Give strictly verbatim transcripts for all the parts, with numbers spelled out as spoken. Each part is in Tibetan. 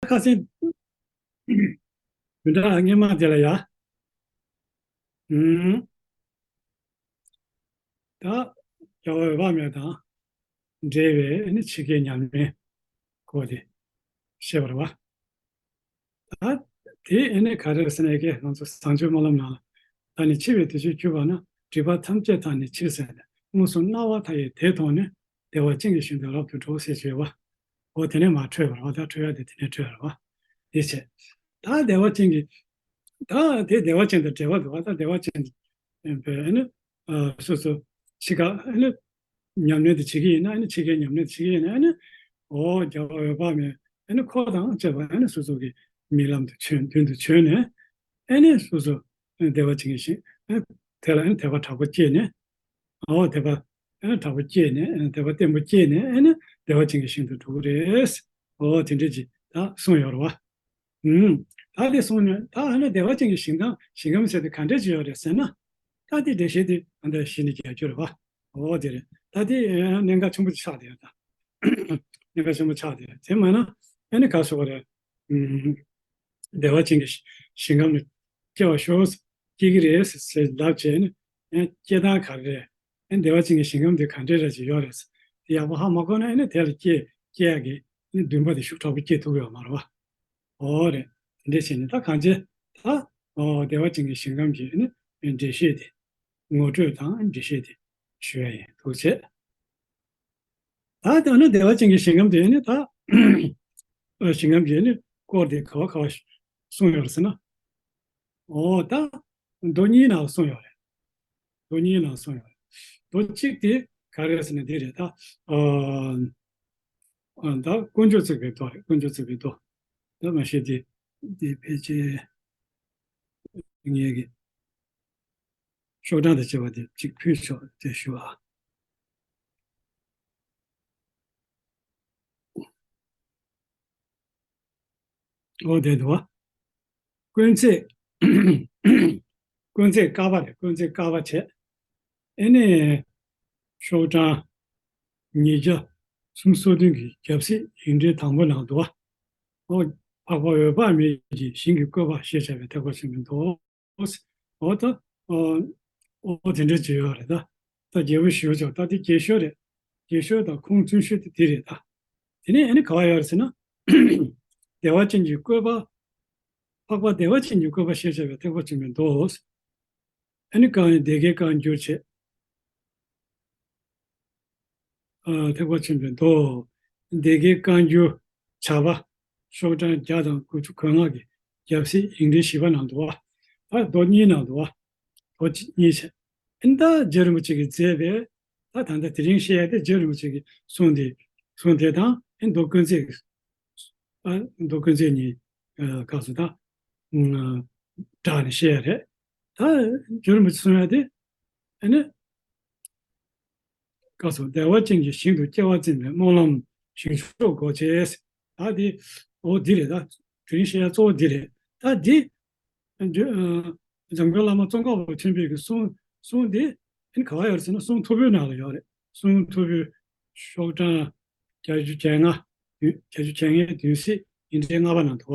ཁ་སང་བདུན་ཕྲག་སྔོན་མ་དེ་ལ་ཡ། ཨུམ། ད་རྒྱལ་བ་འོད་དཔག་མེད་དང་འབྲེལ་བའི་ཨ་ནི་ཕྱི་རྒྱལ་ཉམས་ལེན་སྐོར་དེ་བཤད་པ་རེད་བ། ད་དེ་ཨ་ནི་ག་རེ་རེད་ཟེར་ན། ཨེ་ཀྱེ་ང་ཚོ་བཟང་སྤྱོད་སྨོན་ལམ་ནང་ལ། ད་ནི་འཆི་བའི་དུས་ཚོད་གྱུར་པ་ན། སྒྲིབ་པ་ཐམས་ཅད་དག་ནི་ཕྱིར་བསལ་ནས། མངོན་སུམ་སྣང་བ་མཐའ་ཡས་དེ་མཐོང་ནས། བདེ་བ་ཅན་གྱི་ཞིང་དུ་རབ་ཏུ་འགྲོ་ཟེར་བྱས་པ། འོ་དེ་ནས་མར་འཕྲོས་པ་རེད་བ། ད་འཕྲོས་ཡ་དེ་དེ་ནས་འཕྲོས་པ་རེད་བ། དེ་བྱས། ད་བདེ་བ་ཅན་གྱི། ད་དེ་བདེ་བ་ཅན་དང་འབྲེལ་བ་འདུག་བ། ད་བདེ་བ་ཅན་དེ་ཨ་ནི་སོ་སོ་འཆི་ཁ་ཨ་ནི་ཉམས་ལེན་དེ་བྱེད་ཀྱི་ཡིན་ན། ཨ་ནི་འཆི་ཁའི་ཉམས་ལེན་དེ་བྱེད་ཀྱི་ཡིན་ན། ཨ་ནི་འོ་རྒྱལ་བ་འོད་དཔག་མེད་ཨ་ནི་འཁོར་དང་བཅས་པ་ཨ་ནི་སོ་སོ་གི་རྨི་ལམ་དུ་བྱོན། མདུན་དུ་བྱོན་ནས་ཨ་ནི་སོ་སོ་བདེ་བ་ཅན་གྱི་ཞིང་དེ་ལ་ཨ་ནི་དད་པ་དྲག་པོ་སྐྱེས་ནས། འོ་དད་པ་ཨ་ནི་དྲག་པོ་སྐྱེས་ནས། ཨ་ནི་དད་པ་བརྟན་པོ་སྐྱེས་ནས་ཨ་ནི་བདེ་བ་ཅན་གྱི་ཞིང་དུ་འགྲོ་གི་རེད། འོ་དེ་འདྲ་ཅིག་ད་གསུངས་ཡོད་རེད་བ། ཨུམ། ད་དེ་སོང་ནས་ད་ཨ་ནི་བདེ་བ་ཅན་གྱི་ཞིང་དང་ཞིང་ཁམས་ཟེར་དེ་ག་འདྲས་ཅིག་ཡོད་རེད་ཟེར་ན། ད་དེ་འགྲེལ་བཤད་དེ་ཨ་ནི་གཞི་ནས་རྒྱག་རྒྱུ་རེད་བ། འོ་དེ་རེད། ད་དེ་གནད་འགག་ཆེན་པོ་ཆགས་བསྡད་ཡོད་ད། གནད་འགག་ཆེན་པོ་ཆགས་བསྡད་ཡོད། དེ་མ་ན་ཨ་ནི་ག་སོགས་རེད། ཨུམ། བདེ་བ་ཅན་གྱི་ཞིང་ཁམས་ནས་སྐྱེ་བར་ཤོག་སྐྱེ་གི་རེད་ཟེར་ལབ་བྱས་ནས། ཨ་སྐྱེ་སྟངས་ག་རེ་རེད། ཨ་བདེ་བ་ཅན་གྱི་ཞིང་ཁམས་དེ་ག་འདྲས་ར་ཅིག་ཡོད་རེད། དེ་ཡག་པོ་ཧ་མ་གོ་ན་ཨ་ནི་དེ་ལ་སྐྱེ་སྐྱེ་ཡག་གི་ཨ་ནི་འདུན་པ་དེ་ཤུགས་དྲག་པོ་སྐྱེ་ཐུབ་ཀྱི་ཡོད་མ་རེད་བ། འོ་རེད། དེ་འདྲས་བྱས་ནས་ད་གང་ཅི་ད་འོ་བདེ་བ་ཅན་གྱི་ཞིང་ཁམས་ཀྱི་ཨ་ནི་འགྲེལ་བཤད་དེ། ངོ་སྤྲོད་དང་འགྲེལ་བཤད་དེ་ཞུ་ཡ་ཡིན། ཐུགས་རྗེ་ཆེ། ད་དེ་ནི་བདེ་བ་ཅན་གྱི་ཞིང་ཁམས་དེ་ནི་ད་ཞིང་ཁམས་ཀྱི་ནི་སྐོར་དེ་ག་བ་ག་བ་གསུངས་ཡོད་རེད་ཟེར་ན། འོ་ད་མདོ་གཉིས་ནང་གསུངས་ཡོད་རེད། མདོ་གཉིས་ནང་གསུངས་ཡོད་རེད། མདོ་གཅིག་དེ་ག་རེ་ཟེར་ན་འདི་རེད་ད། ཨ་ཨ་ད་དཀོན་མཆོག་བརྩེགས་པའི་མདོ་རེད། དཀོན་མཆོག་བརྩེགས་པའི་མདོ། ད་མ་གཞི་དེ་དེ་ཕལ་ཆེར་ངེད་ཀྱི་ཤོག་གྲངས་དང་བཅས་པ་དེ་གཅིག་ཕུལ་ཆོག་དེ་ཞུ་ཨ། འོ་དེ་འདུག་བ། དཀོན་བརྩེགས། དཀོན་བརྩེགས་ཀ་པ་རེད། དཀོན་བརྩེགས་ཀ་པ་བྱས། ཨེ་ནས་ཤོག་གྲངས་ཉིས་བརྒྱ་སུམ་ཅུ་སོ་བདུན་གྱི་རྒྱབ་གཟིགས་ཡིག་འབྲེལ་དང་པོ་ནང་འདུག་བ། འོ་འཕགས་པ་འོད་དཔག་མེད་ཀྱི་ཞིང་གི་བཀོད་པ་ཞེས་བྱ་བའི་ཐེག་པ་ཆེན་པོའི་མདོ། འོ་ད་འོ་འོ་དེ་འདྲ་ཅིག་ཡོད་རེད་ད། ད་རྒྱལ་པོ་ཞུ་ཆོག་ད་དེ་རྒྱལ་ཤོས་རེད། རྒྱལ་ཤོས་དང་ཁུངས་བཙུན་ཤོས་དེ་དེ་རེད་ད། དེ་ནས་ཨ་ནི་ག་བ་ཡོད་རེད་ཟེར་ན། བདེ་བ་ཅན་གྱི་བཀོད་པ། འཕགས་པ་བདེ་བ་ཅན་གྱི་བཀོད་པ་ཞེས་བྱ་བའི་ཐེག་པ་ཆེན་པོའི་མདོ། ཨ་ནི་བཀའ་སྡེ་དགེ་བཀའ་འགྱུར་བྱས། ཨ་ཐེག་པ་ཆེན་པོའི་མདོ། སྡེ་དགེ་བཀའ་འགྱུར་བྱ་བ། ཤོག་གྲངས་བརྒྱ་དང་དགུ་བཅུ་གོ་ལྔ་གི་རྒྱབ་གཟིགས་ཡིག་འབྲེལ་བཞི་པ་ནང་འདུག་བ། ད་མདོ་གཉིས་ནང་འདུག་བ། མདོ་གཅིག་གཉིས་བྱས། ཨ་ནི་ད་རྗེ་རིན་པོ་ཆེ་གིས་མཛད་པའི། ད་ད་ལྟ་དེ་རིང་བཤད་ཡ་དེ་རྗེ་རིན་པོ་ཆེ་གི་གསུང་དེ། གསུང་དེ་དང་ཨ་ནི་མདོ་དཀོན་བརྩེགས། ཨ་མདོ་དཀོན་བརྩེགས་གཉིས། ཨ་སྐབས་སུ་ད་ཨ་སྦྲགས་ནས་བཤད་ཡ་རེད། ད་རྗེ་རིན་པོ་ཆེ་གསུང་ཡ་དེ་ཨ་ནི་སྐབས་སུ་བདེ་བ་ཅན་གྱི་ཞིང་དུ་སྐྱེ་བ་བརྩོན་པའི་སྨོན་ལམ་ཞིང་མཆོག་དགོས་ཆེད། ད་དེ་འོ་འདི་རེད། ད་དེ་རིང་བཤད་ཡ་གཙོ་བོ་འདི་རེད། ད་འདི་འདི་ཨ་འཇམ་མགོན་བླ་མ་ཙོང་ཁ་པ་ཆེན་པོའི་གི་གསུང་གསུང་འདི་ཨ་ནི་ག་བ་ཡོད་རེད་ཟེར་ན། གསུང་མཐོ་པོའི་ནང་ལ་ཡོད་རེད། གསུང་མཐོ་པོའི་ཤོག་གྲངས་བརྒྱད་ཅུ་གྱ་ལྔ། བརྒྱད་ཅུ་གྱ་ལྔའི་བདུན་ཚིགས་ཡིག་འབྲེལ་ལྔ་པ་ནང་འདུག་བ།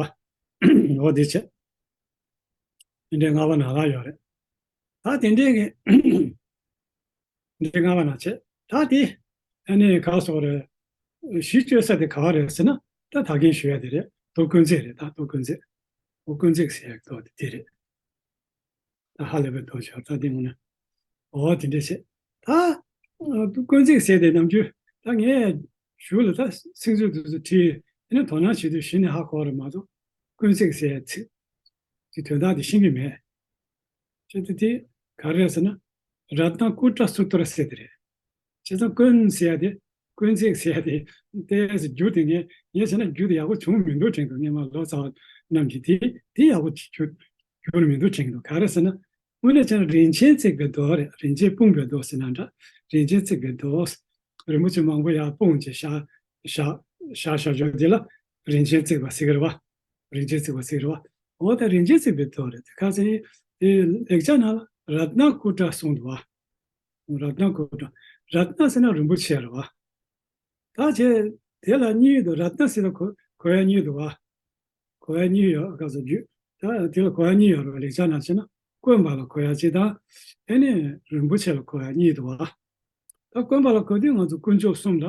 འོ་དེ་བྱས། ཡིག་འབྲེལ་ལྔ་པ་ནང་ལ་ཡོད་རེད། ད་དེ་འདྲའི་གི་ཡིག་འབྲེལ་ལྔ་པ་ནང་བྱས། ད་དེ་ཨ་ནི་ག་སོགས་རེད། གཞི་བཅོལ་ས་དེ་ག་བ་རེད་ཟེར་ན། ད་ད་གིན་ཞུ་ཡ་དེ་རེད། མདོ་དཀོན་བརྩེགས་རེད། ད་མདོ་དཀོན་བརྩེགས། མདོ་དཀོན་བརྩེགས་ཟེར་ཡ་གི་མདོ་དེ་དེ་རེད། ད་ཧ་ལས་པའི་མདོ་ཆགས་ད་དེ་ངོ་ན། འོ་དེ་འདྲས་བྱས། ད་ཨ་དཀོན་བརྩེགས་ཟེར་དེ་ནམ་རྒྱུན་ད་ངས་གཞུག་ལ་ད་ཚིག་མཛོད་དུ་བྲིས། དེ་ནས་དོ་སྣང་བྱེད་དུས་གཞི་ནས་ཧ་གོ་བ་རེད་མ་གཏོགས། དཀོན་བརྩེགས་ཟེར་ཚིག་དེ་དོན་དག་དེ་ཤེས་ཀྱི་མེད། བྱས་ཏེ་དེ་ག་རེ་རེད་ཟེར་ན། རཏྣ་ཀུ་ཊ་སུ་ཏྲ་ཟེར་དེ་རེད། བྱས་ཙང་དཀོན་ཟེར་ཡ་དེ། དཀོན་བརྩེགས་ཟེར་ཡ་དེ། ཏོག་ཙམ་རྒྱུ་དེ་ངས་ངས་བྱས་ན་རྒྱུ་དེ་ཡག་པོ་བྱུང་མི་འདུག་དྲན་འདུག་སྔོན་མ་ལོ་ཙཱ་བ་རྣམས་ཀྱིས་དེ་དེ་ཡག་པོ་བྱུང་གྱུར་མི་འདུག་དྲན་གྱི་འདུག་ག་རེ་ཟེར་ན། དངོས་གནས་བྱས་ན་རིན་ཆེན་བརྩེགས་པའི་མདོ་རེད། རིན་ཆེན་སྤུངས་པའི་མདོ་ཟེར་ན་འདྲ། རིན་ཆེན་བརྩེགས་པའི་མདོ། རིན་པོ་ཆེ་མང་པོ་ཡར་སྤུངས་བྱས་བཞག་བཞག་བཞག་བཞག་ཆོག་དེ་ལ་རིན་ཆེན་བརྩེགས་པ་ཟེར་གི་རེད་བ། རིན་ཆེན་བརྩེགས་པ་ཟེར་གི་རེད་བ། འོ་ད་རིན་ཆེན་བརྩེགས་པའི་མདོ་རེད། དེ་ཁ་སང་དེ་ལེགས་ཆ་ནང་ལ་རཏྣ་ཀུ་ཊ་གསུངས་འདུག་བ། རཏྣ་ཀུ་ཊ། རཏྣ་ཟེར་ན་རིན་པོ་ཆེ་རེད་བ། ད་བྱས་དེ་ལ་གཉིས་འདུག་རཏྣ་ཟེར་ན་གོ་གོ་ཡ་གཉིས་འདུག་བ། གོ་ཡ་གཉིས་ཡོད། ག་ཚོད་རྒྱུ་ད་དེ་ལ་གོ་ཡ་གཉིས་ཡོད་རེད་བ། ལེགས་སྦྱར་ནང་བྱས་ན་དཀོན་པ་ལ་གོ་ཡ་གཅིག་དང་། ཨེ་ནི་རིན་པོ་ཆེ་ལ་གོ་ཡ་གཉིས་འདུག་བ། ད་དཀོན་པ་ལ་གོ་དུས་ང་ཚོ་དཀོན་མཆོག་གསུམ་ལ་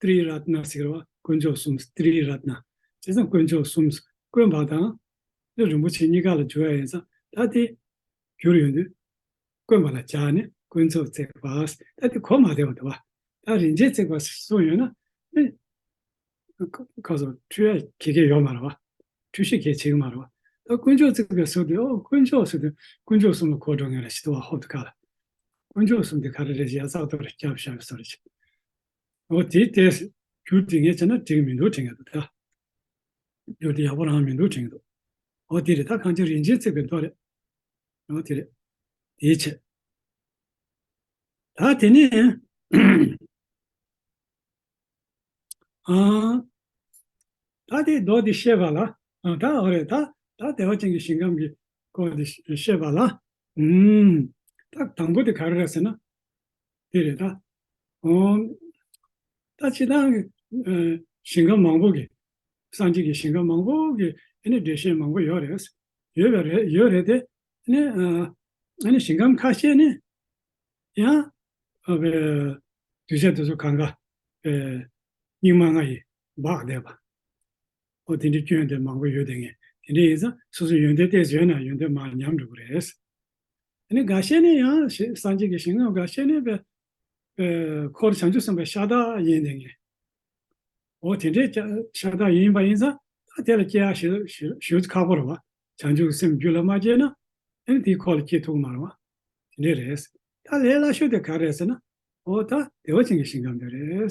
ཏྲི་རཏྣ་ཟེར་བ། དཀོན་མཆོག་གསུམ། ཏྲི་རཏྣ། བྱས་ཙང་དཀོན་མཆོག་གསུམ། དཀོན་པ་དང་ནི་རིན་པོ་ཆེ་གཉིས་ཀ་ལ་བསྒྱུར་ཡ་ཡིན་ཙང་། ད་དེ་བསྒྱུར་ཡོང་དུས་དཀོན་པ་ལ་སྦྱར་ནས་དཀོན་མཆོག་བརྩེགས་པ། ད་དེ་གོ་མ་བདེ་བ་འདུག་བ། ད་རིན་ཆེན་བརྩེགས་པ་གསུངས་ཡོད་ན་ནི། ཁ་སོ་འཁྲུལ་ཡ་གི་གེ་ཡོད་མ་རེད་བ། འཁྲུལ་གཞི་གེ་བྱེད་ཀྱི་མ་རེད་བ། ད་དཀོན་མཆོག་བརྩེགས་པའི་ཟུར་དེ། ཨོ་དཀོན་མཆོག་ཟེར་དུས་དཀོན་མཆོག་གསུམ་ལ་གོ་འགྲོ་ངེས་རེད། ཞིག་ཏུ་བ་ཧོབ་ཏུ་ཁ་ལ། དཀོན་མཆོག་གསུམ་དེ་ག་རེ་རེད་ཟེར་ཡ་ཙག་ཏོ་རེ་རྒྱབ་བཞག་པའི་བཟོ་རེད་ཅིག་ཨོ་དེ་ལྟས་རྒྱུ་དེ་ངས་བྱས་ན་འགྲིག་མི་འདུག་དྲན་གྱི་འདུག་ད། རྒྱུ་དེ་ཡག་པོ་རང་མི་འདུག་དྲན་གྱི་འདུག་ཨོ་དེ་རེད། ད་གང་ཅི་རིན་ཆེན་བརྩེགས་པའི་མདོ་རེད། ཨོ་དེ་རེད། དེའི་ཆེད། ད་དེ་ནས། ཨ། ད་དེ་མདོ་འདི་བཤད་པ་ལ། ཨ། ད་འོ་རེད། ད་ད་བདེ་བ་ཅན་གྱི་ཞིང་ཁམས་ཀྱི་སྐོར་འདི་བཤད་པ་ལ། ཨུམ། ད་དང་པོ་དེ་ག་རེ་རེད་ཟེར་ན། དེ་རེད་ད། ཨོ། ད་སྤྱིར་བཏང་གི་ཨ་ཞིང་ཁམས་མང་པོ་གི། སངས་རྒྱས་ཀྱི་ཞིང་ཁམས་མང་པོ་གི་ཨ་ནི་འགྲེལ་བཤད་མང་པོ་ཡོད་རེད། ཡོད་པ་རེད། ཡོད་རེད་དེ། ཨ་ནི་ཨ་ཨ་ནི་ཞིང་ཁམས་ཁ་ཤས་ནི། ཡང་། ཨ་བའི་གདུལ་བྱ་དེ་ཚོ་གང་ག་བའི་སྙིགས་མ་ལྔ་ཡིས་སྦགས་བསྡད་པ། ཨོ་དེ་འདྲའི་སྐྱོན་དེ་མང་པོ་ཡོད་དེ། ངས་དེ་འདྲ་ཡིན་ཙང་སོ་སོའི་ཡོན་ཏན་ཏོག་ཙམ་ཡོད་ན་ཡོན་ཏན་མར་ཉམས་འགྲོ་གི་རེད། ཨ་ནི་འགའ་ཤས་ནི་ཡང་ཞེས་སངས་རྒྱས་ཀྱི་ཞིང་ཁམས་འགའ་ཤས་ནི་བའི་བའི་འཁོར་བྱང་ཆུབ་སེམས་དཔའི་ཤ་སྟག་ཡིན་དེ། ངས་ཨོ་དེ་འདྲའི་ཤ་སྟག་ཡིན་པ་ཡིན་ཙང་། ད་དེ་ལ་སྐྱེ་ཡ་ཞེ་ཞེ་ཞེ་ཁག་པོ་རེད་བ། བྱང་ཆུབ་སེམས་རྒྱུད་ལ་མ་སྐྱེས་ན་ཨ་ནི་དེའི་འཁོར་ལ་སྐྱེ་ཐུབ་ཀྱི་མ་རེད་བ། དེ་འདྲ་རེད། ད་ལས་སླ་ཤོས་དེ་ག་རེ་རེད་ཟེར་ན། ཨོ་ད་བདེ་བ་ཅན་གྱི་ཞིང་ཁམས་དེ་རེད།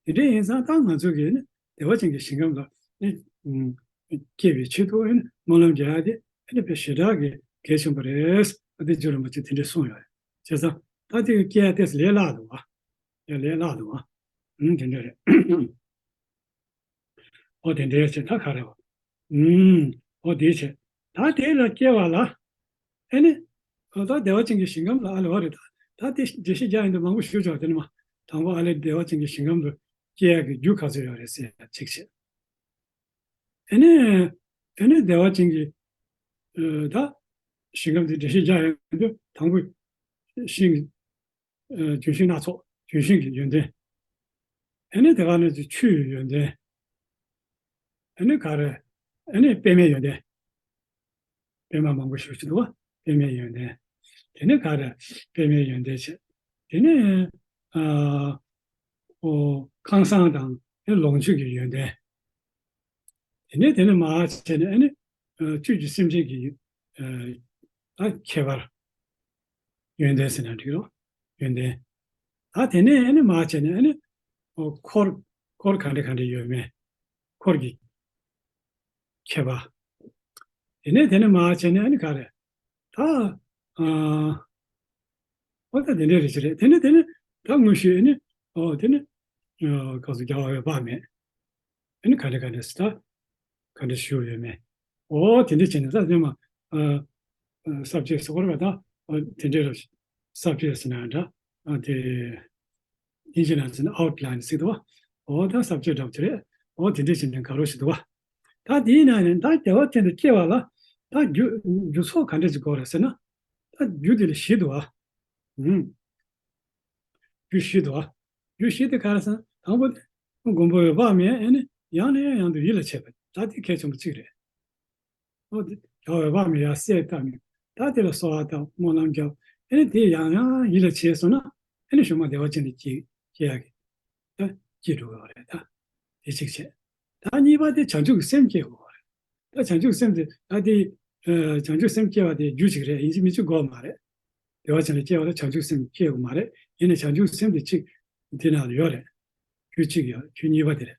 དེ་འདྲ་ཡིན་ཙང་ད་ང་ཚོ་གིས་ནི་བདེ་བ་ཅན་གྱི་ཞིང་ཁམས་ལ་ནི་ཨུམ་སྐྱེ་བའི་ཆེད་དུ་ནི་སྨོན་ལམ་རྒྱག་ཡ་དེ་ཨ་ནི་དཔེ་ཞེ་དྲག་གི་གལ་ཆེན་པོ་རེད། ཨ་དེ་རྗེ་རིན་པོ་ཆེ་དེ་འདྲ་གསུངས་ཡོད་རེད། བྱས་ཙང་ད་དེ་སྐྱེ་ཡ་དེ་ལས་སླ་འདུག་བ། ཡ་ལས་སླ་འདུག་བ། ཨུམ་དེ་འདྲ་རེད། ཨོ་དེ་འདྲའི་ཆེད་ད་ག་རེ་བ། ཨུམ། ཨོ་དེའི་ཆེད། ད་དེ་ལ་སྐྱེ་བ་ལ། ཨེ་ནི། ཨོ་ད་བདེ་བ་ཅན་གྱི་ཞིང་ཁམས་ལ་ཨ་ལེ་བ་རེད། ད་ད་དེ་འགྲེལ་བཤད་རྒྱག་ཡིན་དུ་མང་པོ་ཞུ་ཆོག་དེ་ནི་མ། དང་པོ་ཨ་ལེ་བདེ་བ་ཅན་གྱི་ཞིང་ཁམས་སུ་སྐྱེ་ཡག་གི་རྒྱུ་ག་ཚོད་ཡོད་རེད་ཟེར་ཡ་གཅིག་བྱས། ཨེ་ནི། ཨེ་ནི་བདེ་བ་ཅན་གྱི། ཨ་ད། ཞིང་ཁམས་དེ་འགྲེལ་བཤད་རྒྱག་ཡིན་དུ་དང་པོ། ཤིང་། ཨ་ལྗོན་ཤིང་སྣ་ཚོགས། ལྗོན་ཤིང་གི་ཡོན་ཏན། ཨ་ནི་དེ་ག་ནས་ཀྱི་ཆུ་ཡི་ཡོན་ཏན། ཨ་ནི་ག་རེ། ཨ་ནི་པད་མའི་ཡོན་ཏན། པད་མ་མང་པོ་ཞིག་ཅིག་འདུག་བ། པད་མའི་ཡོན་ཏན། དེ་ནས་ག་རེ། པད་མའི་ཡོན་ཏན་བྱས། དེ་ནས་ཨ་ཨོ་ཁང་བཟང་དང་ཨ་ནི་ལོངས་སྤྱོད་ཀྱི་ཡོན་ཏན། དེ་ནས་དེ་ནས་མར་བྱས་ནས་ཨ་ནི་ཨ་བཅུད་ཀྱི་སེམས་ཅན་གྱི་ཨ་ད་ཁྱད་པར། ཡོན་ཏན་ཟེར་ན་འགྲིག་རོ། ཡོན་ཏན། ད་དེ་ནས་ཨ་ནི་མར་བྱས་ནས་ཨ་ནི་ཨོ་འཁོར། འཁོར་ག་འདྲ་ག་འདྲ་ཡོད་མེད། འཁོར་གྱི་ཁྱད་པར། དེ་ནས་དེ་ནས་མར་བྱས་ནས་ཨ་ནི་ག་རེ། ད་ཨ་ཨོ་ད་དེ་འདྲ་རེ་ཞིག་རེད། དེ་ནས་དེ་ནས་ད་དངོས་གཞི་ཨ་ནི་ཨོ་དེ་ནས་ཨ་ག་ཚོད་རྒྱལ་བ་འོད་དཔག་མེད། ཨ་ནི་ག་འདྲ་ག་འདྲ་ཟེར་ད། ག་འདྲ་ཞུ་ཡོད་མེད། ཨོ་དེ་འདྲ་བྱས་ནས་ད་དེ་མ་ཨ་ཨ་སབ་ཇེག་སྐོར་བ་ད་ཨ་དེ་འདྲ་ར་སབ་ཇེག་ཟེར་ན་འདྲ། ཨ་དེ་དབྱིན་ཇི་ནང་ཟེར་ན་ཨའུཊ་ལའིན་ཟེར་འདུག་བ། ཨོ་ད་སབ་ཇེག་འདྲ་བོ་དེ་རེད། ཨོ་དེ་འདྲ་བྱས་ནས་ག་རོ་ཞིག་འདུག་བ། ད་དེའི་ནང་ནས་ད་བདེ་བ་ཅན་དུ་སྐྱེ་བ་ལ་ད་རྒྱུ་རྒྱུ་ཚོགས་ག་འདྲ་ཅིག་དགོས་རེད་ཟེར་ན། ད་རྒྱུ་དེ་ལ་བཞི་འདུག་བ། ཨུམ། རྒྱུ་བཞི་འདུག་བ། རྒྱུ་བཞི་དེ་ག་རེ་ཟེར་ན། དང་པོ་དེ་མགོན་པོ་འོད་དཔག་མེད་ཨ་ནི་ཡང་ནས་ཡང་དུ་ཡིད་ལ་བྱེད་པ། ད་དེ་གལ་ཆེན་པོ་གཅིག་རེད། ཨོ་དེ་རྒྱལ་བ་འོད་དཔག་མེད་ཡར་གསལ་བཏབ་ནས་ད་དེ་ལ་གསོལ་བ་བཏབ། སྨོན་ལམ་རྒྱབ། ཨ་ནི་དེ་ཡང་ཡང་ཡིད་ལ་བྱས་སོང་ན་ཨ་ནི་གཞུག་མ་བདེ་བ་ཅན་དུ་སྐྱེ་སྐྱེ་ཡག་གི་ད་སྐྱེ་འགྲོ་གི་རེད། ད་དེ་གཅིག་བྱས། ད་གཉིས་པ་དེ་བྱང་ཆུབ་ཀྱི་སེམས་སྐྱེ་དགོས་པ་རེད། ད་བྱང་ཆུབ་སེམས་དེ་ད་དེ་ཨ་བྱང་ཆུབ་སེམས་སྐྱེ་བ་དེ་རྒྱུ་གཅིག་རེད། ཡིན་གཅིག་མིན་གཅིག་དགོས་མ་རེད། བདེ་བ་ཅན་ལ་སྐྱེ་བ་ལ་བྱང་ཆུབ་སེམས་སྐྱེ་དགོས་མ་རེད། ཡིན་ནའི་བྱང་ཆུབ་སེམས་དེ་གཅིག་དེ་ནང་ལ་ཡོད་རེད། རྒྱུ་གཅིག་ཡོད། རྒྱུ་གཉིས་པ་དེ་རེད།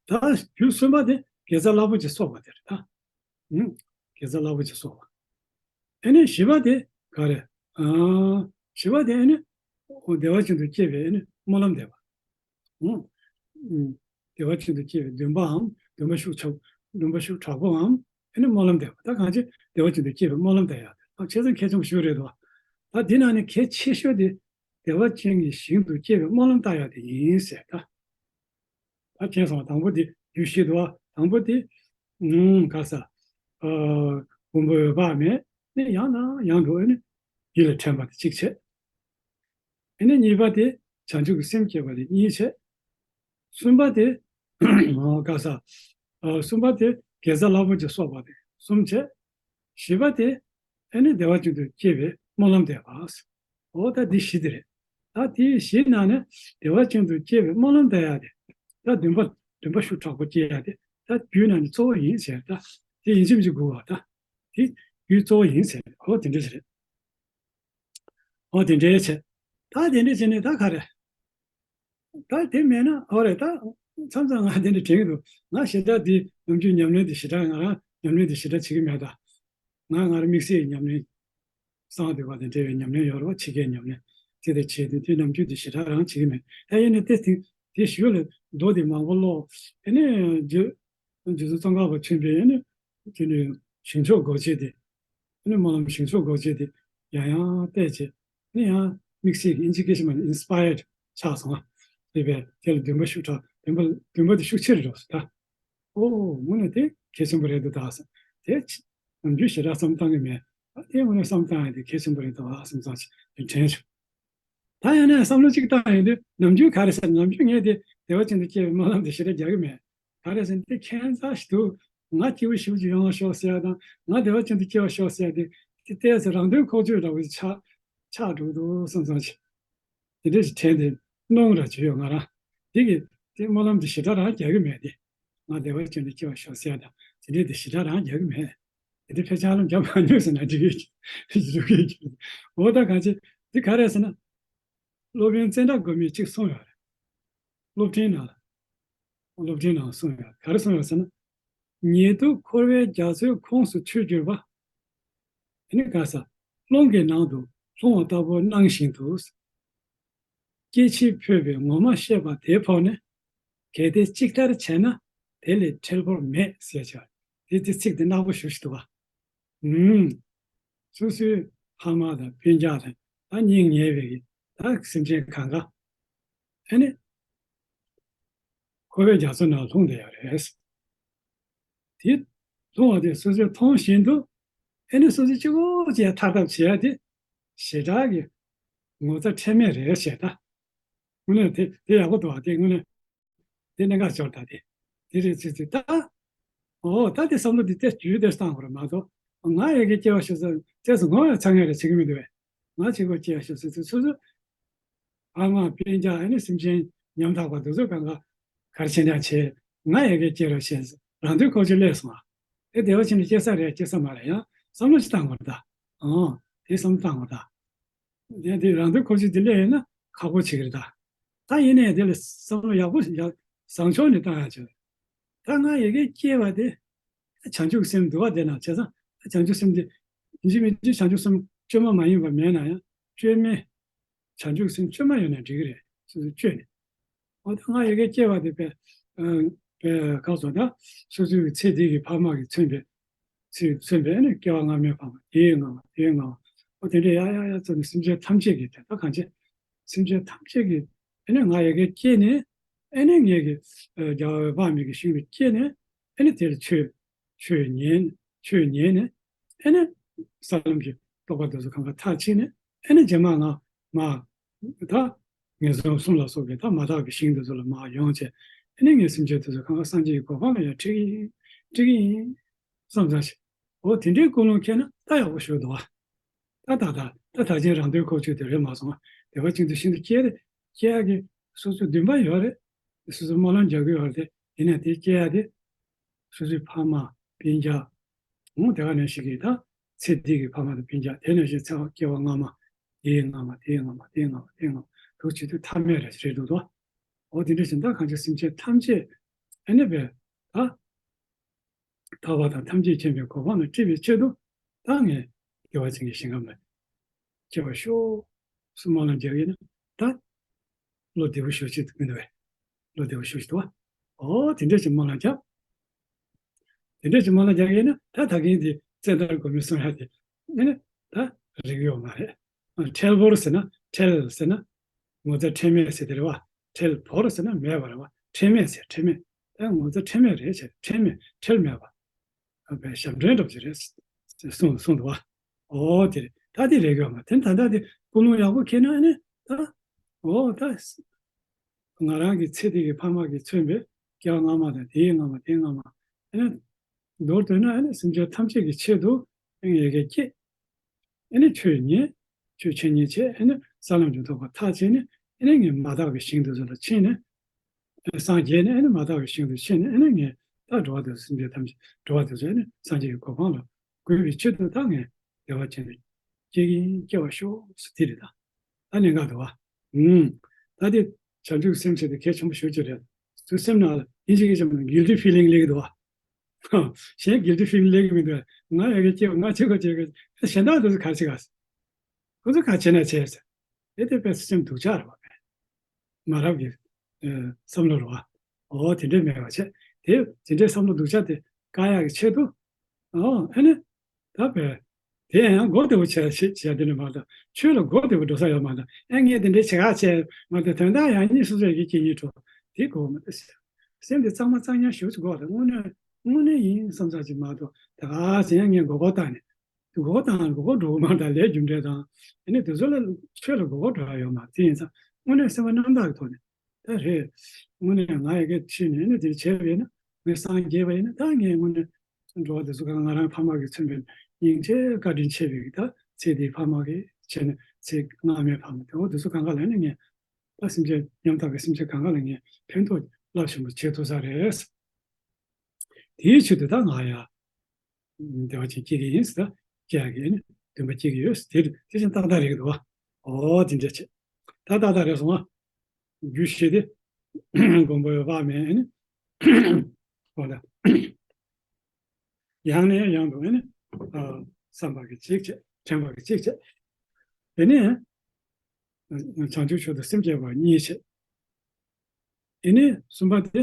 ད་རྒྱུ་གསུམ་པ་དེ་དགེ་རྩ་རླབས་པོ་ཆེ་གསོག་པ་དེ་རེད་ད། ཨུམ། དགེ་རྩ་རླབས་པོ་ཆེ་གསོག་པ། ཨ་ནི་བཞི་པ་དེ་ག་རེ། ཨ་བཞི་པ་དེ་ཨ་ནི་བདེ་བ་ཅན་དུ་སྐྱེ་བའི་ཨ་ནི་སྨོན་ལམ་འདེབས་པ། ཨུམ། བདེ་བ་ཅན་དུ་སྐྱེ་བའི་འདུན་པའམ། འདུན་པ་ཤུགས་ཆེ། འདུན་པ་ཤུགས་དྲག་པོའམ། ཨ་ནི་སྨོན་ལམ་འདེབས་པ། ད་གང་ཅི་བདེ་བ་ཅན་དུ་སྐྱེ་བའི་སྨོན་ལམ་འདེབས་ཡག་དེ་ད་ཆེ་ཚང་གལ་ཆེན་པོ་ཞིག་རེད་དོ། ད་འདི་ནང་ནས་གལ་ཆེ་ཤོས་དེ་བདེ་བ་ཅན་གྱི་ཞིང་དུ་སྐྱེ་བའི་སྨོན་ལམ་བཏབ་ཡག་དེ་ཡིན་ཟེར་ད། ད་མཁྱེན་སོང་བ། དང་པོ་དེ་རྒྱུ་བཞི་འདུག་བ། དང་པོ་དེ་ ཨུམ། ག་ས། ཨ། མགོན་པོའི་འོད་དཔག་མེད་ནི་ཡང་དང་ཡང་དུ་ཨ་ནི་ཡིད་ལ་དྲན་པ་དེ་གཅིག་བྱས། ཨ་ནི་གཉིས་པ་དེ་བྱང་ཆུབ་ཀྱི་སེམས་བསྐྱེད་པ་དེ་གཉིས་བྱས། གསུམ་པ་དེ་ག་ས། ཨ། གསུམ་པ་དེ་དགེ་རྩ་བསླབ་པ་གྱི་གསོག་པ་དེ་གསུམ་བྱས། བཞི་པ་དེ་ཨ་ནི་བདེ་བ་ཅན་དུ་སྐྱེ་བའི་སྨོན་ལམ་འདེབས་པ། འོ་ད་འདི་བཞི་དེ་རེད། ད་དེ་བཞི་ནང་ནས་བདེ་བ་ཅན་དུ་སྐྱེ་བའི་སྨོན་ལམ་འདེབས་ཡ་དེ། ད་འདུན་པ་འདུན་པ་ཤུགས་དྲག་པོ་སྐྱེ་ཡ་དེ། ད་རྒྱུའི་ནང་ནས་གཙོ་བོ་ཡིན་ཟེར། ད་དེ་ཡིན་གཅིག་མིན་གཅིག་དགོས་པ། ད་དེ་རྒྱུའི་གཙོ་བོ་ཡིན་ཟེར། འོ་དེ་འདྲ་ཞིག་རེད། འོ་དེ་འདྲའི་བྱས། ད་དེ་འདྲ་བྱས་ནས་ད་ག་རེ། ད་དེ་མེད་ན་འོ་རེད། ད་མཚམས་མཚམས་ང་དེ་འདྲ་དྲན་གྱི་འདུག་ང་ཞེ་དྲག་དེ་ནམ་རྒྱུན་ཉམས་ལེན་དེ་ཞེ་དྲག་ང་རང་ཉམས་ལེན་དེ་ཞེ་དྲག་བྱེད་ཀྱི་མེད་ད། ང་ང་རང་དམིགས་བསལ་གྱི་ཉམས་ལེན་གསང་སྟེ་བ་དང་འབྲེལ་བའི་ཉམས་ལེན་ཡོད་རེད་བ། ཕྱི་རྒྱལ་ཉམས་ལེན་དེ་དང་བྱས་ཏེ་དེ་ནམ་རྒྱུན་དེ་ཞེ་དྲག་རང་བྱེད་ཀྱི་མེད། ད་ཡིན་ནའི་དེ་དེ་དེ་ཞུ་ལ་མདོ་དེ་མང་པོ་ཀློག་ཨ་ནི་རྗེ་རྗེ་བཙུན་ཙོང་ཁ་པ་ཆེན་པོས་ཨ་ནི་དེ་ནི་ཞིང་མཆོག་སྒོ་འབྱེད་དེ། ཨ་ནི་སྨོན་ལམ་ཞིང་མཆོག་སྒོ་འབྱེད་དེ་ཡང་ཡང་བལྟས་བྱས། ཨ་ནི་ཡང་དམིགས་བསལ་གྱི་ཨིན་ཇི་སྐད་ཆ་མ་ནི་ཨིན་སི་པ་ཡར་ཌི་ཆགས་སོང་ང་། དེ་བས་དེ་ལ་འདུན་པ་ཤུགས་དྲག་འདུན་པ་འདུན་པ་དེ་ཤུགས་ཆེར་འགྲོ་སོང་ད། ཨོ་དངོས་གནས་དེ་གལ་ཆེན་པོ་རེད་འདུག་ད་ཟེར། དེ་ནམ་རྒྱུན་ཞེ་དྲག་བསམ་བཏང་གི་མེད། ཨ་དེ་དངོས་གནས་བསམ་བཏང་ཡ་དེ་གལ་ཆེན་པོ་རེད་འདུག་ཨ་བསམ་བསམ་ཞིག་དྲན་བྱུང་། ད་ཡང་ན་བསམ་བློ་གཅིག་བཏང་ཡོང་དུས་ནམ་རྒྱུན་ག་རེ་ཟེར། ནམ་རྒྱུན་ངས་དེ་བདེ་བ་ཅན་དུ་སྐྱེ་བའི་སྨོན་ལམ་དེ་ཞེ་དྲག་རྒྱག་གི་མེད། ག་རེ་ཟེར་ན་དེ་ཁྱད་མཚར་ཞིག་འདུག་ང་སྐྱིད་པོ་ཞེ་པོ་ཅིག་ཡོང་བ་ཤོག་ཟེར་ཡ་དང་། ང་བདེ་བ་ཅན་དུ་སྐྱེ་བ་ཤོག་ཟེར་ཡ་དེ། དེ་ཏོག་ཙམ་རང་དོན་འཁོར་སྐྱོད་འདྲ་བོ་ཞིག་ཆགས་ཆགས་འགྲོ་གི་འདུག་བསམ་བསམ་ཞིག་དེ་འདྲ་ཞིག་དྲན་ཏེ་སྣང་ར་བྱོས་ཡོད་ང་རང་། དེ་གི་དེ་སྨོན་ལམ་དེ་ཞེ་དྲག་རང་རྒྱག་གི་མེད་དེ། ང་བདེ་བ་ཅན་དུ་སྐྱེ་བར་ཤོག་ཟེར་ཡ་དང་དེ་འདྲའི་དེ་ཞེ་དྲག་རང་རྒྱག་གི་མེད། དེ་འདྲའི་ཕལ་ཆེར་ལམ་རྒྱག་མ་མྱོང་ཟེར་ན་འགྲིག་གི་འགྲིག་གི་འོ་ད་གང་ཅི་དེ་ག་རེ་ཟེར་ན། སློབ་དཔོན་ཙནྡྲ་གོ་མིས་གཅིག་གསུངས་ཡོད་རེད། སློབ་འབྲིང་ནང་ལ། སློབ་འབྲིང་ནང་གསུངས་ཡོད། ག་རེ་གསུངས་ཡོད་ཟེར་ན། ཉེ་དུ་འཁོར་བའི་རྒྱ་མཚོའི་ཁོངས་སུ་ཆུད་གྱུར་པ། དེ་ནི་ག་ས། རླུང་གི་ནང་དུ་ལྷུང་བ་ལྟ་བུར་སྣང་བཞིན་དུ། སྐྱེ་འཆི་འཕོས་པའི་ངོ་མ་ཤེས་པ་དེ་ཕོག་ནས། གལ་ཏེ་གཅིག་ལྟར་བྱས་ན་དེ་ལས་ཁྲེལ་འཁོར་མེད་ཟེར་བྱ། དེ་དེ་ཚིག་དེ་ནག་པོ་ཞེ་པོ་ཞིག་འདུག་བ། ཨུམ། སོ་སོའི་ཕ་མ་དང་སྤུན་ཀྱག་དང་ད་སྙིང་ཉེ་བའི་གི་ད་སེམས་ཅན་གང་ག་ཨ་ནི་འཁོར་བའི་རྒྱ་མཚོ་ནང་ལྷུང་བསྡད་ཡོད་རེད། དེ་ལྷུང་བ་དེ་སོ་སོས་མཐོང་བཞིན་དུ་ཨ་ནི་སོ་སོས་གཅིག་པོ་བྱས་ཐར་ཐབས་བྱེད་ཡ་དེ་ཞེ་དྲག་གི་ངོ་ཚ་ཁྲེལ་མེད་རེད་ཞེས་ད། དངོས་གནས་དེ་དེ་ཡག་པོ་འདུག་ཨ། དེ་དངོས་གནས་དེ་གནད་འགག་ཆགས་ད་དེ། དེ་རེད་ཚེ་ཚེ་ད། ཨོ་ད་དེ་བསམ་བློ་དེ་ཏོག་ཙམ་ཏོག་ཙམ་བཏང་དགོས་རེད་མ་གཏོགས། ང་ཡ་གི་སྐྱེ་བ་ཤི་ས་ཏོག་ཙམ་ངོ་ཚ་ངེས་རེད་བྱེད་ཀྱི་མི་འདུག་བས། ང་གཅིག་པོ་སྐྱེ་བ་ཤི་ས་ཚེ་སོ་སོ། ཨ་མ་སྤུན་ཀྱག་ཨ་ནི་སེམས་ཅན་ཉམ་ཐག་པ་དེ་ཚོ་གང་ག་གར་ཕྱིན་ཡ་བྱེད། ང་ཡ་གི་སྐྱེ་རོགས་བྱེད། རང་དོན་འཁོར་སྐྱོད་སླེབས་སོང་ཨ། དེ་བདེ་བ་ཅན་དུ་སྐྱེ་ས་རེད་སྐྱེ་ས་མ་རེད་ཡང་བསམ་བློ་ཅིག་བཏང་དགོས་རེད་ད། ཨོ་དེ་བསམ་བློ་བཏང་དགོས་རེད་ད། དེ་དེ་རང་དོན་འཁོར་སྐྱོད་དེ་སླེབས་ཡོད་ན་ཁག་པོ་བྱེད་ཀྱི་རེད་ད། ད་ཡིན་ནའི་དེ་ལ་བསམ་བློ་ཡག་པོ་ཡག་བཟང་ཕྱོགས་ནས་བཏང་ཡག་བྱོས། ད་ང་ཡ་གི་སྐྱེ་བ་དེ་བྱང་ཆུབ་སེམས་འདུལ་བ་དེ་ན་བྱས་ཙང་བྱང་ཆུབ་སེམས་དེ་ཡིན་གཅིག་མིན་གཅིག་བྱང་ཆུབ་སེམས་བཅོས་མ་མ་ཡིན་པ་མེད་ན་ཡང་བཅོས་མིན་བྱང་ཆུབ་སེམས་བཅོས་མ་ཡོད་ན་འགྲིག་གི་རེད། སོ་སོ་བཅོས་ནས། འོ་ད་ང་ཡ་གི་སྐྱེ་བ་དེ་པས་པས་ག་སོ་ད་སོ་སོའི་ཚེ་འདི་གི་ཕ་མ་གིས་མཚོན་པའི་ཚེ་མཚོན་པའི་ཨ་ནི་སྐྱེ་བ་སྔ་མའི་ཕ་མ་དེའི་སྔ་མ་དེའི་སྔ་མ་འོ་དེ་འདྲས་ཡ་ཡ་ཡ་ཚོ་ནི་སེམས་ཅན་ཐམས་ཅད་ཀྱི་དེ་ད་གང་བྱེད། སེམས་ཅན་ཐམས་ཅད་ཀྱི་ཨ་ནི་ང་ཡ་གི་སྐྱེས་ནས་ཨ་ནི་ངེད་ཀྱི་རྒྱལ་བ་འོད་དཔག་མེད་ཀྱི་ཞིང་དུ་སྐྱེས་ནས་ཨ་ནི་དེ་ལ་ཆོས་ཆོས་ཉན་ཆོས་ཉན་ནས་ཨ་ནི་ས་ལམ་གྱི་རྟོགས་པ་དེ་ཚོ་གང་ག་མཐར་ཕྱིན་ནས་ཨ་ནི་རྗེས་མ་ང་མ་ད་ངན་སོང་གསུམ་ལ་སོགས་པའི་ད་མ་དག་པའི་ཞིང་དེ་ཚོ་ལ་མར་ཡོང་བྱས་ཨ་ནི་ངའི་སེམས་ཅན་དེ་ཚོ་གང་ག་སངས་རྒྱས་ཀྱི་གོ་འཕང་ལ་ཡང་ཁྲིད་ཀྱི་ཡིན་ཁྲིད་ཀྱི་ཡིན་བསམ་བསམ་ཞིག་འོ་དེ་འདྲའི་ཀུན་སློང་འཁྱེར་ན་ད་ཡག་པོ་ཞིག་འདུག་བ། ད་ད་ད་ད་ད་ཅིང་རང་དོན་འཁོར་ཆོས་དེ་རེད་མ་སོང་བ། བདེ་བ་ཅན་དུ་ཤིན་ཏུ་སྐྱེ་སྐྱེ་ཡག་གི་སོ་སོའི་འདུན་པ་ཡོད་རེད། སོ་སོའི་སྨོན་ལམ་རྒྱག་གི་ཡོད་རེད། དེ་ཡིན་ན་དེ་སྐྱེ་ཡག་དེ་སོ་སོའི་ཕ་མ་སྤུན་ཀྱག་འོང་དེ་ག་ནང་བཞིན་གྱི་ད་ཚེ་འདི་གི་ཕ་མ་དང་སྤུན་ཀྱག་དེ་ནང་བཞིན་ཚེ་བ་སྐྱེ་བ་སྔ་མ་དེའི་སྔ་མ་དེའི་སྔ་མ་དེའི་སྔ་མ་དེའི་སྔ་མ་དུ་བྱེད་དུས་ཐ་མལ་རེ་རེད་འདུག་དོ། འོ་དེ་འདྲ་བཞིན་ད་གང་ཅི་སེམས་ཅན་ཐམས་ཅད་ཨ་ནི་བས་ད། ཐར་པ་དང་ཐམས་ཅད་མཁྱེན་པའི་གོ་འཕང་ལ་ཁྲིད་པའི་ཆེད་དུ་ད་ངས་དགེ་བ་ཅན་གྱི་ཞིང་ཁམས་ལ་སྐྱེ་བར་ཤོག་སྨོན་ལམ་རྒྱག་ཡིན་ན་ད་བློ་བདེ་པོ་ཞེ་ཅིག་འདུག་གི་འདུག་བས། བློ་བདེ་པོ་ཞེ་ཅིག་འདུག་བ། ཨོ་དེ་འདྲ་ཅིག་སྨོན་ལམ་རྒྱབ། དེ་འདྲ་ཅིག་སྨོན་ལམ་རྒྱག་ཡིན་ན་ད་ད་གིན་དེ་ཙནྡྲ་གོ་མི་གསུང་ཡ་དེ་ཨ་ནི་ད་རིག་ཡོད་མ་རེད། ཁྲེལ་འཁོར་ཟེར་ན་ཁྲེལ་ཟེར་ན་ངོ་ཚ་ཁྲེལ་མེད་ཟེར་དེ་རེད་བ། ཁྲེལ་འཁོར་ཟེར་ན་མེད་པ་རེད་བ། ཁྲེལ་མེད་ཟེར་ཁྲེལ་མེད། ད་ངོ་ཚ་ཁྲེལ་མེད་རེད་ཟེར་ཁྲེལ་མེད་ཁྲེལ་མེད་པ། ཨ་པའི་ཞབས་འདྲེན་འདྲ་པོ་ཅིག་རེད་གསུངས་གསུངས་འདུག་བ། ཨོ་དེ་རེད། ད་དེ་རེད་གི་ཡོད་མ་རེད། དེ་ད་ལྟ་དེ་ཀུན་སློང་ཡག་པོ་འཁྱེར་ན་ཨ་ནི་ད་ཨོ་ད་ང་རང་གི་ཚེ་འདི་གི་ཕ་མ་གིས་མཚོན་པའི་སྐྱེ་བ་སྔ་མ་དང་དེའི་སྔ་མ་དེའི་སྔ་མ་ཨ་ནི་མདོར་བསྡུས་ན་ཨ་ནི་སེམས་ཅན་ཐམས་ཅད་ཀྱི་ཆེད་དུ་ཨ་ནི་ཡ་གི་སྐྱེས། ཨ་ནི་ཆོས་ཉན། ཆོས་འཆད་ཉན་བྱས། ཨ་ནི་ས་ལམ་གྱི་ཐོབ་པ་ཐག་བཅད་ནས་ཨ་ནི་ངས་མ་དག་པའི་ཞིང་དེ་ཚོ་ལ་ཕྱིན་ནས། སངས་རྒྱས་ནས་ཨ་ནི་མ་དག་པའི་ཞིང་དུ་ཕྱིན་ནས་ཨ་ནི་ངས་ད་འགྲོ་བ་དེ་ཚོ་སེམས་ཅན་ཐམས་ཅད་འགྲོ་བ་དེ་ཚོ་ཨ་ནི་སངས་རྒྱས་ཀྱི་གོ་འཕང་ལ་འགོད་པའི་ཆེད་དུ་ད་ངས་བདེ་བ་ཅན་དུ་སྐྱེ་གིན་སྐྱེ་བར་ཤོག་ཟེར་དེ་རེད་ད། ད་གནད་འགག་འདུག་བ། ཨུམ། ད་དེ་བྱང་ཆུབ་སེམས་ཟེར་དེ་གལ་ཆེན་པོ་ཞེ་པོ་ཅིག་རེད། ཚུར་སེམས་ནང་ལ་ཡིན་གཅིག་གིས་ཀྱང་guilty feeling སླེབས་ཀྱི་འདུག་བ། གཞན་guilty feeling སླེབས་ཀྱི་མི་འདུག་ང་ཡ་གི་སྐྱེ་བ་ང་གཅིག་པ་གཅིག་གི་གཞན་དག་དེ་ཚོ་ག་རེ་བྱེད་ག་ཁོ་ཚོ་ག་བྱེད་ན་བྱེད་ཟེར། དེ་དེ་དཔེ་སེམས་སྡུག་ཅག་རེད་བ། མ་རབས་ཀྱི་ཨ་བསམ་བློ་རེད་བ། ཨོ་དེ་འདྲས་མེད་པ་བྱས། དེ་དེ་འདྲས་བསམ་བློ་སྡུག་ཅག་དེ་བཀག་ཡག་གི་ཆེད་དུ། ཨོ་ཨ་ནི། ད་བས། དེ་ཡང་མགོ་བདེ་པོ་བྱས་བྱས་བྱས་དེ་ནི་མ་གཏོགས་ཆོས་ལ་མགོ་བདེ་པོ་འགྲོ་ས་ཡོད་མ་གཏོགས། ཨེ་ངས་དེ་འདྲས་བྱེད་ག་བྱས་མ་གཏོགས་དོན་དག་ཡང་སྙིང་སོ་སོ་ཡི་གི་སྐྱེ་སྙིང་བྲོ། དེ་དགོས་མ་རེད་ཟེར། སེམས་དེ་གཙང་མ་གཙང་རྐྱང་ཞེ་པོ་ཅིག་དགོས་རེད། དངོས་གནས་དངོས་གནས་ཡིན་བསམ་ས་ཅིག་མ་གཏོགས་ད་ག་ཟེར་ཡང་ངས་མགོ་སྐོར་བཏང་ནས། མགོ་སྐོར་བཏང་མགོ་སྐོར་འགྲོ་གི་མ་གཏོགས་ལས་རྒྱུ་འབྲས་དང་ཨ་ནི་དེ་ཚོ་ལ་ཆོས་ལ་མགོ་སྐོར་འགྲོ་ཡ་ཡོད་མ་རེད། དེ་ཡིན་ཙང་དངོས་གནས་སེམས་པ་རྣམ་དག་གི་ཐོག་ནས། ད་རེད། དངོས་གནས་ང་ཡ་གི་ཕྱིན་ནས་ནི་དེ་བྱས་པ་ཡིན་ན་ངས་སངས་རྒྱས་པ་ཡིན་ན་ད་ངས་དངོས་གནས་འགྲོ་བ་དེ་ཚོ་གང་ང་རང་ཕ་མ་གིས་མཚོན་པའི་སྙིང་རྗེ་བཀའ་དྲིན་ཆེ་བའི་ད་ཚེ་འདིའི་ཕ་མ་གིས་བྱས་ནས་ཚེ་སྔ་མའི་ཕ་མ་དེ་འོ་དེ་ཚོ་གང་ག་ལ་ནི་ངས་ད་སེམས་ཅན་ཉམ་ཐག་གི་སེམས་ཅན་གང་ག་ལ་ངས་ཕན་ཐོགས་རླབས་ཆེན་པོ་བྱེད་ཐུབ་ས་རེད། དེའི་ཆེད་དུ་ད་ང་ཡ། བདེ་བ་ཅན་སྐྱེ་གི་ཡིན་ཟེར། སྐྱེ་ཡག་གི་ཡིན། འདུན་པ་སྐྱེ་གི་ཡོད་ཟེར། དེ་དེ་བཞིན་ཏག་ཏག་རེད་འདུག་བ། ཨོ་དེ་འདྲ་བྱེད། ད་ཏག་ཏག་རེད་སོང་ཨ། རྒྱུ་ཤེས་ཏེ། མགོན་པོ་ཡོད་པ་མེད་ཨ་ནི། ཨོ་ད། ཡང་ནས་ཡང་དུ་ཨ་ནི། བསམ་པ་གི་གཅིག་བྱེད། དྲན་པ་གི་གཅིག་བྱེད། དེ་ནས། བྱང་ཆུབ་མཆོག་ཏུ་སེམས་བསྐྱེད་པ་གཉིས་བྱེད། ཨེ་ནི་གསུམ་པ་དེ།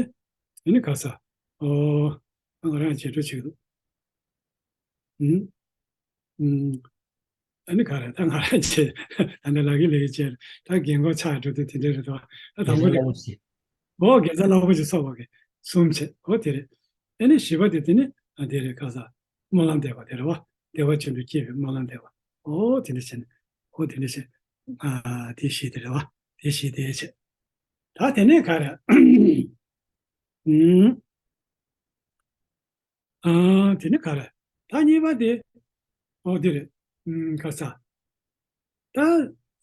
ཨེ་ནི་ག་ས། ཨོ། ང་རང་བྱེད་འགྲོ་བྱེད་འདུག་ཨུམ། ཨུམ། ཨེ་ནི་ག་རེ་ད་ང་རང་བྱེད། ད་ནི་ལག་གི་ལས་ཀྱི་བྱེད། ད་རྒན་གོག་ཆགས་འགྲོ་དུས་དེ་འདྲ་རེད་དོ། ད་དང་པོ་རེད། ཨོ་དགེ་རྩ་ལྷག་པོ་ཅིག་སོགས་པ་གི་གསུམ་བྱེད། ཨོ་དེ་རེད། ཨེ་ནི་བཞི་པ་དེ་དེ་ནི་ཨ་དེ་རེད་ག་ས། སྨོན་ལམ་འདེབས་པ་དེ་རེད་བ། བདེ་བ་ཅན་དུ་སྐྱེ་བའི་སྨོན་ལམ་འདེབས་པ། ཨོ་དེ་འདྲ་བྱས་ནས། ཨོ་དེ་འདྲ་བྱས། ཨ་དེ་བཞི་དེ་རེད་བ། དེ་བཞི་དེ་བྱས། ད་དེ་ནས་ག་རེ། ཨུམ། ཨ་དེ་ནས་ག་རེ། ད་གཉིས་པ་དེ། ཨོ་དེ་རེད། ཨུམ་ག་ས། ད་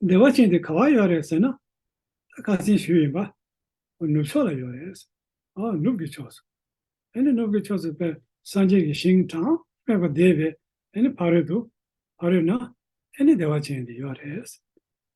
བདེ་བ་ཅན་དེ་ག་བ་ཡོད་རེད་ཟེར་ན། ད་ཁ་སང་ཞུས་ཡིན་པ། ནུབ་ཕྱོགས་ལ་ཡོད་རེད། ཨ་ནུབ་ཀྱི་ཕྱོགས་སུ། ཨ་ནི་ནུབ་ཀྱི་ཕྱོགས་སུ་དཔེ་སངས་རྒྱས་ཀྱི་ཞིང་གྲངས་མེད་པ་འདས་པའི་ཨ་ནི་ཕ་རོལ་ཏུ། ཕ་རོལ་ན་ཨ་ནི་བདེ་བ་ཅན་དེ་ཡོད་རེད།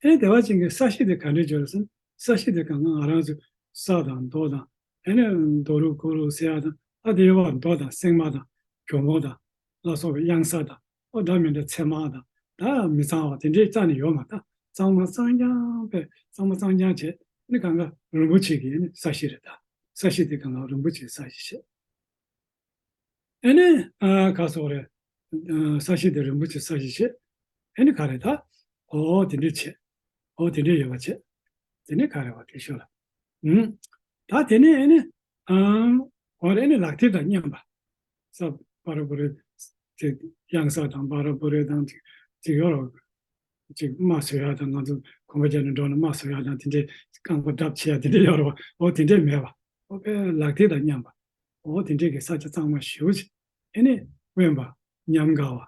ཨ་ནི་བདེ་བ་ཅན་གྱི་ས་གཞི་དེ་ག་འདྲ་ཅིག་ཡོད་རེད་ཟེར་ན། ས་གཞི་དེ་གང་ག་ང་རང་ཚོ་ས་དང་རྡོ་དང་། ཨ་ནི་རྡོ་རུག་ཀོ་རུག་ཟེར་ཡ་དང་། ཨ་དེ་ཡོད་པ་རྡོ་དང་སྲན་མ་དང་གྱོ་མོ་དང་ལ་སོགས་པའི་གཡང་ས་དང་། ཨོ་འདྲ་མི་འདྲ་ཚེར་མ་དང་། ད་མི་གཙང་བ་དེ་འདྲའི་རྩ་ནས་ཡོད་མ་རེད། ད་གཙང་མ་གཙང་རྐྱང་པས་གཙང་མ་གཙང་རྐྱང་བྱས་ནི་གང་ག་རིན་པོ་ཆེ་གི་ནི་ས་གཞི་རེད་ད། ས་གཞི་དེ་གང་ག་རིན་པོ་ཆེའི་ས་གཞི་བྱས། ཨ་ནི་ཨ་ག་སོགས་རེད། ཨ་ས་གཞི་དེ་རིན་པོ་ཆེའི་ས་གཞི་བྱས། ཨ་ནི་ག་རེ་ད། ཨོ་དེ་འདྲའི་བྱས། ཨོ་དེ་འདྲའི་ཡོད་པ་བྱས། དེ་ནི་ག་རེ་བ་དེ་ཤོད་ལ། ཨུམ། ད་དེ་ནས་ཨ་ནི། ཨམ། འོ་རེ་ནི་ལག་མཐིལ་དང་མཉམ་པ། ས་བ་ར་བུ་རེ། ཅིག་གཡང་ས་དང་བ་ར་བུ་རེ་དང་ཅིག་ཅིག་ཡོད་རོ། ཅིག་རྨ་བཟོ་ཡ་དང་ང་ཚོ་གོམ་པ་རྒྱབ་ནས་འགྲོ་ན་རྨ་བཟོ་ཡ་དང་དེ་འདྲའི་རྐང་པ་སྒྲབ་བྱེད་ཡ་དེ་འདྲའི་ཡོད་རོ། འོ་དེ་འདྲའི་མེད་པ། འོ་པའི་ལག་མཐིལ་དང་མཉམ་པ། འོ་དེ་འདྲའི་གི་ས་ཆ་གཙང་མ་ཞེ་པོ་ཅིག་ཨེ་ནི་དབེན་པ། ཉམས་དགའ་བ།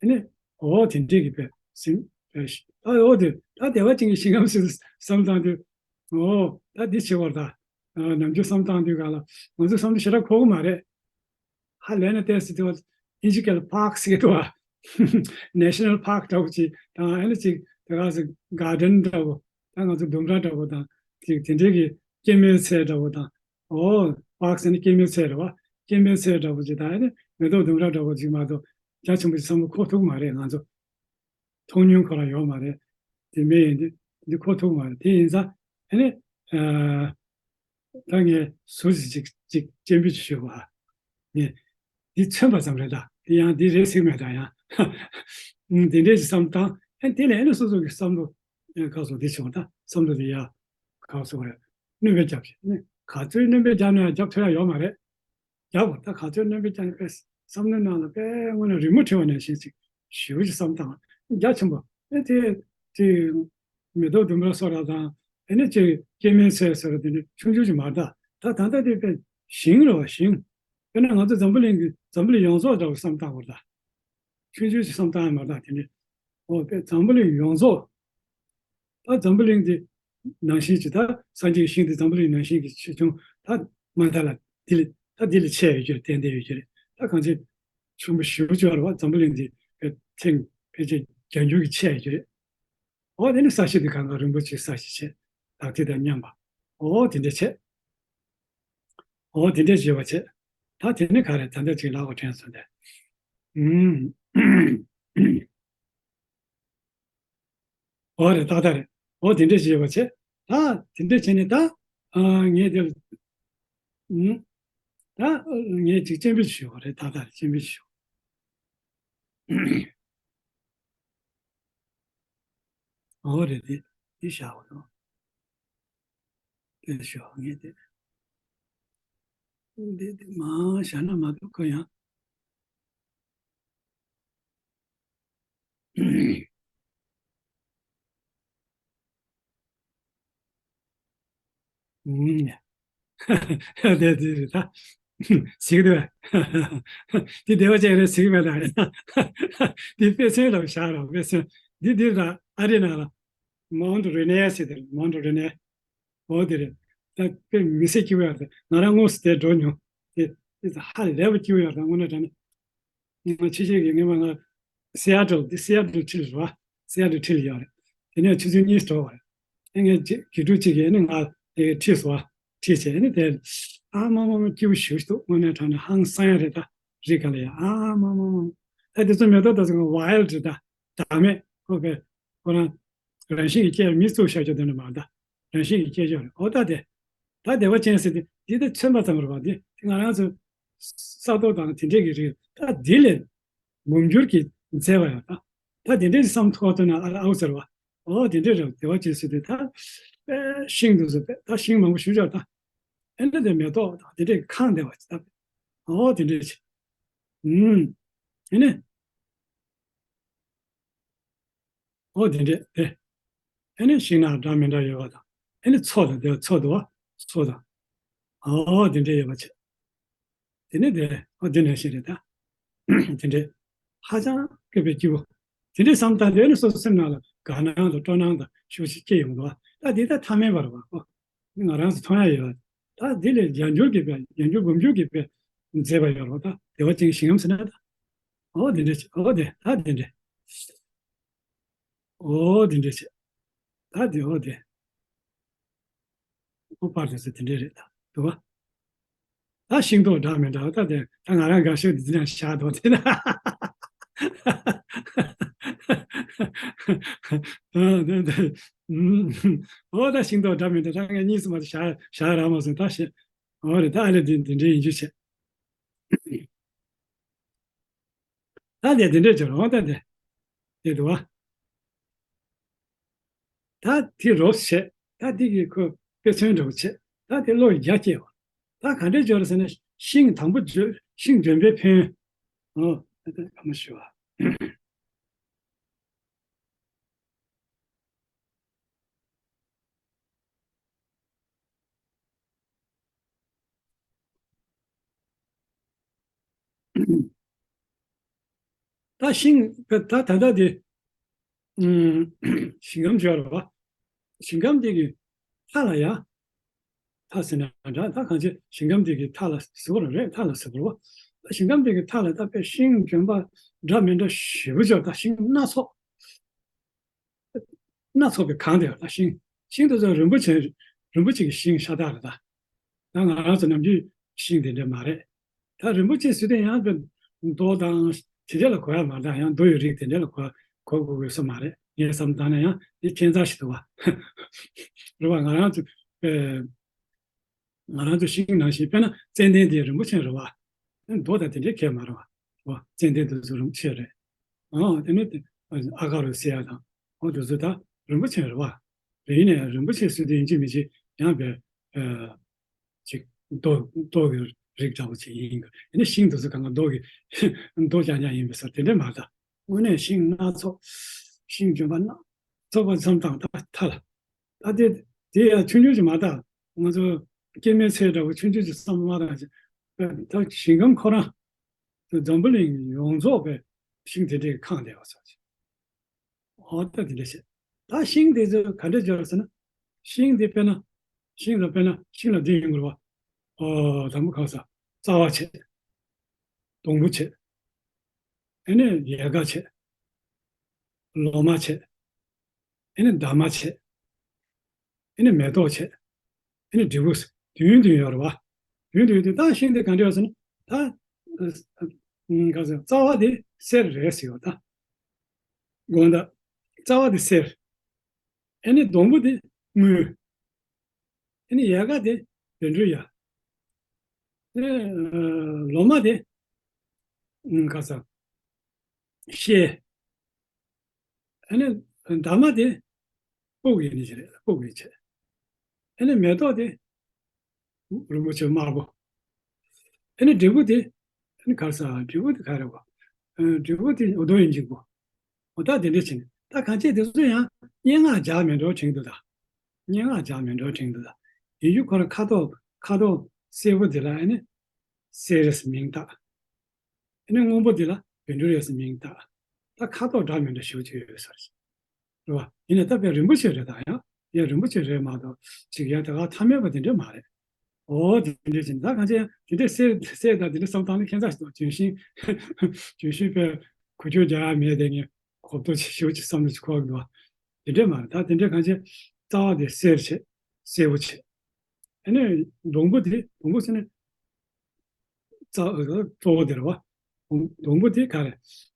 ཨེ་ནི་འོ་དེ་འདྲའི་གི་པའི་སེམས་པའི་ཤི་ད་འོ་དེ་ད་བདེ་བ་ཅན་གྱི་ཞིང་ཁམས་སུ་བསམ་བཏང་དུས། འོ་ད་འདི་བྱེད་བར་ད། ནམ་རྒྱུན་བསམ་བཏང་དུས་ག་ལ་ང་ཚོ་བསམ་བློ་ཞེ་དྲག་འཁོར་གི་མ་རེད། ཧ་ལས་ན་ཏོག་ཙམ་དེ་བ་ཨིན་ཇི་སྐད་ལ་པཱརཀ་ཟེར་གི་འདུག་བ། ནེ་ཤ་ནལ་པཱརཀ་འདྲ་བོ་ཅིག་དང་ཨ་ནི་ཅིག་དེ་ག་ཟེར་གར་ཌེན་འདྲ་བོ། ད་ང་ཚོ་ལྡུམ་ར་འདྲ་བོ་དང་ཅིག་དེ་འདྲའི་གི་སྐྱེད་མོས་ཚལ་འདྲ་བོ་དང་། འོ་པཱརཀ་ཟེར་ན་སྐྱེད་མོས་ཚལ་རེད་བ། སྐྱེད་མོས་ཚལ་འདྲ་བོ་ཅིག་དང་ཨ་ནི་མེ་ཏོག་ལྡུམ་ར་འདྲ་བོ་ཅིག་མ་གཏོགས་རྒྱ་ཆེན་པོ་ཅིག་བསམ་བློ་འཁོར་ཐུབ་མ་རེད་ང་ཚོ། མཐོང་མྱོང་ཁོ་རང་ཡོད་མ་རེད། དེ་མིན་ཡིན་དུས་འདི་འཁོར་ཐུབ་མ་རེད། དེ་ཡིན་ཙང་ཨ་ནི། ཨ། ད་ངས་ཟུར་ཞིག་ཅིག་ཅིག་སྤྱན་འབུལ་ཅིག་ཞུ་བ། ངས་འདི་མཚོན་པ་ཙམ་རེད་ད། འདི་ཡང་འདི་རེད་ཟེར་མེད་ད་ཡང་། ཨུམ། འདི་འདྲས་ཅིག་བསམ་བཏང་། ཨ་ནི་དེ་ནས་ཨ་ནི་སོ་སོ་གི་བསམ་བློ་ཨ་ཁ་སོ་འདི་བྱུང་ད་བསམ་བློ་འདི་ཡ་ཁ་སོ་རེད། སྣོན་པ་བརྒྱབ་ཞིག་ནི་ག་ཚོད་སྣོན་པ་བརྒྱབ་ན་ཡང་རྒྱབ་ཐུབ་ཡ་ཡོད་མ་རེད། རྒྱབ་པ་ད་ག་ཚོད་སྣོན་པ་བརྒྱབ་ན་དཔེ་ བསམ་བློའི་ནང་ལ་དཔེ་དངོས་གནས་རི་མོ་བྲིས་པ་ནང་བཞིན་ཅིག་ཞེ་པོ་ཅིག་བསམ་སྟངས་རྒྱ་ཆེན་པོ། ཨེ་དེ་དེ་མེ་ཏོག་ལྡུམ་ར་སོགས་ར་དང་། ཨེ་ནི་ཅིག་སྐྱེད་མོས་ཚལ་ཟེར་བ་དེ་འདྲ་ཆུང་ཆུང་ཅིག་མ་རེད་ད། ད་ད་ལྟ་དེ་དཔེ་ཞིང་རེད་བ། ཞིང་། དཔེར་ན་ང་ཚོ་འཛམ་བུ་གླིང་གི་འཛམ་བུ་གླིང་ཡོངས་རྫོགས་འདྲ་བོ་བསམ་སྟངས་བར་ད། ཆུང་ཆུང་ཞིག་བསམ་སྟངས་མ་རེད་ད་དེ་འདྲ། ཨོ་དཔེ་འཛམ་བུ་གླིང་ཡོངས་རྫོགས། ད་འཛམ་བུ་གླིང་འདི་ནང་བཞིན་གྱི། ད་སངས་རྒྱས་ཀྱི་ཞིང་འདི་འཛམ་བུ་གླིང་ནང་བཞིན་གྱི་ཆེ་ཆུང་ད་མ་ད་ལ་འདི་ལས་ད་འདི་ལས་ཆེ་ཡོད་རྒྱུ་རེད། ཏན་ཏན་ཡོད་རྒྱུ་རེད། ད་གང་ཅི་ཆེན་པོ་ཞེ་པོ་ཅིག་ཡོད་རེད་བ། འཛམ་བུ་གླིང་འདི་ཕལ་ཆེར་ཕལ་ཆེར་བརྒྱ་འགྱུར་གྱིས་ཆེ་ཡོད་རྒྱུ་རེད། ཨོ་དེ་ནི་ས་གཞི་འདི་གང་ག་རིན་པོ་ཆེའི་ས་གཞི་བྱས། ལག་མཐིལ་དང་མཉམ་པ། ཨོ་དེ་འདྲ་བྱས། ཨོ་དེ་འདྲ་བྱས་པ་བྱས། ད་དེ་ནི་ག་རེ་ད་ལྟ་ཅིག་ལབ་དགོས་དྲན་སོང་སྟེ། ཨུམ། ཨོ་རེད། ཏག་ཏག་རེད། ཨོ་དེ་འདྲ་བྱས་པ་བྱས། ད་དེ་འདྲ་བྱས་ནས་ད། ཨ་ངས་དེ། ཨུམ། ད་ངས་ཅིག་སྤྱན་འབུལ་ཞུ་བ་རེད། ཏག་ཏག་རེད། སྤྱན་འབུལ་ཞུ། ཨོ་རེད། དེ་དེ་བཞག་པ་དང་། དེ་ཞོག་ངས་དེ། འདི་འདི་མ་བཞག་ན་མ་གཏོགས་ཁོ་ཡང་། ཨུམ། དེ་དེ་རེད་ད། གཟིགས་འདུག་དེ་བདེ་བ་ཅན་རེད། གཟིགས་མེད་ད་རེད། དེ་དཔེ་མཚོན་ལ་བཞག་རོགས། དཔེ་མཚོན། འདི་འདི་ད་ཨ་རི་ནང་ལ་མོན་ཊ་རེ་ནེ་ཟེར་དེ་རེད། མོན་ཊ་རེ་ནེ། འོ་དེ་རེད། ད་དཔེ་མི་སྲིད་སྐྱིད་པོ་ཡོད་རེད། ང་རང་དངོས་སུ་དེར་འགྲོ་མྱོང་། དེ་དེ་ཧ་ལས་པ་སྐྱིད་པོ་ཡོད་རེད། དངོས་གནས་དྲང་གནས། ངས་ཕྱི་རྒྱལ་གྱི་སྔོན་མ་ང་སི་ཨ་ཊལ། དེ་སི་ཨ་ཊལ་ཁྲིད་རེད་བ། སི་ཨ་ཊལ་ཁྲིད་ལ་ཡོད་རེད། དེ་ནས་ཆུ་ཚོད་གཉིས་འགྲོ་བ་རེད། ཨེ་ངས་དགེ་ཕྲུག་གཅིག་གིས་ཨེ་ནི་ང་དེ་ཁྲིད་སོང་བ། ཁྲིད་བྱས་ཨེ་ནི་དེ། ཨ་མ་མ་མ་སྐྱིད་པོ་ཞེ་པོ་ཞིག་འདུག་དངོས་གནས་དྲང་གནས་ཧང་སང་ཡ་རེད་ད། རི་ག་ལ་ཡ། ཨ་མ་མ་མ། ཨ་དེ་ཚོ་མེ་ཏོག་དེ་ཚོ་ཝའིལ་ཌི་རེད་ད། བདག་མེད། ཁོ་པས་ཁོ་རང་རང་བཞིན་གྱིས་སྐྱེ། མི་བཙུགས་བཞག་རྒྱུ་དེ་འདྲ་མ་རེད་ད། རང་བཞིན་གྱིས་སྐྱེ་ཆོག་རེད། ཨོ་ད་དེ། ད་བདེ་བ་ཅན་ཟེར་དེ་འདི་ད་ཚོན་པ་ཙམ་རེད་བ། འདི་དེ་ང་རང་ཚོ་ས་རྡོ་དང་དེ་འདྲས་ཀྱི་རིགས། ད་འདི་ལས་ངོམ་འགྱུར་གྱི་མཛེས་པ་ཡང་ད། ད་དེ་འདྲས་བསམ་ཐུབ་པ་ཐུབ་ན་ཨ་ཨའུ་ཟེར་བ། ཨོ་དེ་འདྲས་རེད། བདེ་བ་ཅན་ཟེར་དེ་ད། ཤིང་འདུག་ཟེར། ད་ཤིང་མང་པོ་ཞུ་ཆོག་ད། ཨེ་འདྲ་དེ་མེ་ཏོག་དང་དེ་འདྲས་ཀྱི་ཁང་བདེ་བ་ཅིག་ད། ཨོ་དེ་འདྲས་ཅིག་ཨུམ། ཨེ་ནི། ཨོ་དེ་འདྲས་དེ། ཨེ་ནི་ཤིང་ནགས་འདྲ་མི་འདྲ་ཡོད་པ་དང་། ཨེ་ནི་མཚོ་དང་དེ་མཚོ་འདུག་བ། མཚོ་དང་། ཨོ་དེ་འདྲས་ཡོད་པ་བྱས། དེ་ནི་དེ་ཨོ་དེ་འདྲས་ཞིག་རེད་ད། དེ་འདྲས། ཧ་ཅང་སྐྱིད་པའི་སྐྱིད་པོ། དེ་འདྲས་བསམ་སྟངས་དེ་ནི་སོ་སོ་སེམས་ནང་ལ་དགའ་སྣང་དང་སྤྲོ་སྣང་དང་ཞེ་པོ་ཅིག་སྐྱེ་ཡོང་འདུག་བ། ད་དེ་ད་ཐ་མལ་པ་རེད་བ་ཨོ། ང་རང་ཚོ་མཐོང་ཡ་ཡོད། ད་དེ་ལས་བརྒྱ་འགྱུར་གྱིས་དཔེ། བརྒྱ་འགྱུར་འབུམ་འགྱུར་གྱིས་དཔེ་མཛེས་པ་ཡོད་རེད་བ། ད་བདེ་བ་ཅན་ཞིང་ངམ་ཟེར་ན་ད། ཨོ་དེ་འདྲས་བྱས། ཨོ་དེ་ད་དེ་འདྲས། ཨོ་དེ་འདྲས་བྱས། ད་དེ་ཨོ་དེ། ཨོ་པར་དེ་ཚོ་དེ་འདྲས་རེད་ད། འདུག་བ། ད་ཤིང་ཏོག་འདྲ་མི་འདྲ་བ་ད་དེ་ད་ང་རང་དགའ་ཤོས་དེ་ཚོ་ཡང་བཞག་འདུག་དེ་ན། ཨ་དེ་དེ། ཨོ་ད་ཤིང་ཏོག་འདྲ་མི་འདྲ་ད་ངས་གཉིས་སུ་མ་གཏོགས་བཞག་བཞག་རག་མ་སོང་ད་ཤེས། ཨོ་རེད། ད་ཨ་ལས་དེ་དེ་འདྲའི་ཡིན་རྒྱུ་བྱས། ད་དེ་དེ་འདྲས་བྱས་རོགས་ད་དེ། དེ་འདུག་བ། ད་དེ་རོགས་བྱས། ད་དེ་གི་ཁོ་དཔེ་མཚོན་འདྲ་བོ་བྱས། ད་དེ་བློ་རྒྱ་སྐྱེ་བ། ད་ག་འདྲས་བྱས་རེད་ཟེར་ན་ཤིང་དང་པོ་བརྗོད། ཤིང་ལྗོན་པའི་ཕན། ཨོ་ད་ད་ག་མ་ཞུ་བ། ད་ཤིང་ད་ད་ལྟ་དེ་ཨུམ། ཞིང་ཁམས་བརྗོད་རེད་བ། ཞིང་ཁམས་དེ་གི་མཐའ་ལ་ཡ། མཐའ་ཟེར་ན་འདྲ། ད་གང་ཅི་ཞིང་ཁམས་དེ་གི་མཐའ་ལ་ཟེར་བ་རེད། མཐའ་ལ་ཟེར་བ་རེད་བ། ད་ཞིང་ཁམས་དེ་གི་མཐའ་ལ་ད་དཔེ་ཤིང་ལྗོན་པ་འདྲ་མི་འདྲ་ཞེ་པོ་ཅིག་ད་ཤིང་སྣ་ཚོགས། སྣ་ཚོགས་པས་གང་བསྡད་ཡོད་ད། ཤིང་། ཤིང་དེ་ཚོ་རིན་པོ་ཆེ། རིན་པོ་ཆེ་གི་ཤིང་ཤ་སྟག་རེད་ད། ད་ང་རང་ཚོ་ནམ་རྒྱུན་ཤིང་དེ་འདྲ་མ་རེད། ད་རིན་པོ་ཆེ་ཟེར་དུས་ཡང་དཔེ་རྡོ་དང་དེ་འདྲ་ལ་གོ་ཡ་མ་རེད་ད། ཡང་རྡོ་ཡི་རིགས་དེ་འདྲ་ལ་གོ་གོ་དགོས་ས་མ་རེད། ངས་བསམ་བཏང་ན་ཡང་དེ་ཁྱད་མཚར་ཞིག་འདུག་བ། རེད་བ། ང་རང་ཚོ་ཨེ། ང་རང་ཚོ་ཤིང་ནང་བཞིན། དཔེར་ན་ཙན་དན་དེ་རིན་པོ་ཆེ་རེད་བ། རྡོ་དང་དེ་འདྲའི་ཁྱད་མ་རེད་བ། འོ་ཙན་དན་དེ་ཚོ་རིན་པོ་ཆེ་རེད། ཨང་དེ་ནས་དེ་ཨ་ག་རུ་ཟེར་ཡ་དང་། འོ་དེ་ཚོ་ད་རིན་པོ་ཆེ་རེད་བ། རེད། ཡིན་ན་ཡང་རིན་པོ་ཆེ་ཟེར་དུས་ཡིན་གཅིག་མིན་གཅིག་ཡང་བས་ཨ་ཅིག་རྡོ་རྡོ་གི་ རིགས་འདྲ་བོ་ཅིག་ཡིན་དགོས། ཡིན་ན་ཤིང་དེ་ཚོ་གང་ག་རྡོ་གི་རྡོ་རྐྱང་རྐྱང་ཡིན་པའི་བཟོ་དེ་འདྲ་མ་རེད་ད། དངོས་གནས་ཤིང་སྣ་ཚོགས། ཤིང་ལྗོན་པ་སྣ་ཚོགས་པ་བསམ་སྟངས་ད་ཐ་ལ། ད་དེ་དེ་ཡང་ཆུང་ཆུང་ཅིག་མ་རེད་ད། ང་ཚོ་སྐྱེ་དམན་ཚལ་འདྲ་བོ་ཆུང་ཆུང་ཅིག་བསམ་བློ་མ་བཏང་ཅིག་ད་ཞིང་ཁམས་ཁོ་རང་། འཛམ་བུ་གླིང་ཡོངས་རྫོགས་པའི་ཤིང་དེ་འདྲས་ཁེངས་བསྡད་པ་ཚོ་ཅིག་འོ་ད་དེ་འདྲ་བྱས། ད་ཤིང་དེ་ཚོ་ག་འདྲ་སྦྱོར་ཟེར་ན། ཤིང་དེ་དཔེར་ན། ཤིང་ལ་དཔེར་ན་ཤིང་ལ་འདི་ཡོང་དགོས་རེད་བ། ཨོ་དང་པོ་གང་ཟག་རྩ་བ་བྱས། སྡོང་པོ་བྱས། ཨ་ནི་ཡལ་ག་བྱས། ལོ་མ་བྱས། ཨ་ནི་འདབ་མ་བྱས། ཨ་ནི་མེ་ཏོག་བྱས། ཨ་ནི་འབྲས་བུ། བདུན་བདུན་ཡོད་རེད་བ། བདུན་བདུན་དེ་ད་ཤིང་དེ་ག་འདྲ་ཡོད་ཟེར་ན། ད། ཨ། ཨ། ག་ཟེར། རྩ་བ་དེ་གསེར་རེད་ཟེར་ཡོད་ད། དགོངས་དག་རྩ་བ་དེ་གསེར། ཨ་ནི་སྡོང་པོ་དེ་དངུལ། ཨ་ནི་ཡལ་ག་དེ་བཻ་ཌཱུརྱ། ཨ་ནི་ལོ་མ་དེ་ག་ཟེར། ཤེལ། ཨ་ནི་འདབ་མ་དེ་སྤུ་གུ་ཡིན་ནི་ཞིག་རེད། སྤུ་གུ་ཡིན་བྱས། ཨ་ནི་མེ་ཏོག་དེ་རིན་པོ་ཆེ་དམར་པོ། ཨ་ནི་འབྲས་བུ་དེ། ཨ་ནི་ག་ཟེར། འབྲས་བུ་དེ་ག་རེ་བ། ཨ། འབྲས་བུ་དེ་འུ་དུམ་ཡིན་གཅིག་པོ། འོ་ད་དེ་འདྲ་བྱས་ནས་ད་གང་བྱས་དེ་ཚོ་ཡང་སྙན་ངག་སྦྱར་མེད་འགྲོ་དྲན་གྱི་འདུག་ད། སྙན་ངག་སྦྱར་མེད་འགྲོ་དྲན་གྱི་འདུག་ད། ཡིན་རྒྱུ་ཁོ་རང་ཁ་དོག་ཁ་དོག་སེར་པོ་དེ་ལ་ཨ་ནི་གསེར་ཟེར་མིང་བཏགས། ཨ་ནི་སྔོན་པོ་དེ་ལ་བཻ་ཌཱུརྱ་ཟེར་མིང་བཏགས། ད་ཁ་དོག་འདྲ་མི་འདྲ་ཞེ་པོ་ཅིག་ཡོད་ས་རེད། རེད་བ། ཡིན་ན་ད་དཔེ་རིན་པོ་ཆེ་རེད་ད། ཡང་ཡང་རིན་པོ་ཆེ་རེད་མ་གཏོགས་ཅིག་ཡང་ད་ག་ཐ་མལ་པ་དེ་འདྲ་མ་རེད། འོ་དེ་འདྲ་ཅིག་ད་གང་ཅི་དེ་འདྲ་གསེར་གསེར་དང་དེ་འདྲ་བསམ་སྟངས་ནི་ཁྱད་མཚར་ཞིག་འདུག་ལྗོན་ཤིང་། ལྗོན་ཤིང་དཔེ་གོ་ཆོད་རྒྱག་ཡ་མེད་དེ་ངས་གོ་རྟོགས་ཆེ་ཞེ་པོ་ཅིག་བསམ་བློ་ཅིག་འཁོར་གི་འདུག་དེ་འདྲ་མ་རེད། ད་དེ་འདྲ་གང་ཅི་རྩ་བ་དེ་གསེར་བྱས། སེར་པོ་བྱས། ཨ་ནི་སྡོང་པོ་དེ་སྡོང་པོ་ཟེར་ནས། རྩ། གཙོ་བོ་དེ་རེད་བ། སྡོང་པོ་དེ་ག་རེ།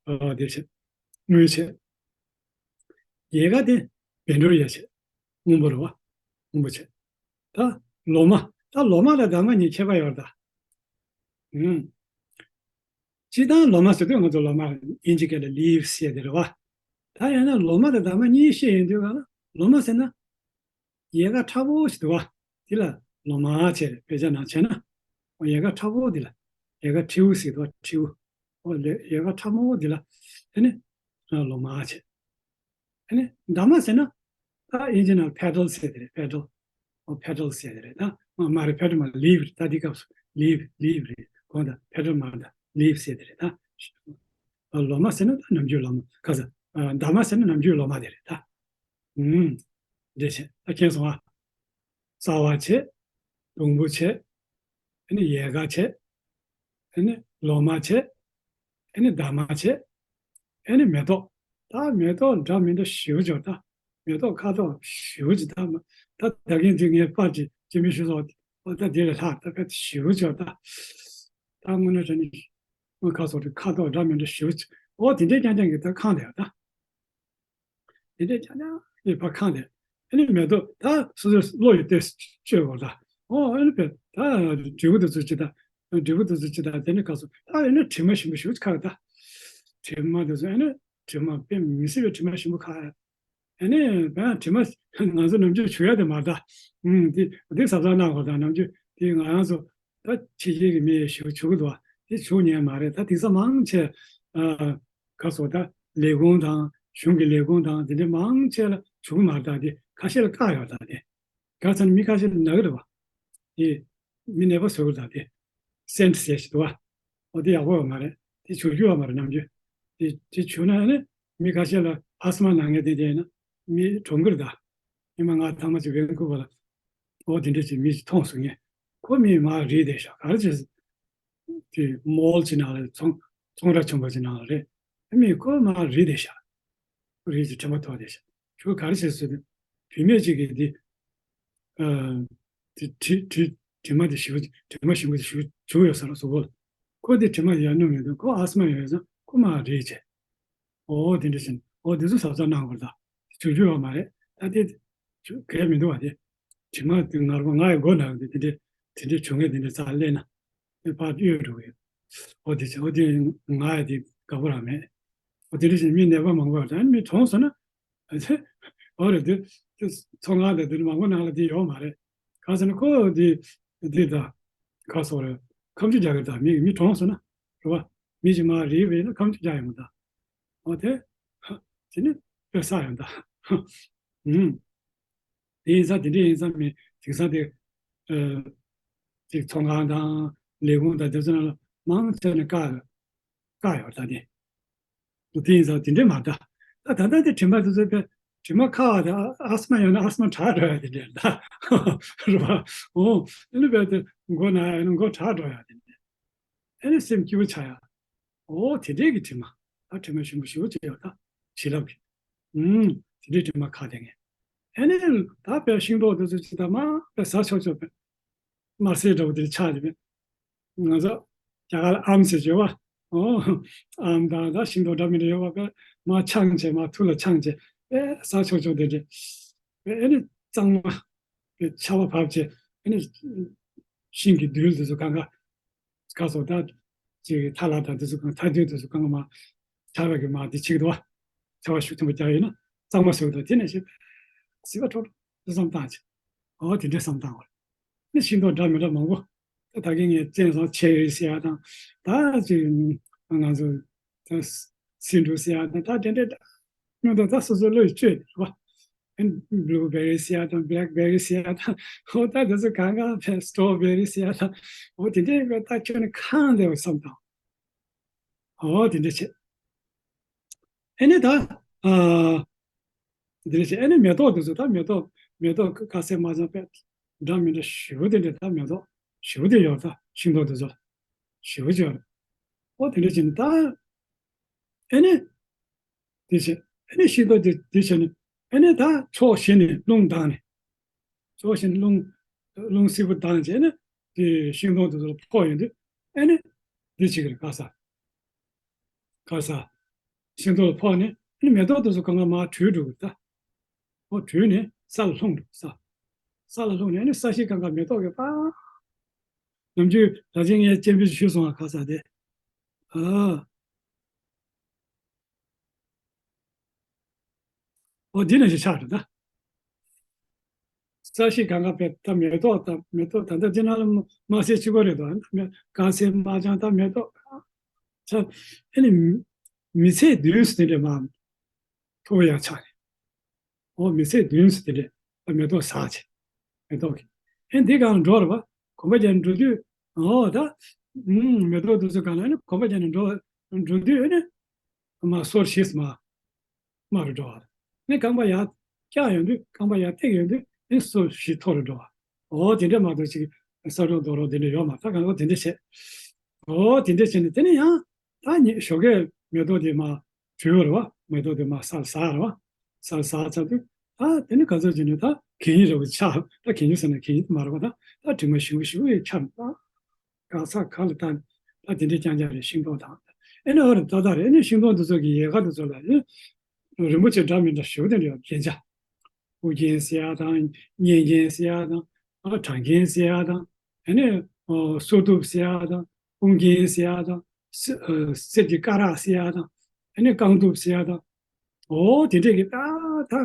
ཨ། དེ་བྱས། དངུལ་བྱས། ཡལ་ག་དེ་བཻ་ཌཱུརྱ་བྱས། སྔོན་པོ་རེད་བ། སྔོན་པོ་བྱས། ད་ལོ་མ། ད་ལོ་མ་དང་འདབ་མ་གཉིས་ཁྱད་པར་ཡོད་རེད་ད། ཨུམ། སྤྱིར་བཏང་ལོ་མ་ཟེར་དུས་ང་ཚོ་ལོ་མ་དབྱིན་ཇི་སྐད་ལ་ལིབ་ཟེར་དེ་རེད་བ། ད་ཡང་ན་ལོ་མ་དང་འདབ་མ་གཉིས་བཤད་ཡོང་དུས་ག་ལ་ལོ་མ་ཟེར་ན། ཡལ་ག་ཕྲ་པོ་ཞིག་འདུག་བ། དེ་ལ་ལོ་མ་བྱས། དཔེ་ཆ་ནང་བྱས་ན། ཡལ་ག་ཕྲ་པོ་དེ་ལ། ཡལ་ག་ཕྲེའུ་ཟེར་འདུག་བ། ཕྲེའུ། ཨོ་ལེ། ཡལ་ག་ཕྲ་མོ་དེ་ལ། ཨ་ནི་ལོ་མ་བྱས། ཨ་ནི་འདབ་མ་ཟེར་ན། ད་དབྱིན་ཇི་ནང་པེ་ཊལ་ཟེར་དེ་རེད། པེ་ཊལ། ཨོ་པེ་ཊལ་ཟེར་དེ་རེད་ད། མ་མ་རེད། པེ་ཊལ་མ་རེད། ལིབ་རེད། ད་འདི་སྐབས་སུ་ལིབ་ལིབ་རེད། གོ་ད། པེ་ཊལ་མ་རེད་ད། ལིབ་ཟེར་དེ་རེད་ད། ཨ། ལོ་མ་ཟེར་ན་ད་ནམ་རྒྱུན་ལོ་མ། ག་ཟེར། ཨ། འདབ་མ་ཟེར་ན་ནམ་རྒྱུན་ལོ་མ་དེ་རེད་ད། ཨུམ། འདྲེ་བྱས། ད་མཁྱེན་སོང་ཨ། རྩ་བ་བྱས། སྡོང་པོ་བྱས། ཨ་ནི་ཡལ་ག་བྱས། ཨ་ནི་ལོ་མ་བྱས། ཨ་ནི་འདབ་མ་བྱས། ཨ་ནི་མེ་ཏོག་ད་མེ་ཏོག་འདྲ་མི་འདྲ་ཞེ་པོ་ཅིག་ད། མེ་ཏོག་ཁ་དོག་ཞེ་པོ་ཅིག་ད། ད་ད་གིན་དེ་ངས་པར་ཅིག་སྤྱན་འབུལ་ཞུས་སོང་། ཨོ་ད་དེ་ལས་ལྷག་ད་དཔེ་ཞེ་པོ་ཅིག་ད། ད་དངོས་གནས་དྲང་གནས་ཁ་སོགས་དེ་ཁ་དོག་འདྲ་མི་འདྲ་ཞེ་པོ་ཅིག་ཨོ་དེ་འདྲའི་རྐྱང་རྐྱང་གི་ད་ཁེངས་བསྡད་ཡོད་ད། དེ་འདྲའི་རྐྱང་རྐྱང་གི་ཕར་ཁེངས་ཏེ། ཨ་ནི་མེ་ཏོག་ད་སོ་སོའི་བློ་ཡིས་བལྟས་བཅོས་པ་ལ། ཨོ་ཨ་ནི་བས་ད་འབྲས་བུ་དེ་ཚོ་ཅི་ད། འབྲས་བུ་དེ་ཚོ་ཅི་ད། དེ་ནི་ག་སོ་ད་ཨ་ནི་དྲི་མ་ཞིམ་པོ་ཞེ་པོ་ཅིག་ཁ་གི་ད། དྲི་མ་དེ་ཚོ་ཨ་ནི་དྲི་མ་དཔེ་མི་སྲིད་པའི་དྲི་མ་ཞིམ་པོ་ཁ། ཨ་ནི་བས་དྲི་མ་ང་ཚོ་ནམ་རྒྱུན་བྱུག་ཡ་དེ་མ་རེད་ད། ཨུམ། དེ་དེ་གཟབ་གཟབ་གནང་དགོས་ད། ནམ་རྒྱུན་དེ་ང་རང་ཚོ་ད་ཕྱི་རྒྱལ་གྱི་མི་ཞིག་བྱུག་གི་འདུག་བ། དེ་བྱུག་ཉན་མ་རེད་ད། དེང་སང་མང་ཆེ་ཨ། ག་སོ་ད་ལས་ཁུངས་དང་གཞུང་གི་ལས་ཁུངས་དང་དེ་འདྲ་མང་ཆེ་ལ་བྱུག་གི་མ་རེད་ད། དེ་ཁ་ཤས་ལ་བཀག་ཡོད་ད། དེ་ག་ཚ་ནི་མི་ཁ་ཤས་ལ་ན་གི་རེད་བ། དེ་མི་ནད་པ་བཟོ་གི་རེད་ད། དེ་སེན་ཊི་ཟེར་ཞིག་འདུག་བ། འོ་དེ་ཡག་པོ་ཡོད་མ་རེད། དེ་བྱུག་རྒྱུ་ཡོད་མ་རེད་ནམ་རྒྱུན། དེ་དེ་བྱུག་ན་ནི་མི་ཁ་ཤས་ལ་ཨ་སི་མ་ན་མཁན་དེ་འདྲ་ཡིན་ན་མི་གྲོངས་གི་རེད་ད། ཉི་མ་ལྔ་ཐ་མ་ཅིག་ཝེན་ཀུ་ཝར་ལ། འོ་དེ་འདྲ་ཅིག་མི་ཅིག་མཐོང་སོང་ངས། ཁོ་མི་མར་རིལ་བསྡད་ཤག་ག་རེ་བྱས། དེ་མོལ་ཅིག་ནང་ལ། ཚོང་ཚོང་ར་ཆེན་པོ་ཅིག་ནང་ལ་རེད། མི་ཁོ་མར་རིལ་བསྡད་ཤག་རིལ་ཅིག་དྲི་མ་ཐོགས་བསྡད་ཤག་ཁྱོད་ག་རེ་བྱས་ཟེར་དུས། བུད་མེད་ཅིག་གིས་དེ། ཨ། དེ་དྲི་དྲི་དྲི་མ་དེ་ཞིབ། དྲི་མ་ཞིམ་པོ་དེ་ཞིབ་བྱུགས་ཡོད་ས་རེད་གཟུགས་པོ་ལ། ཁོ་དེ་དྲི་མ་ཡར་སྣུམ་ཡོད་དུས་ཁོ་ཨ་སི་མ་ཡོད་ཙང་ཁོ་མར་རིལ་བྱས། འོ་དེ་འདྲ་བྱས་ནས་འོ་དེ་ཚོ་གཟབ་གཟབ་གནང་དགོས་རེད་ད། བྱུག་རྒྱུ་ཡོད་མ་རེད་ད། དེ་བྱུག་གལ་མི་འདུག་བ། དེ་དྲི་མ་དེ་ངར་པོ་ང་ཡི་མགོ་ན་དེ་དེ་འདྲ་དེ་འདྲ་བྱུག་མཁན་དེ་འདྲ་རྩ་སླེབས་ན་དེ་ཕར་གཡོལ་འགྲོ་གི་ཡོད། འོ་དེ་བྱས། འོ་དེ་ང་ཡི་དེ་དགའ་པོ་རང་མེད། འོ་དེ་འདྲ་བྱས་མི་ནད་པ་མང་པོ་ཡོད་ད། མི་གྲོངས་སོང་ན། འོ་རེད་དེ། དེ་ཚོང་ཁང་དེ་དེ་མང་པོ་ནང་ལ་དེ་ཡོད་མ་རེད། ག་ཟེར་ན་ཁོ་དེ་དེ་ད་ག་སོགས་རེད། ཁ་མཆུ་རྒྱག་གི་ད། མི་མི་གྲོངས་སོང་ན་རེད་བ། མི་ཞིག་མར་རིལ་བས་ན་ཁ་མཆུ་རྒྱག་ཡོང་ད། འོ་དེ། དེ་ནི་དཔེ་བསགས་ཡོང་ད། ཨུམ། དེ་ཡིན་ཙང་དེ་འདྲ་ཡིན་ཙང་མི་དེང་སང་དེ། ཨ། ཅིག་ཚོང་ཁང་དང་ལས་ཁུངས་དང་དེ་ཚོ་ནང་ལ་མང་ཆེ་ནས་བཀག་བཀག་ཡོད་ད་དེ། དེ་ཡིན་ཙང་དེ་འདྲས་མ་ད། ད་ད་ལྟ་དེ་དྲི་མ་དེ་ཚོ་དཔེ་དྲི་མ་ཁ་བ་དེ་ཨ་ཨ་སི་མ་ཡོད་ན་ཨ་སི་མ་དྲག་འགྲོ་ཡ་དེ་འདྲས་ད། རེད་བ། འོ། ཨ་ནི་དཔེ་དེ་མགོ་ན་ཡ་ནི་མགོ་དྲག་འགྲོ་ཡ་དེ་འདྲས། ཨ་ནི་སེམས་སྐྱིད་པོ་ཆགས་ཡ། འོ་དེ་འདྲས་ཀྱི་དྲི་མ། ད་དྲི་མ་ཞིམ་པོ་ཞེ་པོ་ཅིག་ཡོད་ད། བྱིན་རླབས་ཀྱི། ཨུམ། དེ་འདྲས་དྲི་མ་ཁ་དེ་ངས། ཨ་ནི་ད་དཔེ་ཤིང་ཏོག་དེ་ཚོ་ཅིག་ད་མ་དཔེ་ཟ་ཆོག་ཆོག་དཔེ། དམར་སེར་འདྲ་བོ་དེ་ཆགས་ཀྱི་མེད། ང་ཚོ་རྒྱ་གར་ཨམ་ཟེར་གྱི་ཡོད་པ། ཨོ། ཨམ་དང་ད་ཤིང་ཏོག་འདྲ་མི་འདྲ་ཡོད་པ་དཔེ་མར་འཆང་བྱས། མར་ཐུར་ལ་འཆང་བྱས། དཔེ་ཟ་ཆོག་ཆོག་དེ་འདྲས། དཔེ་ཨ་ནི་གཙང་མ། དཔེ་ཆར་པ་བབས་བྱས། ཨ་ནི་ཤིང་གི་རྡུལ་དེ་ཚོ་གང་ག་ག་སོགས་ད་ཅིག་ཐལ་བ་དང་དེ་ཚོ་གང་། ཐལ་རྡུལ་དེ་ཚོ་གང་ག་མར་ཆར་པ་གིས་མར་དེ་བྱེད་ཀྱི་འདུག་པ། ཆར་པ་ཤུགས་ཆེན་པོ་རྒྱག་ཡོད་ན་གཙང་མ་བཟོས་འདུག། དེ་ནས་ཞེས་པས་ཟིལ་པ་འཕྲོག་འགྲོ་བསམ་བཏང་བྱས། ཨོ་དེ་འདྲས་བསམ་བཏང་བ་རེད། ནི་ཤིང་ཏོག་འདྲ་མི་འདྲ་མང་པོ། ད་ད་གིན་ངས་བཙན་བཟང་ཆེ་རེད་ཟེར་ཡ་དང་། ད་ཅིག་ང་ཚོ་ད་སེ་འབྲུ་ཟེར་ཡ་དང་ད་དེ་འདྲས་ད། སྨྱོ་འདུག། ད་སོ་སོའི་བློས་བཅོས་རེད་བ། ཨ་ནི་བྷུ་ལུ་བེ་རི་ཟེར་ཡ་དང་བྷེ་ལེག་བེ་རི་ཟེར་ཡ་དང་། ཨོ་ད་དེ་ཚོ་གང་གང་ཕེ་སི་ཊོ་བེ་རི་ཟེར་ཡ་དང་། ཨོ་དེ་འདྲས་ད་ཁྱོན་ནས་གང་བསྡད་པ་བསམ་བཏང་། ཨོ་དེ་འདྲས་བྱས། ཨ་ནི་ད། ཨ། དེ་འདྲ་བྱས། ཨ་ནི་མེ་ཏོག་དེ་ཚོ་ད་མེ་ཏོག་མེ་ཏོག་དཀར་ཟས་དམར་ལྗང་དཔེ་འདྲ་མི་འདྲ་ཞེ་པོ་དེ་འདྲ། ད་མེ་ཏོག་ཞེ་པོ་དེ་ཡོད། ད་ཤིང་ཏོག་དེ་ཚོ་ཞེ་པོ་ཅིག་ཡོད་རེད། ཨོ་དེ་འདྲ་བྱས་ནས་ད། ཨ་ནི། དེ་བྱས། ཨ་ནི་ཤིང་ཏོག་དེ་དེ་བྱས་ནས། ཨ་ནི་ད་ཕྱོགས་བཞི་ནས་རླུང་ལྡང་ནས། ཕྱོགས་བཞི་ནས་རླུང་། རླུང་བསིལ་པོ་ལྡང་བྱས་ནས་དེ་ཤིང་སྡོང་དེ་ཚོར་ཕོག་ཡོང་དུས། ཨ་ནི་འདི་བྱེད་ཀྱི་རེད། ག་ས། ག་ས། ཤིང་སྡོང་ལ་ཕོག་ནས། ཨ་ནི་མེ་ཏོག་དེ་ཚོ་གང་ག་མར་དྲུད་འགྲོ་གི་རེད་ད། ཨོ་དྲུད་ནས་ས་ལ་ལྷུང་འགྲོ། ས། ས་ལ་ལྷུང་ནས་ཨ་ནི་ས་གཞི་གང་ག་མེ་ཏོག་གིས་པ། ནམ་རྒྱུན་ད་ཅི་ངས་སྤྱན་འབུལ་ཞུས་སོང་བ། ག་ས་དེ། ཨ། འོ་འདི་ནང་བཞིན་ཆགས་འགྲོ་ད། ས་གཞི་གང་ག་པའི་ད་མེ་ཏོག་ད་མེ་ཏོག་ད་ལྟ་འདི་ནང་ལ་དམར་སེར་གཅིག་པ་རེད་དོ། དཀར་སེར་དམར་ལྗང་ད་མེ་ཏོག་ཆ། ཨ་ནི་མི་ཚེ་བདུན་ཙམ་དེ་འདྲ་མ་མཐོ་པོ་ཡང་ཆགས་རེད། འོ་མི་ཚེ་བདུན་ཙམ་དེ་འདྲ་ད་མེ་ཏོག་ཟག་བྱས། མེ་ཏོག་གི། ཨེ་འདི་གང་འགྲོ་རེད་པ། གོམ་པ་རྒྱག་ནས་འགྲོ་དུས། འོ་ད། ཨུམ། མེ་ཏོག་དེ་ཚོ་གང་ལ་ཨ་ནི་གོམ་པ་རྒྱག་ནས་འགྲོ་འགྲོ་དུས་ཨ་ནི། མར་སོར་བཞི་ཙམ་མར། དམའ་རུ་འགྲོ་བ། ནི་རྐང་པ་ཡར་བཀྱག་ཡོང་དུས་རྐང་པ་ཡར་བཏེགས་ཡོང་དུས་ནི་སོར་བཞི་མཐོ་རུ་འགྲོ་བ། འོ་དེ་འདྲ་མ་གཏོགས་ཅིག་ས་རོག་རྡོ་རོག་དེ་འདྲ་ཡོད་མ་རེད། ད་གང་ལྟར་དེ་འདྲ་བྱས། འོ་དེ་འདྲ་བྱས་ནས་དེ་ནས་ཡང་ད་ཉི་ཞོགས་ཀས་མེ་ཏོག་དེ་མར་བྲུལ་བ་རེད་པ། མེ་ཏོག་དེ་མར་ས་ལ་ཟག་རེད་པ། ས་ལ་ཟག་ཚར་དུས་ད་དེ་ནི་ག་ཚོད་ཅིག་ནས་ད་གད་སྙིགས་རེད་པ། ཆགས། ད་གད་སྙིགས་ཟེར་ན་གད་སྙིགས་མ་རེད་པ། ད་ད་དྲི་མ་ཞིམ་པོ་ཞིམ་པོ་ཡིས་ཁྱབ་ད། ག་ས་ག་ལ་ད་ད་དེ་འདྲའི་རྐྱང་རྐྱང་རེད། ཤིང་སྡོང་དང་། ཨེ་ནི་ཨ་རི་ཏག་ཏག་རེད། ཨེ་ནི་ཤིང་སྡོང་དེ་ཚོ་གི་ཡལ་ག་དེ་ཚོ་ལ་ནི་རིན་པོ་ཆེ་འདྲ་མི་འདྲ་ཞེ་པོ་དེ་འདྲ་ཡོད། རྒྱན་ཆ། དབུ་རྒྱན་ཟེར་ཡ་དང་། སྙན་རྒྱན་ཟེར་ཡ་དང་། ཨ་བྲང་རྒྱན་ཟེར་ཡ་དང་། ཨེ་ནི་ཨོ་སོར་གདུབ་ཟེར་ཡ་དང་། དཔུང་རྒྱན་ཟེར་ཡ་དང་། གསེར་ཨ་གསེར་གྱི་སྐ་རགས་ཟེར་ཡ་དང་། ཨེ་ནི་རྐང་གདུབ་ཟེར་ཡ་དང་། ཨོ་དེ་འདྲས་ཀྱི་ཏག་ཏག་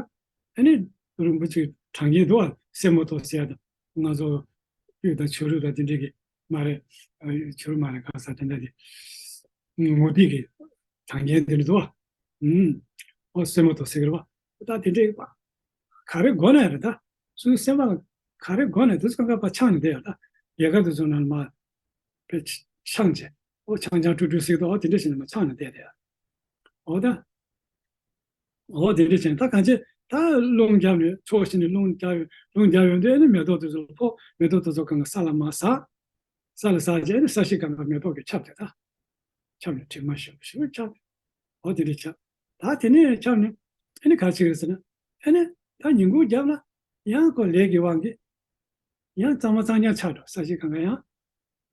ཨེ་ནི་རིན་པོ་ཆེ་བྲང་རྒྱན་འདུག་པ། སེ་མོ་ཏོག་ཟེར་ཡ་དང་། ང་ཚོ་གཡུ་དང་བྱུ་རུ་དང་དེ་འདྲས་ཀྱི་མ་རེད། ཨ་བྱུ་རུ་མ་རེད། ག་ས་དེ་འདྲ་དེ། མུ་ཏིག་གི་བྲང་རྒྱན་དེ་འདྲ་འདུག་པ། ཨུམ། ཨོ་སེ་མོ་ཏོག་ཟེར་གི་རེད་པ། ད་དེ་འདྲས་པ། ག་རེ་དགོས་ན་རེད་ད། སུའི་སེམས་པ་ག་རེ་དགོས་ན་དེ་ཚོ་གང་ག་པ་འཆང་ནས་བསྡད་ཡོད་ད། ཡལ་ག་དེ་ཚོ་ནང་ལ་མར་དཔེ་འཆང་བྱས། ཨོ་འཆང་འཆང་ཀྲུག་ཀྲུག་ཟེར་གི་འདུག་ཨོ་དེ་འདྲ་བྱས་ནས་མར་འཆང་ནས་བསྡད་དེ། ཨོ་ད། འོ་དེ་འདྲ་བྱས་ནས་ད་གང་བྱས། ད་རླུང་བརྒྱབ་ནས་ཕྱོགས་བཞི་ནས་རླུང་བརྒྱབ་ཡོང་། རླུང་བརྒྱབ་ཡོང་དུས་ཨ་ནི་མེ་ཏོག་དེ་ཚོ་ཕོག་མེ་ཏོག་དེ་ཚོ་གང་ག་ས་ལ་མར་ཟག་ས་ལ་ཟག་བྱས་ཨ་ནི་ས་གཞི་གང་ག་མེ་ཏོག་གིས་ཁྱབ་སྟེ་ད། ཁྱབ་ནས་དྲི་མ་ཞིམ་པོ་ཞིམ་པོ་ཁྱབ། འོ་དེ་འདྲ་ཁྱབ། ད་དེ་ནས་ཁྱབ་ནས་ཨ་ནི་ག་རེ་བྱེད་ཀྱི་རེད་ཟེར་ན། ཨ་ནི་ད་ཉིན་གུང་རྒྱབ་ན་ཡང་ཁོ་ལས་ཀྱི་དབང་གིས་ཡང་གཙང་མ་གཙང་རྐྱང་ཆགས་འགྲོ། ས་གཞི་གང་ག་ཡང་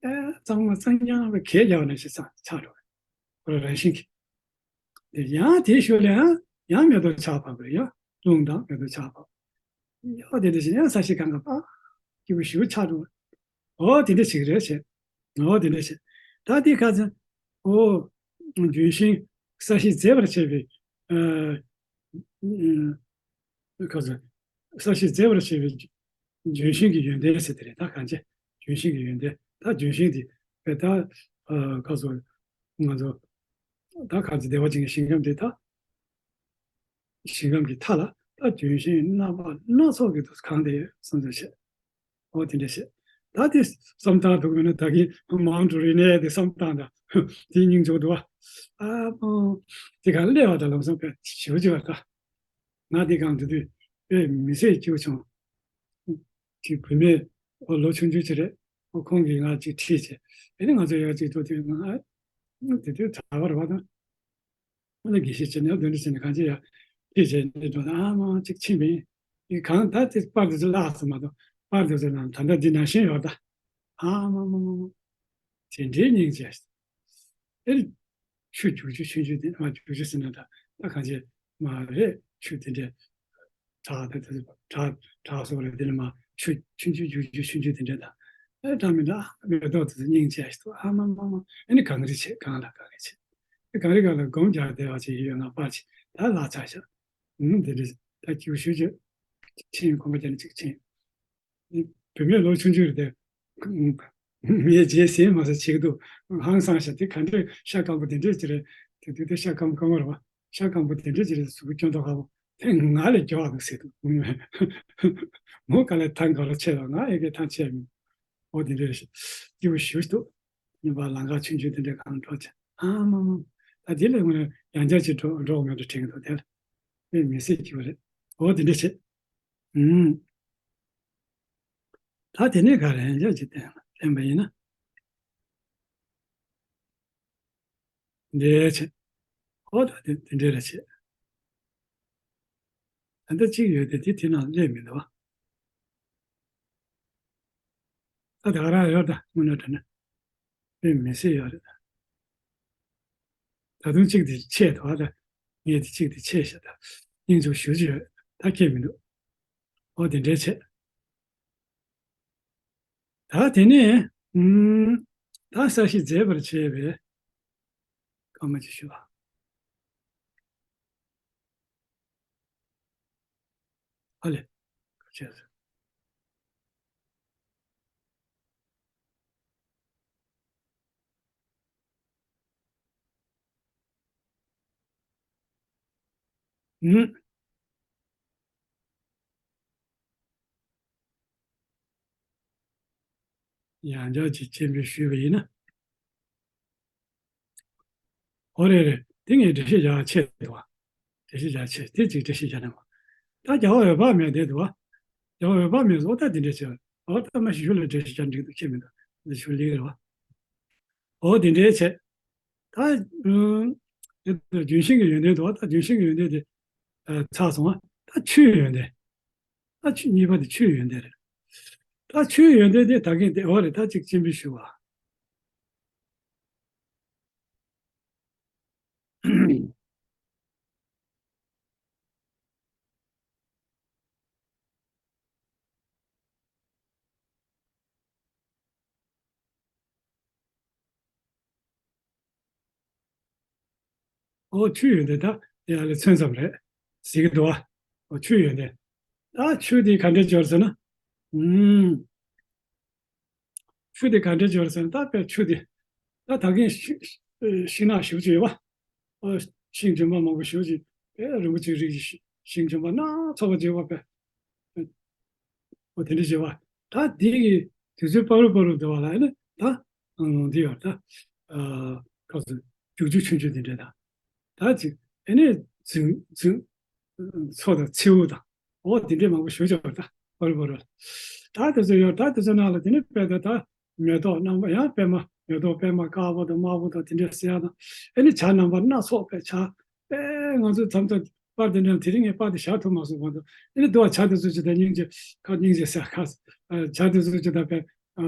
ཨེ་གཙང་མ་གཙང་རྐྱང་བའི་གད་རྒྱག་པ་ནང་བཞིན་ཆགས་འགྲོ། ཁོ་རང་རང་བཞིན་གྱིས། དེ་ཡང་དེའི་ཤུལ་ལ་ཡང་ཡང་མེ་ཏོག་ཆར་པ་བབས། ཡང་རླུང་དང་མེ་ཏོག་ཆར་པ་བབས། ཡང་དེ་འདྲ་བྱས་ཡང་ས་གཞི་གང་ག་པ་སྐྱིད་པོ་ཞེ་པོ་ཆགས་འགྲོ། འོ་དེ་འདྲ་ཞིག་རེད་བྱས། འོ་དེ་འདྲ་བྱས། ད་དེ་ཁ་ཚ། འོ། ལྗོན་ཤིང་ས་གཞི་མཛེས་པར་བྱེད་པའི། ཨ། ཁ་ཚ། ས་གཞི་མཛེས་པར་བྱེད་པའི་ལྗོན་ཤིང་གི་ཡོན་ཏན་ཟེར་དེ་རེད། ད་གང་བྱས་ལྗོན་ཤིང་གི་ཡོན་ཏན། ད་ལྗོན་ཤིང་དེ་ པས་ད་ཨ་ག་སོ་ང་ཚོ་ད་ག་ཚོད་བདེ་བ་ཅན་གྱི་ཞིང་ཁམས་དེ་ད་ཞིང་ཁམས་ཀྱི་མཐའ་ལ་ད་ལྗོན་ཤིང་རྣམ་པ་སྣ་ཚོགས་ཀྱིས་དུ་གང་སྟེ་སོང་ཚུལ་བཤད། འོ་དེ་འདྲ་བཤད། ད་དེ་བསམ་སྟངས་འདུག་མིན་ན་ད་གིན་མང་དུ་རིག་གནས་དེ་བསམ་སྟངས་དང་དེ་སྙིང་རྗེ་འདུག་བ། ཨ་མ་དེ་ག་སླེབས་པ་ད་ལམ་སང་དཔེ་ཞེ་པོ་ཅིག་བ་ད། ང་དེ་གང་དུ་དུས་དཔེ་མི་ཚེ་སྐྱིད་པོ་བྱུང་། ཅིག་བུད་མེད་ཨོ་ལོ་ཆུང་ཆུང་ཅིག་རེད། ཨོ་ཁོང་གིས་ང་ཅིག་ཁྲིད་བྱས། ཨེ་ནི་ང་ཚོ་ཡག་ཅིག་ཐུག་དུས་ང་ཨ་དེ་དུས་གྲྭ་པ་རེད་བ་དང་། ཨ་ནི་དགེ་བཤེས་བྱས་ནས་དོན་འདྲ་བྱས་ནས་གང་ཅི་ཡ་ཁྱེད་བྱས་ནས་འགྲོ་ན་ཨ་མ་གཅིག་ཕྱིན་པ་ཡིན། ཡིན་གང་ད་དེ་པར་དེ་ཚོ་བརླག་ཚར་མ་གཏོགས་པར་དེ་ཚོ་ནང་ད་ལྟ་འདི་ནང་བཞིན་ཡོད་ད། ཨ་མ་མ་མ་མ། དེ་འདྲའི་སྙིང་རྗེ། ཨེ་ཆུ་རྒྱུག་རྒྱུག་ཆུང་ཆུང་དེ་མ་རྒྱུག་རྒྱུག་ཟེར་ན་ད་ད་གང་ཅི་མ་རེད་ཆུ་དེ་འདྲའི། བྲག་དེ་དེ་བྲག་བྲག་སོགས་ལ་དེ་ནི་མ་ཆུ་ཆུང་ཆུང་རྒྱུག་རྒྱུག་ཆུང་ཆུང་དེ་འདྲ་དང་། ཨེ་འདྲ་མི་འདྲ་མེ་ཏོག་དེ་ཚོ་སྙིང་རྗེ་ཞིག་འདུག་ཨ་མ་མ་མ། ཨེ་ནི་གངས་རི་ཆེ་གངས་ལ་གངས་རི་ཆེ། ཨེ་གངས་རི་སྒང་ལ་སྒོམ་རྒྱག་བསྡད་པ་ཅིག་ཡོད་ན་པར་ཅིག་ད་ལག་ཆགས་ཤག་ཨུམ་དེ་འདྲ་ད་སྐྱིད་པོ་ཞུ་རྒྱུ། ཕྱིན་གོམ་པ་རྒྱག་ནས་ཅིག་ཕྱིན། བུད་མེད་ལོ་ཆུང་ཆུང་རེད་དེ། ངས་རྗེས་ཟིན་མ་ཟེར་བྱེད་ཀྱི་འདུག་ཧང་སངས་ཤག་དེ་ག་འདྲའི་ཤ་སྐམ་པོ་དེ་འདྲས་ཅིག་རེད། དེ་དུས་དེ་ཤ་སྐམ་པོ་སྐམ་པོ་རེད་བ། ཤ་སྐམ་པོ་དེ་འདྲས་ཅིག་རེད། གཟུགས་པོ་སྐྱོན་མདོག་ཁ་པོ། དེ་ང་ལས་མགྱོགས་པ་འདུག་ཟེར་འདུག་མོ་ག་ལས་ཐང་ག་ལ་ཆད་ལ་ང་ཨེ་གའི་ཐང་ཆད་མིན། འོ་དེ་འདྲས་རེད། སྐྱིད་པོ་ཞེ་པོ་འདུག་ཉིན་པ་ལམ་ཁ་ཆུང་ཆུང་དེ་འདྲས་གང་འགྲོ་ཆེ། ཨ་མ་མ། ད་དེ་ལས་ངོས་ནས་ཡང་བསྐྱར་ཅིག་འགྲོ་འགྲོ་དགོས་མེད་འགྲོ་དྲན་གྱི་འདུག་དེ་ལ་དཔེ་མི་སྲིད་སྐྱིད་པོ་རེད། འོ་དེ་འདྲས་བྱེད། ཨུམ། ད་དེ་ནས་ག་རེ་ཡང་ཅིག་བསྟན་བསྟན་པ་ཡིན་ན། འདྲའི་ཆེ། ཨོ་ད་དེ་དེ་འདྲའི་རེ་ཆེ། ད་ལྟ་གཅིག་ཡོད་དེ་དེ་དེ་ནང་སླེབས་མི་འདུག་བ། ད་ད་ག་རང་ཡོད་ད་དངོས་གནས་དྲན་ན། དཔེ་མི་སྲིད་ཡོད་རེད། ད་དུང་གཅིག་དེ་ཆད་འདུག་ཨ་ད། ངས་དེ་གཅིག་དེ་ཆད་ཤག་ད། སྙིང་རྗེ་ཞུ་རྒྱུ་ཡོད་ད་སྐྱེ་མི་འདུག་ཨོ་དེ་འདྲའི་ཆེ། ད་དེ་ནས་ཨུམ། ད་གསལ་བཤད་མཛད་པར་བྱེད་པའི་སྐར་མ་ཅིག་ཞུ་བ། ཨ་ལེ། ཁ་ཆེ་ཟེར། ཨུམ། ཡང་བསྐྱར་ཅིག་སྤྱན་འབུལ་ཞུས་པ་ཡིན་ན། ཨོ་རེད་རེད། དེ་ངས་འགྲེལ་བཤད་རྒྱག་ཆེད་དུ་བ། འགྲེལ་བཤད་རྒྱག་ཆེད་དེ་ཅིག་འགྲེལ་བཤད་རྒྱག་ན་མ། ད་རྒྱལ་བ་འོད་དཔག་མེད་དེ་འདུག་བ། རྒྱལ་བ་འོད་དཔག་མེད་སོགས་ད་དེ་འདྲས་བྱས། ཨོ་ད་མ་ཞུ་ཞུ་ལ་འགྲེལ་བཤད་རྒྱག་འགྲིག་འདུག་ཁྱེད་མི་འདུག་འདི་ཞུ་ལེགས་རེད་བ། ཨོ་དེ་འདྲས་བྱས། ད་ཨུམ། དེ་ལྟར་ལྗོན་ཤིང་གི་ཡོན་ཏན་འདུག་བ། ད་ལྗོན་ཤིང་གི་ཡོན་ཏན་དེ་ཨ་ཚར་སོང་བ། ད་ཆུའི་ཡོན་ཏན། ད་ཆུ་གཉིས་པ་དེ་ཆུའི་ཡོན་ཏན་རེད། ད་ཆུའི་ཡོན་ཏན་དེ་ད་གིན་དེ་འོ་རེད། ད་ཅིག་སྤྱན་འབུལ་ཞུ་བ། ཨོ་ཆུ་ཡོད་དེ་ད་ཡ་ལ་མཚོན་ཙམ་རེད་ཟེར་གི་འདུག་ཨ། ཨོ་ཆུ་ཡོད་དེ། ད་ཆུ་དེ་ག་འདྲ་འབྱོར་ཟེར་ན། ཨུམ། ཆུ་དེ་ག་འདྲ་འབྱོར་ཟེར་ན་ད་དཔེ་ཆུ་དེ། ད་ད་གིན་ཤི་ཤིང་ནགས་ཞེ་པོ་ཅིག་ཡོད་པ། ཨོ་ཤིང་ལྗོན་པ་མང་པོ་ཞེ་པོ་ཅིག་དཔེ་རིན་པོ་ཆེའི་རིགས་ཀྱི་ཤིང་ལྗོན་པ་སྣ་ཚོགས་པ་ཅིག་ཡོད་པ་དཔེ། ཨོ་དེ་འདྲ་བྱེད་པ། ད་དེ་གི་དུས་ཚོད་བར་དུ་བར་དུ་འདུག་བ་ལ་ཨེ་ནི་ད་ཨང་འདི་ཡོད་ད། ཨ་ཁ་སུ་རྒྱུག་རྒྱུག་ཆུང་ཆུང་དེ་འདྲ་ད། ད་ཅིག་ཨེ་ནི་རྫིང་རྫིང་མཚོ་དང་མཚེའུ་དང་ཨོ་དེ་འདྲ་མང་པོ་ཞེ་པོ་ཅིག་ཡོད་ད་བར་དུ་བར་དུ། ད་དེ་ཚོ་ཡོད་ད་དེ་ཚོ་ནང་ལ་དེ་ནི་དཔེ་ད་ད་མེ་ཏོག་རྣམ་པ་ཡང་པད་མ་མེ་ཏོག་པད་མ་དཀར་པོ་དང་དམར་པོ་དང་དེ་འདྲ་སེར་དང་ཨེ་ནི་བྱ་རྣམ་པ་སྣ་ཚོགས་པའི་བྱ། པས་ང་ཚོས་མཚམས་མཚམས་པར་དེ་འདྲ་དེ་རིང་ངས་པར་དེ་བཞག་ཐུབ་མ་སོང་བར་དུ་ཨེ་ནི་འདུག་བ། བྱ་དེ་ཚོ་ཅི་ལྟར་སྙིང་རྗེ་ཁ་སྙིང་རྗེ་ཟེར་ཁ་བྱ་དེ་ཚོ་ཅི་ལྟར་པས་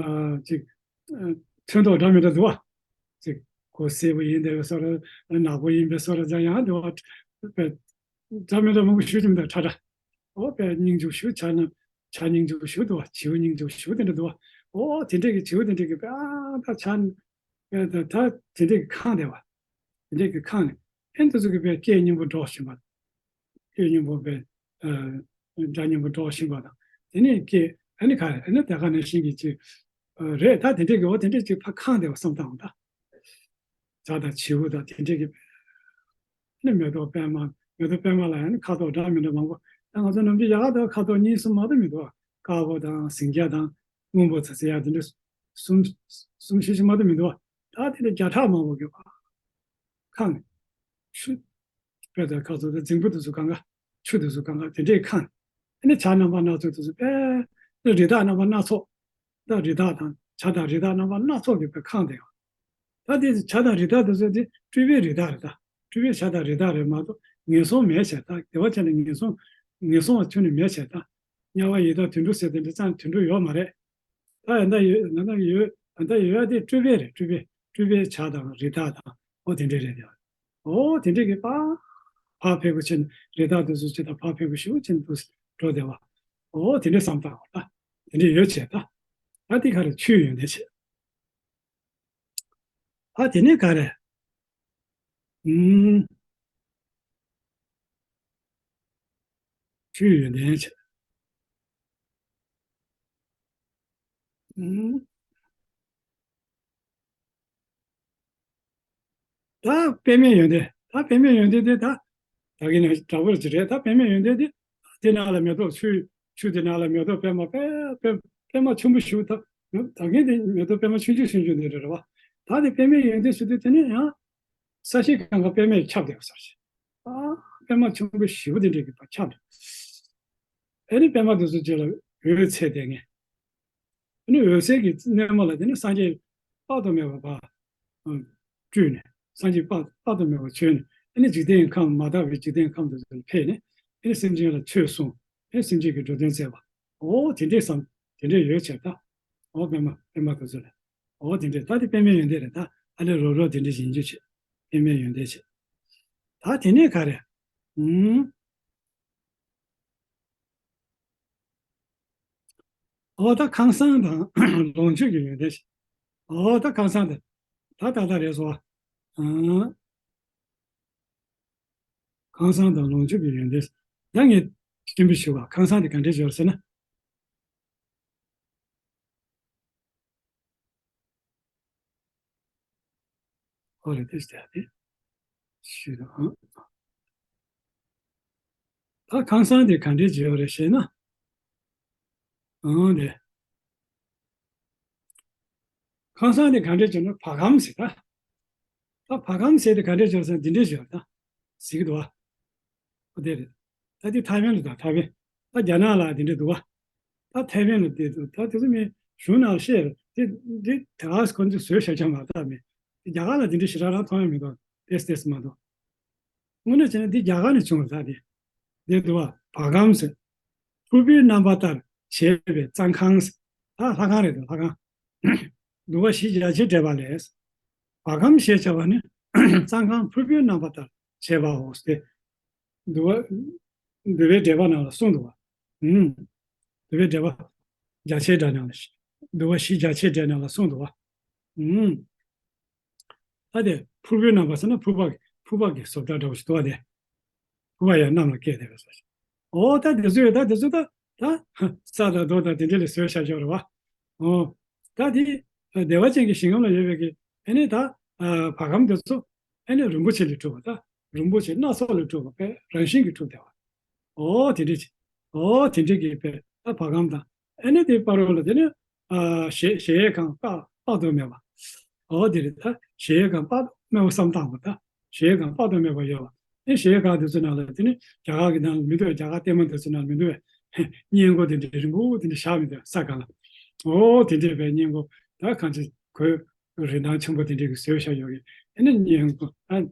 ཅིག་ཚོན་མདོག་འདྲ་མི་འདྲ་འདུག་བ། ཅིག་གོས་སེར་པོ་ཡིན་བསྡད་པའི་བཟོ་འདྲ་ནག་པོ་ཡིན་པའི་བཟོ་འདྲ་འདྲ་ཡང་འདུག་བ། པས་འདྲ་མི་འདྲ་མང་པོ་ཞུ་རྒྱུ་མི་འདུག་ཁྲ་ཁྲ། འོ་པས་སྙིང་རྗེ་ཞུ་བྱ་རྣམས་བྱ་སྙིང་རྗེ་ཞུ་འདུག་བ། བྱིའུ་སྙིང་རྗེ་ཞུ་དེ་འདྲ་འདུག་བ། འོ་དེ་འདྲས་ཀྱི་བྱིའུ་དེ་འདྲས་ཀྱི་པས་ཨ་ད་བྱ་པས་ད་ད་དེ་འདྲས་ཀྱི་ཁེངས་བསྡད་བ། དེ་འདྲས་ཀྱི་ཁེངས་ནས་ཨེ་འདི་ཚོ་གི་པས་སྐད་སྙན་པོ་སྒྲོག་བཞིན་པ། སྐད་སྙན་པོ་པས་ཨ་སྒྲ་སྙན་པོ་སྒྲོག་བཞིན་པ་དང་དེ་ནས་སྐད་ཨ་ནི་ག་རེ་ཨ་ནི་དེ་ག་ནང་བཞིན་གྱི་ཅིག་རེད། ད་དེ་འདྲས་ཀྱི་འོ་དེ་འདྲས་ཅིག་ཕར་ཁེངས་བསྡད་པ་བསམ་བཏང་བ་ད། བྱ་དང་བྱིའུ་དང་དེ་འདྲས་ཀྱི། ནི་མེ་ཏོག་པད་མ། མེ་ཏོག་པད་མ་ལ་ཡང་ནི་ཁ་དོག་འདྲ་མི་འདྲ་མང་པོ། ད་ང་ཚོ་ནམ་རྒྱུན་ཡག་ག་འདུག་ཁ་དོག་གཉིས་གསུམ་མ་གཏོགས་མི་འདུག་དཀར་པོ་དང་ཟིང་སྐྱ་དང་སྔོན་པོ་ཚ་ཚ་ཡག་དེ་འདྲ་གསུམ། གསུམ་བཞི་ཞིག་མ་གཏོགས་མི་འདུག་ད་དེ་འདྲ་བརྒྱ་ཕྲག་མང་པོ་གི་ཁེངས། ཆུ། དཔེ་ལྟར་ཁ་ཚོ་དེ་རྫིང་བུ་དེ་ཚོ་གང་ག་ཆུ་དེ་ཚོ་གང་ག་དེ་འདྲས་ཁེངས། ཨ་ནི་བྱ་རྣམ་པ་སྣ་ཚོགས་དེ་ཚོ་དཔེ། རི་དྭགས་རྣམ་པ་སྣ་ཚོགས། ད་རི་དྭགས་དང་བྱ་དང་རི་དྭགས་རྣམ་པ་སྣ་ཚོགས་ཀྱིས་དཔེ་ཁེངས་བསྡད་ཡོད། ད་དེ་བྱ་དང་རི་དྭགས་དེ་ཚོ་དེ་སྤྲུལ་པའི་རི་དྭགས་རེད་ད། སྤྲུལ་པའི་བྱ་དང་རི་དྭགས་རེད་མ་གཏོགས་ངན་སོང་མེད་བྱས་ད་དེ་བ་ཅན་ལ་ངན་སོང་། ངན་སོང་བ་ཁྱོན་ནས་མེད་བྱས་ད། དམྱལ་བ་ཡི་དྭགས་དུད་འགྲོ་ཟེར་དེ་འདྲ་ཙང་དུད་འགྲོ་ཡོད་མ་རེད། ད་ཡ་ད་ཡོད་ད་ད་ཡོད་ད་ད་ཡོད་ཡ་དེ་སྤྲུལ་པའི་རེད། སྤྲུལ་པའི་སྤྲུལ་པའི་བྱ་དང་རི་དྭགས་དང་ཨོ་དེ་འདྲས་རེད་དེ། ཨོ་དེ་འདྲས་ཀྱི་ཕ། ཕ་ཕེབས་པོ་ཆེན་རི་དྭགས་དེ་ཚོ་ཅི་ད་ཕ་ཕེབས་པོ་ཞེ་པོ་ཅན་དུ་འགྲོ་བསྡད་པ། ཨོ་དེ་འདྲས་བསམ་བཏང་བ་ད། དེ་འདྲས་ཡོད་བྱས་ད། ད་དེ་ག་རེ་ཆོས་ཡོན་ཏན་བྱས། ད་དེ་ནས་ག་རེ། ཨུམ། ཆོས་ཡོན་ཏན་བྱས། ཨུམ། ད་པདྨའི་ཡོན་ཏན། ད་པདྨའི་ཡོན་ཏན་དེ་ད། ད་གིན་ནས་འདྲ་པོ་ཅིག་རེད། ད་པདྨའི་ཡོན་ཏན་དེ། དེ་ནང་ལ་མེ་ཏོག་ཆུ། ཆུ་དེ་ནང་ལ་མེ་ཏོག་པད་མ་པད་པད་པད་མ་ཆེན་པོ་ཞིག་ད། ད་གིན་དེ་མེ་ཏོག་པད་མ་ཆུང་ཆུང་ཆུང་ཆུང་དེ་རེད་བ། ད་དེ་པདྨའི་ཡོན་ཏན་ཟེར་དུས་དེ་ནི་ཡང་། ས་གཞི་གང་ག་པད་མས་ཁྱབ་བསྡད་པ་ས་གཞི། ཨ། པད་མ་ཆེན་པོ་ཞེ་པོ་དེ་འདྲས་ཀྱི་ཕར་ཁྱབ་བསྡད། ཨ་ནི་པད་མ་དེ་ཚོ་རྗེས་ལ་འོད་འཚེར་བསྡད་མཁན། ཨ་ནི་འོད་གསལ་གྱི་གནས་མ་ལ་དེ་ནི་སངས་རྒྱས་དཔག་ཏུ་མེད་པ་བ། སྤྲུལ་ནས་སངས་རྒྱས་དཔག་དཔག་ཏུ་མེད་པ་བྱོན་ནས་ཨ་ནི་འཇིག་རྟེན་ཁམས་མ་དག་པའི་འཇིག་རྟེན་ཁམས་དུ་ཕེབས་ནས་ཨ་ནི་སེམས་ཅན་ལ་ཆོས་གསུངས། ཨ་ནི་སེམས་ཅན་གྱི་འགྲོ་དོན་མཛད་པ། ཨོ་དེ་འདྲས་བསམ། དེ་འདྲས་ཡོད་བྱས་ད། ཨོ་པད་མ་པད་མ་དེ་ཚོ་ལ། ཨོ་དེ་འདྲས་ད་དེ་པད་མའི་ཡོན་ཏན་རེད་ད། ཨ་ལས་རོ་རོ་དེ་འདྲས་ཡིན་རྒྱུ་བྱས། པད་མའི་ཡོན་ཏན་བྱས། ད་དེ་ནས་ག་རེ། ཨུམ། ཨོ་ད་ཁང་བཟང་དང་ལོངས་སྤྱོད་ཀྱི་ཡོན་ཏན་ཞིག་ཨོ་ད་ཁང་བཟང་དང་། ད་ད་ད་རེད་སོ། ཨང་། ཁང་བཟང་དང་ལོངས་སྤྱོད་ཀྱི་ཡོན་ཏན། ད་ངས་ཞིབ་པོ་ཞུ་བ་ཁང་བཟང་དེ་ག་འདྲས་ཡོད་ཟེར་ན། ཨོ་རེད་དེ་ཟེར་ཏེ། ཞུས་དང་། ད་ཁང་བཟང་དེ་ག་འདྲས་བྱས་ཡོད་རེད་ཞེ་ན། ཨང་དེ། ཁང་བཟང་དེ་ག་འདྲས་བྱས་ན་བ་གམ་ཟེར་ད། ད་བ་གམ་ཟེར་དེ་ག་འདྲས་བྱས་ཟེར་ན་འདི་འདྲས་བྱས་ད། ཟེར་གི་འདུག་བ། ཨོ་དེ་རེད། ད་དེ་ཐའེ་ཝན་ལ་ད་ཐའེ་ཝན། ད་རྒྱ་ནག་ལ་དེ་འདྲས་འདུག་བ། ད་ཐའེ་ཝན་ལ་དེ་འདུག་ད་དེ་ཚོ་མི་གཞུང་ནང་བཤད་རེད་དེ། དེ་དེ་ག་ཁོ་ཚོས་བཟོས་བཞག་ཀྱང་མ་རེད་ད་མི། རྒྱ་གར་ལ་དེ་འདྲས་ཞེ་དྲག་རང་མཐོང་ཡ་མི་འདུག་ཏེས་ཏེས་མ་གཏོགས། དངོས་གནས་བྱས་ན་འདི་རྒྱ་གར་ནས་བྱུང་བ་རེད་ད་དེ། འདི་འདུག་བ། བ་གམ་ཟེར། ཕུར་བུའི་རྣམ་པ་ལྟར་བྱས་པའི་གཙང་ཁང་ཟེར། ད་ལྷ་ཁང་རེད་འདུག་ལྷ་ཁང་། འདུ་བ་བཞི་རྒྱ་ཆེར་འགྲེལ་པ་ལས། བ་གམ་ཞེས་བྱ་བ་ནི་གཙང་ཁང་ཕུར་བུའི་རྣམ་པ་ལྟར་བྱས་པའོ་ཟེར། འདུ་བ། འདུ་བའི་འགྲེལ་པ་ནང་ལ་གསུངས་འདུག་བ། ཨུམ། འདུ་བའི་འགྲེལ་པ། རྒྱ་ཆེར་འགྲེལ་ནང་ལ། འདུ་བ་བཞི་རྒྱ་ཆེར་འགྲེལ་ནང་ལ་གསུངས་འདུག་བ། ཨུམ། ད་དེ་ཕུར་བུའི་རྣམ་པ་ཟེར་ན་ཕུར་པ་ཕུར་པ་གི་བཟོ་ལྟ་འདྲ་བོ་ཞིག་འདུག་བ་དེ། ཕུར་པ་ཡང་གནམ་ལ་བཀལ་བསྡད་པའི་བཟོ་ཞིག་ཨོ་ད་དེ་ཚོ་ཡོད་ད་དེ་ཚོ་ད་ད་ས་དང་རྡོ་དང་དེ་འདྲ་ལས་བཟོས་བཞག་ཡོད་རེད་བ། ཨོ། ད་དེ་བདེ་བ་ཅན་གྱི་ཞིང་ཁམས་ལ་ཡོད་པའི་གི་ཨ་ནི་ད་བ་གམ་དེ་ཚོ་ཨ་ནི་རིན་པོ་ཆེ་ལས་གྲུབ་པ་ད་རིན་པོ་ཆེ་སྣ་ཚོགས་ལས་གྲུབ་པ་པའི་རང་བཞིན་གྱིས་གྲུབ་བསྡད་པ། ཨོ་དེ་འདྲ་ཅིག་ཨོ་དེ་འདྲ་གི་པའི་ད་བ་གམ་དང་། ཨ་ནི་དེའི་བར་རོ་ལ་དེ་ནི། ཨ་གཞལ་གཞལ་ཡས་ཁང་དཔག་དཔག་ཏུ་མེད་པ། ཨོ་དེ་རེད་ད། གཞལ་ཡས་ཁང་དཔག་ཏུ་མེད་པ་བསམ་བཏང་བ་ད། གཞལ་ཡས་ཁང་དཔག་ཏུ་མེད་པ་ཡོད་པ། ཨེ་གཞལ་ཡས་ཁང་དེ་ཚོ་ནང་ལ་དེ་ནི་རྒྱ་གར་གྱི་ནང་ལ་མི་འདུག་རྒྱ་གར་ལྟད་མོ་དེ་ཚོ་ནང་ལ་མི་འདུག་བས། སྔས་མགོ་དེ་འདྲ་རིང་པོ་དེ་འདྲ་བཞག་མི་འདུག་ས་སྒང་ལ། ཨོ་དེ་འདྲ་བས་སྔས་མགོ་ད་གང་ཅི་གོས་རིན་ཐང་ཆེན་པོ་དེ་འདྲ་གི་བཟོས་བཞག་ཡོད་གི། ཨེ་ནི་སྔས་མགོ་ཨ།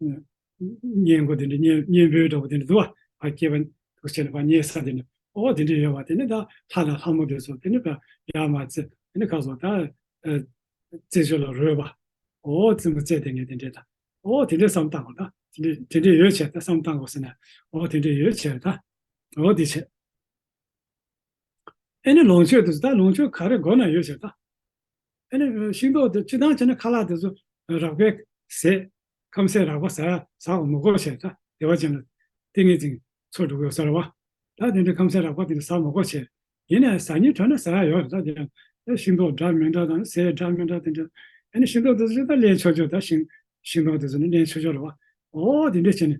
སྔས་མགོ་དེ་འདྲ་སྔས་སྔས་འབོལ་འདྲ་པོ་དེ་འདྲ་འདུག་བ། ཕར་སྐྱེས་པ་འདུག་བྱས་ནས་ཕར་སྔས་ས་དེ་འདྲ་ཨོ་དེ་འདྲ་ཡོད་བ། དེ་ནི་ད་ལྷ་དང་ལྷ་མོ་དེ་ཚོ་དེ་ནི་ཕར་ཡར་མར་རྩེ་དེ་ནི་ཁ་སོ་ད་རྩེ་ཆུ་ལ་རོལ་བ། ཨོ་རྩེད་མོ་རྩེ་དེ་ངས་དེ་འདྲ་ད་ཨོ་དེ་འདྲ་བསམ་བཏང་གོ་ད་དེ་འདྲ་དེ་འདྲ་ཡོད་བྱས་ད་བསམ་བཏང་གོ་ཟེར་ན་ཨོ་དེ་འདྲ་ཡོད་བྱས་ད་ཨོ་དེ་བྱས། ཨེ་ནི་ལོངས་སྤྱོད་དེ་ཚོ་ད་ལོངས་སྤྱོད་ག་རེ་དགོས་ན་ཡོད་བྱས་ད། ཨེ་ནི་ཤིང་ཏོག་དེ་སྤྱིར་བཏང་བྱས་ན་ཁ་ལག་དེ་ཚོ་རགས་པས་ཟས། ཁམ་ཟས་རགས་པ་ཟ་ཟ་བ་མི་དགོས་བྱས་ད་བདེ་བ་ཅན་ལ་ཏིང་ངེ་འཛིན་འཚོ་འགྲོ་དགོས་ས་རེད་བ། ད་དེ་འདྲ་ཁམ་ཟས་རགས་པ་དེ་འདྲ་ཟ་མི་དགོས་བྱས། ཡིན་ནའི་ཟ་སྙིང་བྲོ་ན་ཟ་ཡ་ཡོད་རེད་ད། དེ་ཡང་ ད་ཤིང་ཏོག་འདྲ་མི་འདྲ་དང་ཟས་འདྲ་མི་འདྲ་དེ་འདྲ། ཨ་ནི་ཤིང་ཏོག་དེ་ཚོ་ད་ལེན་ཆོག་ཆོག་ད་ཤིང་ཤིང་ཏོག་དེ་ཚོ་ནི་ལེན་ཆོག་ཆོག་རེད་བ། འོ་དེ་འདྲ་བྱས་ནས་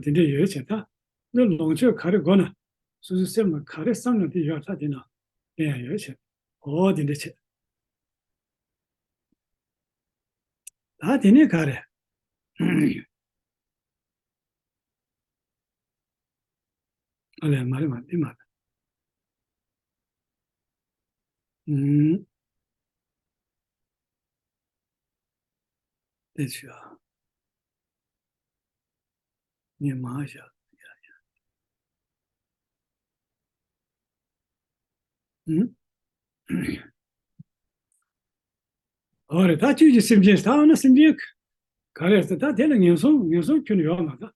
དེ་འདྲ་ཡོད་བྱས། ད་ནི་ལོངས་སྤྱོད་ག་རེ་དགོས་ན། སོ་སོའི་སེམས་ལ་ག་རེ་བསམ་ན་དེ་ཡོད་ད། དེ་ན་ལེན་ཡ་ཡོད་བྱས། འོ་དེ་འདྲ་བྱས། ད་དེ་ནས་ག་རེ། ཨ་ལས། མ་རེད། མ་རེད། མ་རེད། ཨུམ། དེ་ཆུ་ཨ། ངས་མ་བཞག་ཨུམ། འོ་རེད། ད་བཅུད་ཀྱི་སེམས་ཅན། ད་འོ་ན་སེམས་ཅན་ག་རེ་ཟེར། ད་དེ་ལ་ངན་སོང་། ངན་སོང་ཁྱོན་ནས་ཡོད་མ་རེད།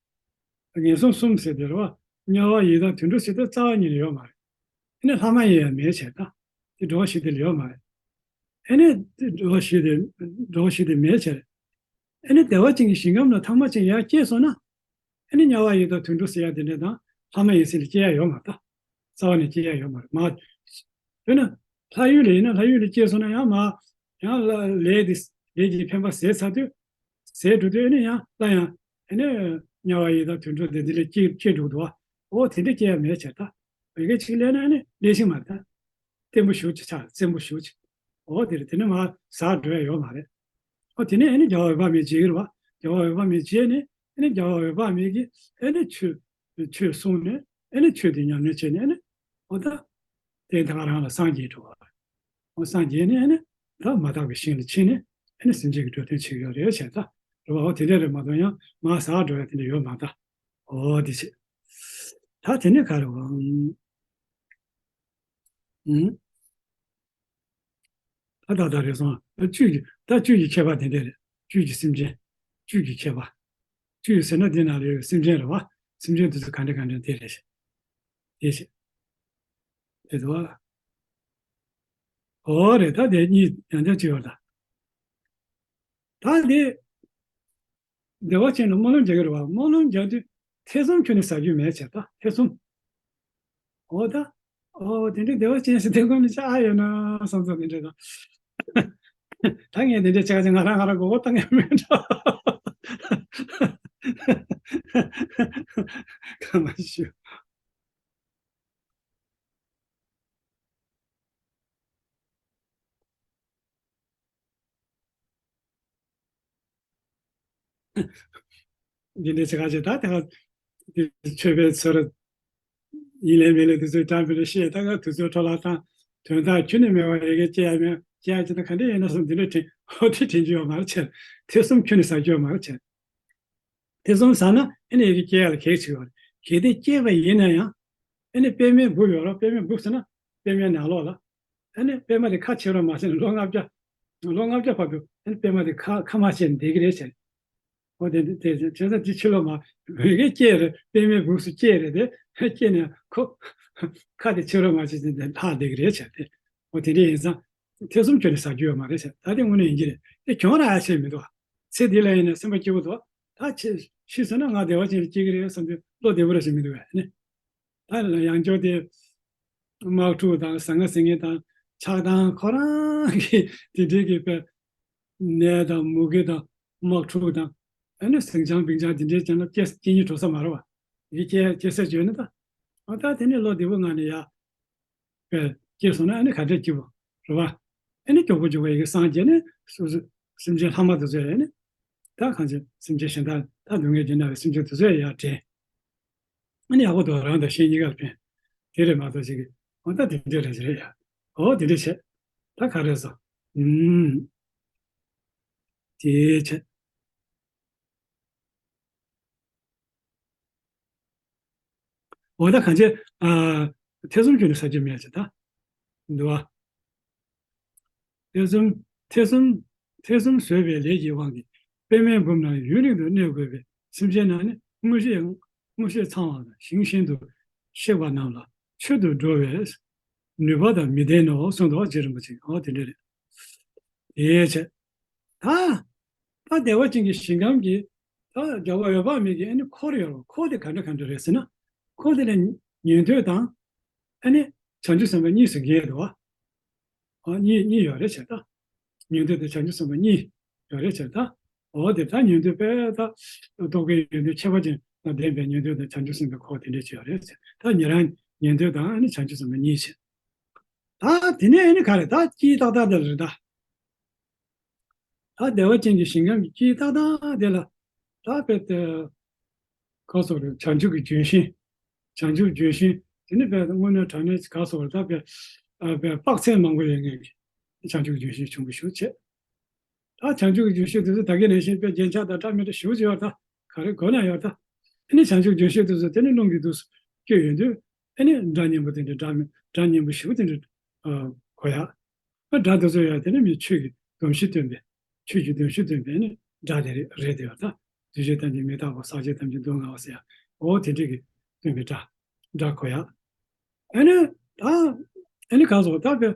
ད་ངན་སོང་གསུམ་ཟེར་དེ་རེད་བ། དམྱལ་བ་ཡི་དྭགས་དུད་འགྲོ་ཟེར་དེ་རྩ་བ་ཉིད་ནས་ཡོད་མ་རེད། དེ་ནས་ལྷ་མ་ཡིན་ཡང་མེད་བྱས། ད་དེ་འགྲོ་བ་ཞིག་དེ་ལ་ཡོད་མ་རེད། ཨེ་ནས་དེ་འགྲོ་བ་ཞིག་དེ་འགྲོ་བ་ཞིག་དེ་མེད་བྱས། ཨེ་ནས་བདེ་བ་ཅན་གྱི་ཞིང་ཁམས་ལ་ཐ་མ་ཅན་ཡར་སྐྱེས་སོང་ན། ཨེ་ནི་དམྱལ་བ་ཡི་དྭགས་དུད་འགྲོ་ཟེར་ཡ་དེ་འདྲ་དང་ལྷ་མ་ཡིན་ཟེར་ནས་སྐྱེ་ཡ་ཡོད་མ་རེད། ད་རྩ་བ་ནས་སྐྱེ་ཡ་ཡོད་མ་རེད། མ་དཔེར་ན་ལྷ་ཡུལ་ལ་ཡིན་ན། ལྷ་ཡུལ་ལ་སྐྱེས་སོང་ན་ཡང་མ་ཡང་ལ་ལས་དེ་ལས་ཀྱི་འཕེན་པ་ཟད་ཚར་དུས། ཟད་འགྲོ་དུས་ཨེ་ནི་ཡང་སླར་ཡང་ཨེ་ནི་དམྱལ་བ་ཡི་དྭགས་དུད་འགྲོ་དེ་འདི་ལ་སྐྱེ་སྐྱེ་འགྲོ་གི་འདུག་བ། འོ་དེ་འདྲ་སྐྱེ་ཡ་མེད་བྱས། ད་བོད་སྐད་ཅིག་ལས་ན་ཨེ་ནི་ལས་ཤིག་མ་རེད། ད་བརྟན་པོ་ཞེ་པོ་ཅིག་ཆགས། བཙན་པོ་ཞེ་པོ་ཅིག་འོ་དེ་རེད། དེ་ནས་མར་ཟག་འགྲོ་ཡ་ཡོད་མ་རེད། ཨོ་དེ་ནས་ཨེ་ནི་རྒྱལ་བ་འོད་དཔག་མེད་མཇལ་གྱི་རེད་བ། རྒྱལ་བ་འོད་དཔག་མེད་མཇལ་ནས་ཨེ་ནི་རྒྱལ་བ་འོད་དཔག་མེད་ཀྱིས་ཨེ་ནི་ཆོས་ཆོས་གསུངས་ནས་ཨེ་ནི་ཆོས་དེ་ཉམས་ལེན་བྱས་ནས་ཨེ་ནི་ཨོ་ད་དེ་ད་ག་རང་ལ་སངས་རྒྱས་འགྲོ་བ། ཨོ་སངས་རྒྱས་ནས་ཨེ་ནི་ད་མ་དག་པའི་ཞིང་ལ་ཕྱིན་ནས་ཨེ་ནི་སེམས་ཅན་གྱི་འགྲོ་དོན་བྱེད་ཀྱི་ཡོད་རེད་བྱས། ད་རེད་བ། ཨོ་དེ་འདྲ་རེད་མ་གཏོགས་ཡང་མར་ཟག་འགྲོ་ཡ་དེ་འདྲ་ཡོད་མ་རེད། ད་ཨོ་དེ་བྱས། ད་དེ་ནས་ག་རེ་བ། ཨུམ། ད་ད་ད་རེད་སོང་། ད་བཅུད་ཀྱི་ད་བཅུད་ཀྱི་ཁྱད་པར་དེ་འདྲ་རེད། བཅུད་ཀྱི་སེམས་ཅན། བཅུད་ཀྱི་ཁྱད་པར། བཅུད་ཟེར་ན་དེ་ནང་ལ་ཡོད་པའི་སེམས་ཅན་རེད་བ། སེམས་ཅན་དེ་ཚོ་ག་འདྲ་ག་འདྲ་དེ་རེད་ཤག་དེ་ཤག་དེ་ཚོ། ཨོ་རེད། ད་དེ་གཉིས་ཡང་བསྐྱར་བྱས་པ་ད། ད་དེ། བདེ་བ་ཅན་ལ་སྨོན་ལམ་རྒྱག་གི་རེད་བ། སྨོན་ལམ་རྒྱག་དུས་ཐེ་ཚོམ་ཁྱོན་ནས་ཟ་རྒྱུ་མེད་བྱས། ད་ཐེ་ཚོམ། འོ་ད། འོ་དེ་འདྲའི་བདེ་བ་ཅན་ཞིག་དེ་ཁོ་ནི་ཅི་ཨ་ཡོད་ན་བསམ་བསམ་དེ་འདྲ་དང་། ད་ངས་དེ་འདྲའི་ཆ་ཆ་ང་རང་ང་རང་མགོ་སྐོར་བཏང་ཡ་མེད་འགྲོ། ཁ་མ་ཞུ། འདི་འདྲའི་ཆ་ག་ཅིག་ད་དེ་ག་དེ་ཆོས་པའི་ཚོར་ཡིན་ལས་མིན་ལས་དེ་ཚོའི་གྲངས་མི་རེ་བཤད། ད་ག་དུས་ཚོད་འཕྲོ་བརླག་དང་དོན་དག་ཁྱོན་ནས་མེད་པ་ཡི་གེ་སྐྱེ་ཡ་མེད། སྐྱེ་ཡ་ཅི་ད་ག་འདྲ་ཡིན་ན་བསམ་འདི་འདྲ་དྲན། ཧོ་དེ་དྲན་རྒྱུ་ཡོད་མ་རེད་བྱས། ཐེ་ཚོམ་ཁྱོན་ནས་ཟ་རྒྱུ་ཡོད་མ་རེད་བྱས། ཐེ་ཚོམ་ཟ་ན་ཨེ་ནི་ཡི་གེ་སྐྱེ་ཡ་ལ་གེགས་བྱེད་ཡོད་རེད། གལ་ཏེ་སྐྱེས་པ་ཡིན་ན་ཡང་ཨེ་ནི་པད་མའི་སྦུབས་ཡོད་རེད། པད་མའི་སྦུབས་ཟེར་ན་པད་མའི་ནང་ལོགས་ལ། ཨ་ནི་པད་མ་དེ་ཁ་ཕྱེ་རོགས་མ་བྱས་ནས་ལོ་ལྔ་བརྒྱ། ལོ་ལྔ་བརྒྱ་བར་དུ་ཨ་ནི་པད་མ་དེ་ཁ་ཁ་མ་ཕྱེ་ནས་བསྡད་ཀྱི་རེད་བྱས། འོ་དེ་དེ་དེ་བྱས་ཙང་དེ་ཕྱི་ལོགས་མ་འོད་ཀྱི་སྐྱེས་རེད། པད་མའི་སྦུབས་སུ་སྐྱེས་རེད་དེ། སྐྱེས་ནས་ཁོ་ཁ་དེ་ཕྱེ་རོགས་མ་བྱས་ནས་ལྷག་བསྡད་ཀྱི་རེད་བྱས་ཏེ། འོ་དེ་འདྲ་ཡིན་ཙང་ཐེ་ཚོམ་ཁྱོན་ནས་ཟ་རྒྱུ་ཡོད་མ་རེད་བྱས། ད་དེ་དངོས་གནས་ཡིན་གྱི་རེད། དེ་གྱོང་རག་ཡ་ཆེ་མི་འདུག་བ། ཚེ་འདི་ལ་ཡིན་ན་སེམས་པ་སྐྱིད་པོ་འདུག་བ། ད་ཆེ་ཤི་སོང་ན་ང་བདེ་བ་ཅན་ལ་སྐྱེ་གི་རེད་བསམ་དུས་བློ་བདེ་པོ་ར་ཞིག་མི་འདུག་བས་ནི། ད་ཡང་བསྐྱར་དེ་དམག་འཁྲུག་དང་ཟང་ངེ་ཟིང་ངེ་དང་ཆགས་སྡང་ཁོ་རང་གི་དེ་འདྲའི་གི་དཔེ་ནད་དང་མུ་གེ་དང་དམག་འཁྲུག་དང་ཨ་ནི་ཟིང་ཆ་བིང་ཆ་དེ་འདྲའི་ཅན་ལ་སྐྱེ་སྐྱེ་སྙིང་བྲོ་ས་མ་རེད་བ། ཡི་སྐྱེ་སྐྱེ་ས་བརྗོད་ནི་ད། ཨ་ད་དེ་ནི་བློ་བདེ་པོ་ངང་ནས་ཡ་དཔེ་སྐྱེས་སོང་ན་ཨ་ནི་ག་འདྲས་སྐྱིད་པོ་རེད་བ། ཨ་ནི་མགྱོགས་པོ་མགྱོགས་པོ་ཡི་གེ་སངས་རྒྱས་ནས་སོ་སོ་སེམས་ཅན་ལྷག་མ་དེ་ཚོ་ཡ་ཨ་ནི་ད་གང་ཅི་སེམས་ཅན་གཞན་དག་ད་སྡུག་བསྔལ་གྱིས་མནར་བའི་སེམས་ཅན་དེ་ཚོ་ཡ་ཡར་དྲན། ཨ་ནི་ཡག་པོ་འདུག་རང་དང་གཞན་གཉིས་ཀར་ཕན། དེ་རེད་མ་གཏོགས་ཅིག་གི་འོ་ད་དེ་འདྲ་རེད་རེད་ཡ། འོ་དེ་འདྲ་བྱས། ད་ག་རེ་སོ། ཨུམ། དེ་བྱས། འོ་ད་གང་བྱས། ཨ། ཐེ་ཚོམ་ཁྱོན་ནས་ཟ་རྒྱུ་མེད་ཅེས་ད། འདུག་བ། ཐེ་ཚོམ། ཐེ་ཚོམ། ཐེ་ཚོམ་ཟོས་པའི་ལས་ཀྱི་དབང་གིས་པད་མའི་སྦུབས་ན་ཡུན་རིང་དུ་གནས་དགོས་པའི་སེམས་ཅན་རྣམས་ནི་མངོན་ཤེས། མངོན་ཤེས་ཚང་བ་དང་ཞིང་གཞན་དུ་གཤེགས་པ་རྣམས་ལ་མཆོད་དུ་འགྲོ་བའི་ནུས་པ་དང་མི་ལྡན་ནོ་གསུངས་འདུག་བ། རྗེ་རིན་པོ་ཆེས། འོ་དེ་འདྲ་རེད། དེའི་ཕྱིར། ད། ད་བདེ་བ་ཅན་གྱི་ཞིང་ཁམས་ཀྱི་ད་རྒྱལ་བ་འོད་དཔག་མེད་ཀྱི་ཨ་ནི་འཁོར་ཡོད་རེད། འཁོར་དེ་ག་འདྲ་ག་འདྲ་རེད་ཟེར་ན། འཁོར་དེ་ལ་ཉན་ཐོས་དང་ཨ་ནི་བྱང་ཆུབ་སེམས་དཔའ་གཉིས་སུ་འགལ་འདུག་བ། ཨ་གཉིས་གཉིས་ཡོད་རེད་བྱས་ད། ཉན་ཐོས་དང་བྱང་ཆུབ་སེམས་དཔའ་གཉིས་ཡོད་རེད་བྱས་ད། འོ་དེ་ད་ཉན་ཐོས་པས་ད་རྟོག་གེའི་ཡོན་ཏན་ཁྱད་པར་ཅན་དང་ལྡན་པའི་ཉན་ཐོས་དང་བྱང་ཆུབ་སེམས་དཔའི་ཁོག་དེ་འདྲས་ཅིག་ཡོད་རེད་བྱས། ད་ཉན་རང་ཉན་ཐོས་དང་ཨ་ནི་བྱང་ཆུབ་སེམས་དཔའ་གཉིས་བྱས། ད་དེ་ནས་ཨ་ནི་ག་རེ་ད་དཀྱིལ་ཏག་ཏག་དེ་རེད་ད། ད་བདེ་བ་ཅན་གྱི་ཞིང་ཁམས་ཀྱི་དཀྱིལ་ཏག་ཏག་དེ་ལ་ད་དཔེ་དེ་ག་སོགས་རེད། བྱང་ཆུབ་ཀྱི་ལྗོན་ཤིང་། བྱང་ཆུབ་ལྗོན་ཤིང་དེ་ནི་དཔེ་དངོས་གནས་དྲང་གནས་ག་སོགས་རེད། ད་དཔེ་ཨ་དཔེ་དཔག་ཚད་མང་པོ་ཡོད་མཁན་གྱི་བྱང་ཆུབ་ཀྱི་ལྗོན་ཤིང་ཆུང་ཀུ་ཞིག་བྱས། ད་བྱང་ཆུབ་ཀྱི་ལྗོན་ཤིང་དེ་ཚོ་ད་གིན་ནང་བཞིན་དཔེ་རྒྱན་ཆ་དང་འདྲ་མི་འདྲ་ཞེ་པོ་ཅིག་ཡོད་ད། ག་རེ་དགོས་ན་ཡོད་ད། དེ་ནི་བྱང་ཆུབ་ལྗོན་ཤིང་དེ་ཚོ་དེ་ནི་རླུང་གིས་འདུག་སེ་བསྐྱོད་ཡོང་དུས། ཨ་ནི་སྒྲ་སྙན་པོ་དེ་འདྲ་སྒྲ་མི་སྒྲ་སྙན་པོ་ཞེ་པོ་དེ་འདྲ་ཨ་གོ་ཡ། ཨ་སྒྲ་དེ་ཚོ་ཡང་དེ་ནི་མི་ཆོས་ཀྱི་སྡོམ་གཞི་སྟོན་པའི་ཆོས་ཀྱི་སྡོམ་གཞི་སྟོན་པའི་ཨ་ནི་སྒྲ་དེ་རེད་རེད་དེ་ཡོད་ད། འདུས་བྱས་ཐམས་ཅད་མི་རྟག་པ། ཟག་བཅས་ཐམས་ཅད་སྡུག་བསྔལ་བ་ཟེར་ཡ། འོ་དེ་འདྲས་ཀྱི་སྟོན་པའི་སྒྲ་སྒྲ་གོ་ཡ། ཨ་ནི་ད་ཨ་ནི་གང་སོགས་ད་དཔེ་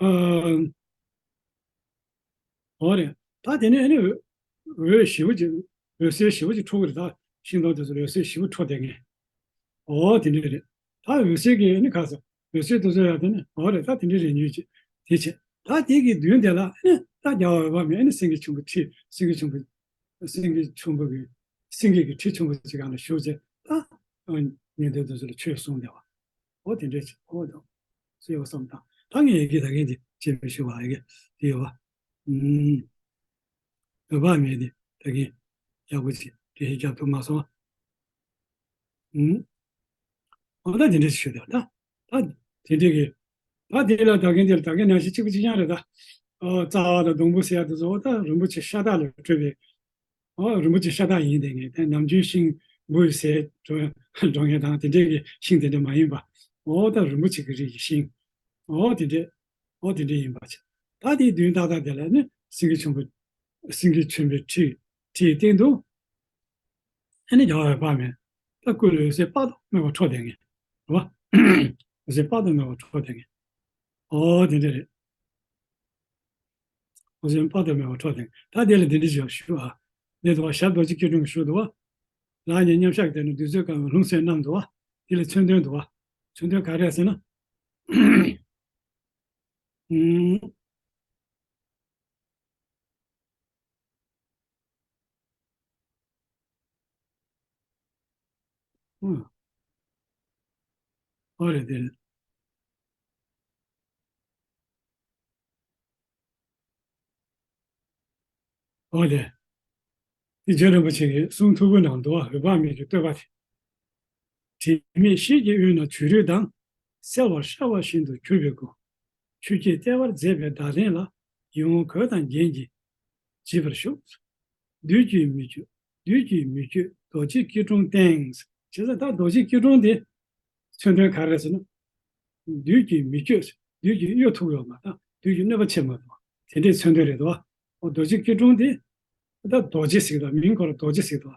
ཨ། འོ་རེད། ད་དེ་ནས་ཨ་ནི་འོད་འོད་ཞེ་པོ་ཅིག་འོད་ཟེར་ཞེ་པོ་ཅིག་འཕྲོ་གི་རེད། ད་ཤིང་སྡོང་དེ་ཚོ་འོད་ཟེར་ཞེ་པོ་འཕྲོ་བསྡད་མཁན། འོ་དེ་འདྲས་རེད། ད་འོད་ཟེར་གྱི་ཨ་ནི་ག་ས་འོད་ཟེར་དེ་ཚོ་ཡང་དེ་ནི་འོ་རེད། ད་དེ་འདྲས་རེད་ཉོས་ཅིག་དེ་བྱས། ད་དེ་གི་མདུན་དེ་ལ་ཨ་ནི་ད་རྒྱལ་བ་འོད་དཔག་མེད་ཨ་ནི་སེང་གེ་ཆེན་པོ་ཁྲི་སེང་གེ་ཆེན་པོ་སེང་གེ་ཆེན་པོ་གི་སེང་གེ་གི་ཁྲི་ཆེན་པོ་ཅིག་སྒང་ལ་བཞུགས་བྱས། ད་ཉན་ཐོས་དེ་ཚོ་ལ་ཆོས་གསུངས་བསྡད་པ། འོ་དེ་འདྲས་ཅིག་འོ་དང་། ཟེར་བ་བསམ་དང་། ད་ངས་ཡི་གེ་ད་གིན་དེ་བྱས་པའི་ཞུ་བ་ཡི་གེ་དེ་ཡོད་པ། ཨུམ། འོད་དཔག་མེད་དེ་ད་གིན་ཡག་པོ་ཅིག་འགྲེལ་བཤད་རྒྱབ་ཐུབ་མ་སོང་། ཨུམ། འོ་ད་དེ་འདྲས་ཞུ་དང་ད། ད་དེ་འདྲས་ཀྱི། ད་དེ་ལ་ད་གིན་དེ་ལ་ད་གིན་ནང་བཞིན་གཅིག་པ་གཅིག་རྐྱང་རེད་ད། ཨོ་རྩ་བ་དང་སྡོང་པོ་ཟེར་ཡ་དེ་ཚོ་ད་རིན་པོ་ཆེ་ཤ་སྟག་ལས་གྲུབ་པའི། ཨོ་རིན་པོ་ཆེ་ཤ་སྟག་ཡིན་དེ་ངས་ད་ནམ་རྒྱུན་ཤིང་འབུ་ཟས་འགྲོ་འགྲོ་མཁན་དང་དེ་འདྲས་ཀྱི་ཤིང་དེ་འདྲས་མ་ཡིན་པ། ཨོ་ད་རིན་པོ་ཆེ་གི་རིགས་ཀྱི་ཤིང་། ཨོ་དེ་འདྲས། ཨོ་དེ་འདྲས་ཡིན་པ་བྱས། ད་དེའི་མདུན་ཏག་ཏག་དེ་ལ་ནི་སེང་གེ་ཆེན་པོ། སེང་གེ་ཆེན་པོའི་ཁྲི་ཁྲིའི་སྟེང་དུ། ཨ་ནི་རྒྱལ་བ་འོད་དཔག་མེད། ད་སྐུ་ལ་འོད་ཟེར་དཔག་ཏུ་མེད་པ་འཕྲོ་བསྡད་མཁན། རེད་བ། འོད་ཟེར་དཔག་ཏུ་མེད་པ་འཕྲོ་བསྡད་མཁན། ཨོ་དེ་འདྲས་རེད། འོད་ཟེར་དཔག་ཏུ་མེད་པ་འཕྲོ་བསྡད་མཁན། ད་དེ་ལ་འདི་འདྲས་ཞིག་ཞུ་ཨ། འདི་འདུག་བ། ཞབས་རྡོ་རྗེ་སྐྱིལ་ཀྲུང་གི་ཞུ་འདུག་བ། ལག་གཉིས་མཉམ་གཞག་གི་སྟེང་ན་བདུད་རྩིའི་ཁང་བའི་ལྷུང་བཟེད་བསྣམས་འདུག་བ། དེ་ལ་མཚོན་དོན་འདུག་བ། མཚོན་དོན་ག་རེ་ཟེར་ན། ཨུམ། ཨུམ། ཨོ་རེད་དེ་རེད། ཨོ་རེད། དེ་རྗེ་རིན་པོ་ཆེ་གི་གསུང་ཐུང་ངུ་ནང་འདུག་བ། འོད་དཔག་མེད་ཀྱི་བསྟོད་པ་དེ། དྲི་མེད་ཤེལ་གྱི་དབུས་ན་བྱུ་རུ་དང་། གསལ་བར་ཤར་བ་བཞིན་དུ་གྱུར་པའི་སྐུ། ཆུ་སྐྱེས་ལྟེ་བར་མཛེས་པའི་ཟླ་གདན་ལ། ཡིད་འོང་གོས་དང་རྒྱན་གྱིས་བརྗིད་པར་བཞུགས། བདུད་ཀྱིས་མི་བསྐྱོད་བདུད་ཀྱིས་མི་བསྐྱོད་རྡོ་རྗེ་སྐྱིལ་ཀྲུང་བསྟན། བྱས་ཙང་ད་རྡོ་རྗེ་སྐྱིལ་ཀྲུང་དེ་མཚོན་དོན་ག་རེ་ཟེར་ན། བདུད་ཀྱིས་མི་བསྐྱོད། བདུད་ཀྱིས་གཡོ་ཐུབ་ཡོད་མ་རེད། བདུད་ཀྱིས་གནོད་པ་བྱེད་མ་ཐུབ། དེ་འདྲའི་མཚོན་དོན་རེད་དོ། ཨོ་རྡོ་རྗེ་སྐྱིལ་ཀྲུང་དེ། ད་རྡོ་རྗེ་ཟེར་གི་འདུག་མིང་ཁོ་ར་རྡོ་རྗེ་ཟེར་གི་འདུག་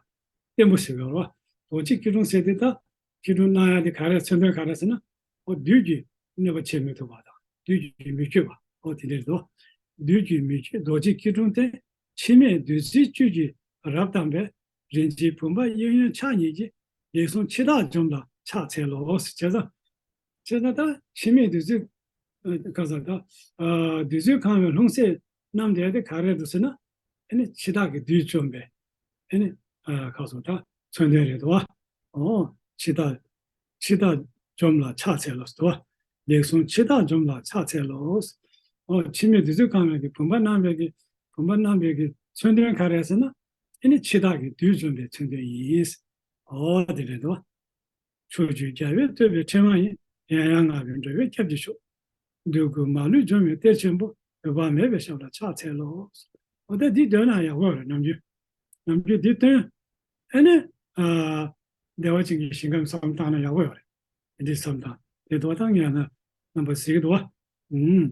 བརྟན་པོ་ཟེར་གི་རེད་བ། རྡོ་རྗེ་སྐྱིལ་ཀྲུང་ཟེར་དེ་ད། སྐྱིལ་ཀྲུང་གནང་ཡ་དེ་ག་རེ་མཚོན་དོན་ག་རེ་ཟེར་ན། ཨོ་བདུད་ཀྱིས་གནོད་པ་བྱེད་མི་ཐུབ་པ་དང་བདུད་ཀྱིས་མི་བསྐྱོད་པ། ཨོ་དེ་འདྲ་རེད་དོ། བདུད་ཀྱིས་མི་བསྐྱོད་རྡོ་རྗེ་སྐྱིལ་ཀྲུང་སྟེ། འཆི་མེད་བདུད་རྩིའི་བཅུད་ཀྱིས་རབ་གཏམས་པས། རིན་ཆེན་བུམ་པ་གཡས་གཡོན་ཕྱག་གཉིས་ཀྱིས། ལེགས་གསུངས་འཆི་བདག་འཇོམས་ལ་ཕྱག་འཚལ་ལོ། བྱས་ཙང་། བྱས་ཙང་ད་འཆི་མེད་བདུད་རྩི། ཨ་ག་ས་ད། ཨ་བདུད་རྩིའི་ཁང་བའི་ལྷུང་བཟེད་བསྣམས་བསྡད་དེ་ག་རེ་རེད་ཟེར་ན། ཨ་ནི་འཆི་བདག་གི་བདུད་འཇོམས་པའི། ཨ་ནི་ཨ་ག་ས་ད་མཚོན་དོན་རེད་དོ། ཨོ་འཆི་བདག་འཆི་བདག་འཇོམས་ལ་ཕྱག་འཚལ་ལོ་ཟེར་དོ། ལེགས་གསུངས་འཆི་བདག་འཇོམས་ལ་ཕྱག་འཚལ་ལོ། ཨོ་འཆི་མེད་བདུད་རྩིའི་ཁང་བའི་གི་བུམ་པ་བསྣམས་པའི་གི་བུམ་པ་བསྣམས་པའི་གི་མཚོན་དོན་ག་རེ་ཟེར་ན། ཨ་ནི་འཆི་བདག་གི་བདུད་འཇོམས་པའི་མཚོན་དོན་ཡིན། ཨོ་དེ་རེད་དོ། ཕྱོགས་བཅུའི་རྒྱལ་བས་བསྟོད་པའི་ཕྲེང་བ་ཡིས། ཡང་ཡང་བསྔགས་པའི་འགྲོ་བའི་སྐྱབས་ཀྱི་མཆོག་བདུད་ཀུན་མ་ལུས་འཇོམས་པའི་གཏེར་ཆེན་པོ། འོད་དཔག་མེད་པའི་ཞབས་ལ་ཕྱག་འཚལ་ལོ། འོ་ད་འདི་འདོན་ན་ཡག་པོ་རེད། ནམ་རྒྱུན་ནམ་རྒྱུན་འདི་འདོན། ཨ་ནི་ཨ་བདེ་བ་ཅན་གྱི་ཞིང་ཁམས་བསམ་བཏང་ན་ཡག་པོ་ཡོད་རེད། འདི་བསམ་བཏང་དེ་དོ་བཏང་ངས་ན་རྣམ་པ་གཟིགས་འདུག་བ། ཨུམ།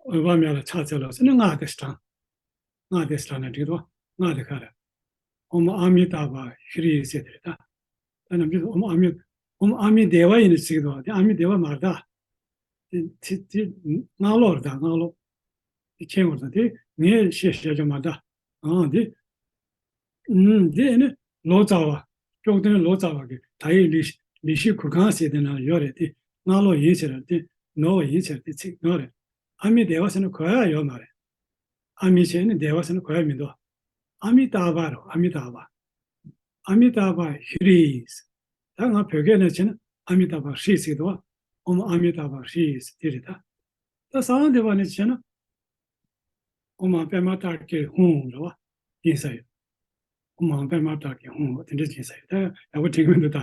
འོད་དཔག་མེད་ལ་ཕྱག་འཚལ་ལོ་ཟེར་ནས་སྔགས་དེ་བགྲང་། སྔགས་དེ་བགྲང་ན་འགྲིག་འདུག་སྔགས་དེ་ག་རེ། ཨོཾ་ཨ་མི་ཏཱ་བྷ་ཧྲཱིཿ་ཟེར་དེ་རེད་ད། ད་ནམ་རྒྱུན་ཨོཾ་ཨ་མི་ཨོཾ་ཨ་མི་དེ་ཝ་ཡིན་ནས་ཟེར་གི་འདུག་དེ་ཨ་མི་དེ་ཝ་མ་རེད་ད། དེ་དེ་དེ་སྔགས་ལོག་རེད་ད། སྔགས་ལོག་དེ་མཁྱེན་དགོས་རེད་ད། དེ་ངས་བཤད་བཤད་རྒྱུ་མ་རེད་ད། ཨང་དེ། ཨུམ། འདི་ནི་ལོ་ཙཱ་བ། སྐྱོགས་སྟོན་ལོ་ཙཱ་བ་གི་ད་ཡིག་ལི་ལི་ཤི་གུར་ཁང་ཟེར་དེ་ན་ཡོད་རེད་དེ། སྔགས་ལོག་ཡིན་ཟེར་ར་དེ། ནོར་བ་ཡིན་ཕྱིར་དེ་ཚིག་ནོར་རེད། ཨ་མི་དེ་བ་ཟེར་ན་གོ་ཡ་ཡོད་མ་རེད། ཨ་མི་བྱས་ནས་དེ་བ་ཟེར་ན་གོ་ཡ་མི་འདུག་ཨ་མི་ཏཱ་བ་རེད། ཨ་མི་ཏཱ་བ། ཨ་མི་ཏཱ་བ་ཧྲཱིཿ། ད་ང་བོད་སྐད་ནང་བྱས་ན་ཨ་མི་ཏཱ་བ་ཧྲཱིཿ་ཟེར་འདུག་བ། ཨོཾ་ཨ་མི་ཏཱ་བ་ཧྲཱིཿ་དེ་རེད་ད། ད་གསང་བ་འདུས་པ་ནས་བྱས་ན། ཨོཾ་པདྨ་བདག་གིར་ཧཱུྃ་རེད་བ། ཡིན་ས་ཡོད། ཨོཾ་པདྨ་བདག་གིར་ཧཱུྃ་དེ་འདྲ་ཡིན་ས་ཡོད། ད་ཡག་པོ་དྲན་གྱི་མི་འདུག་ད།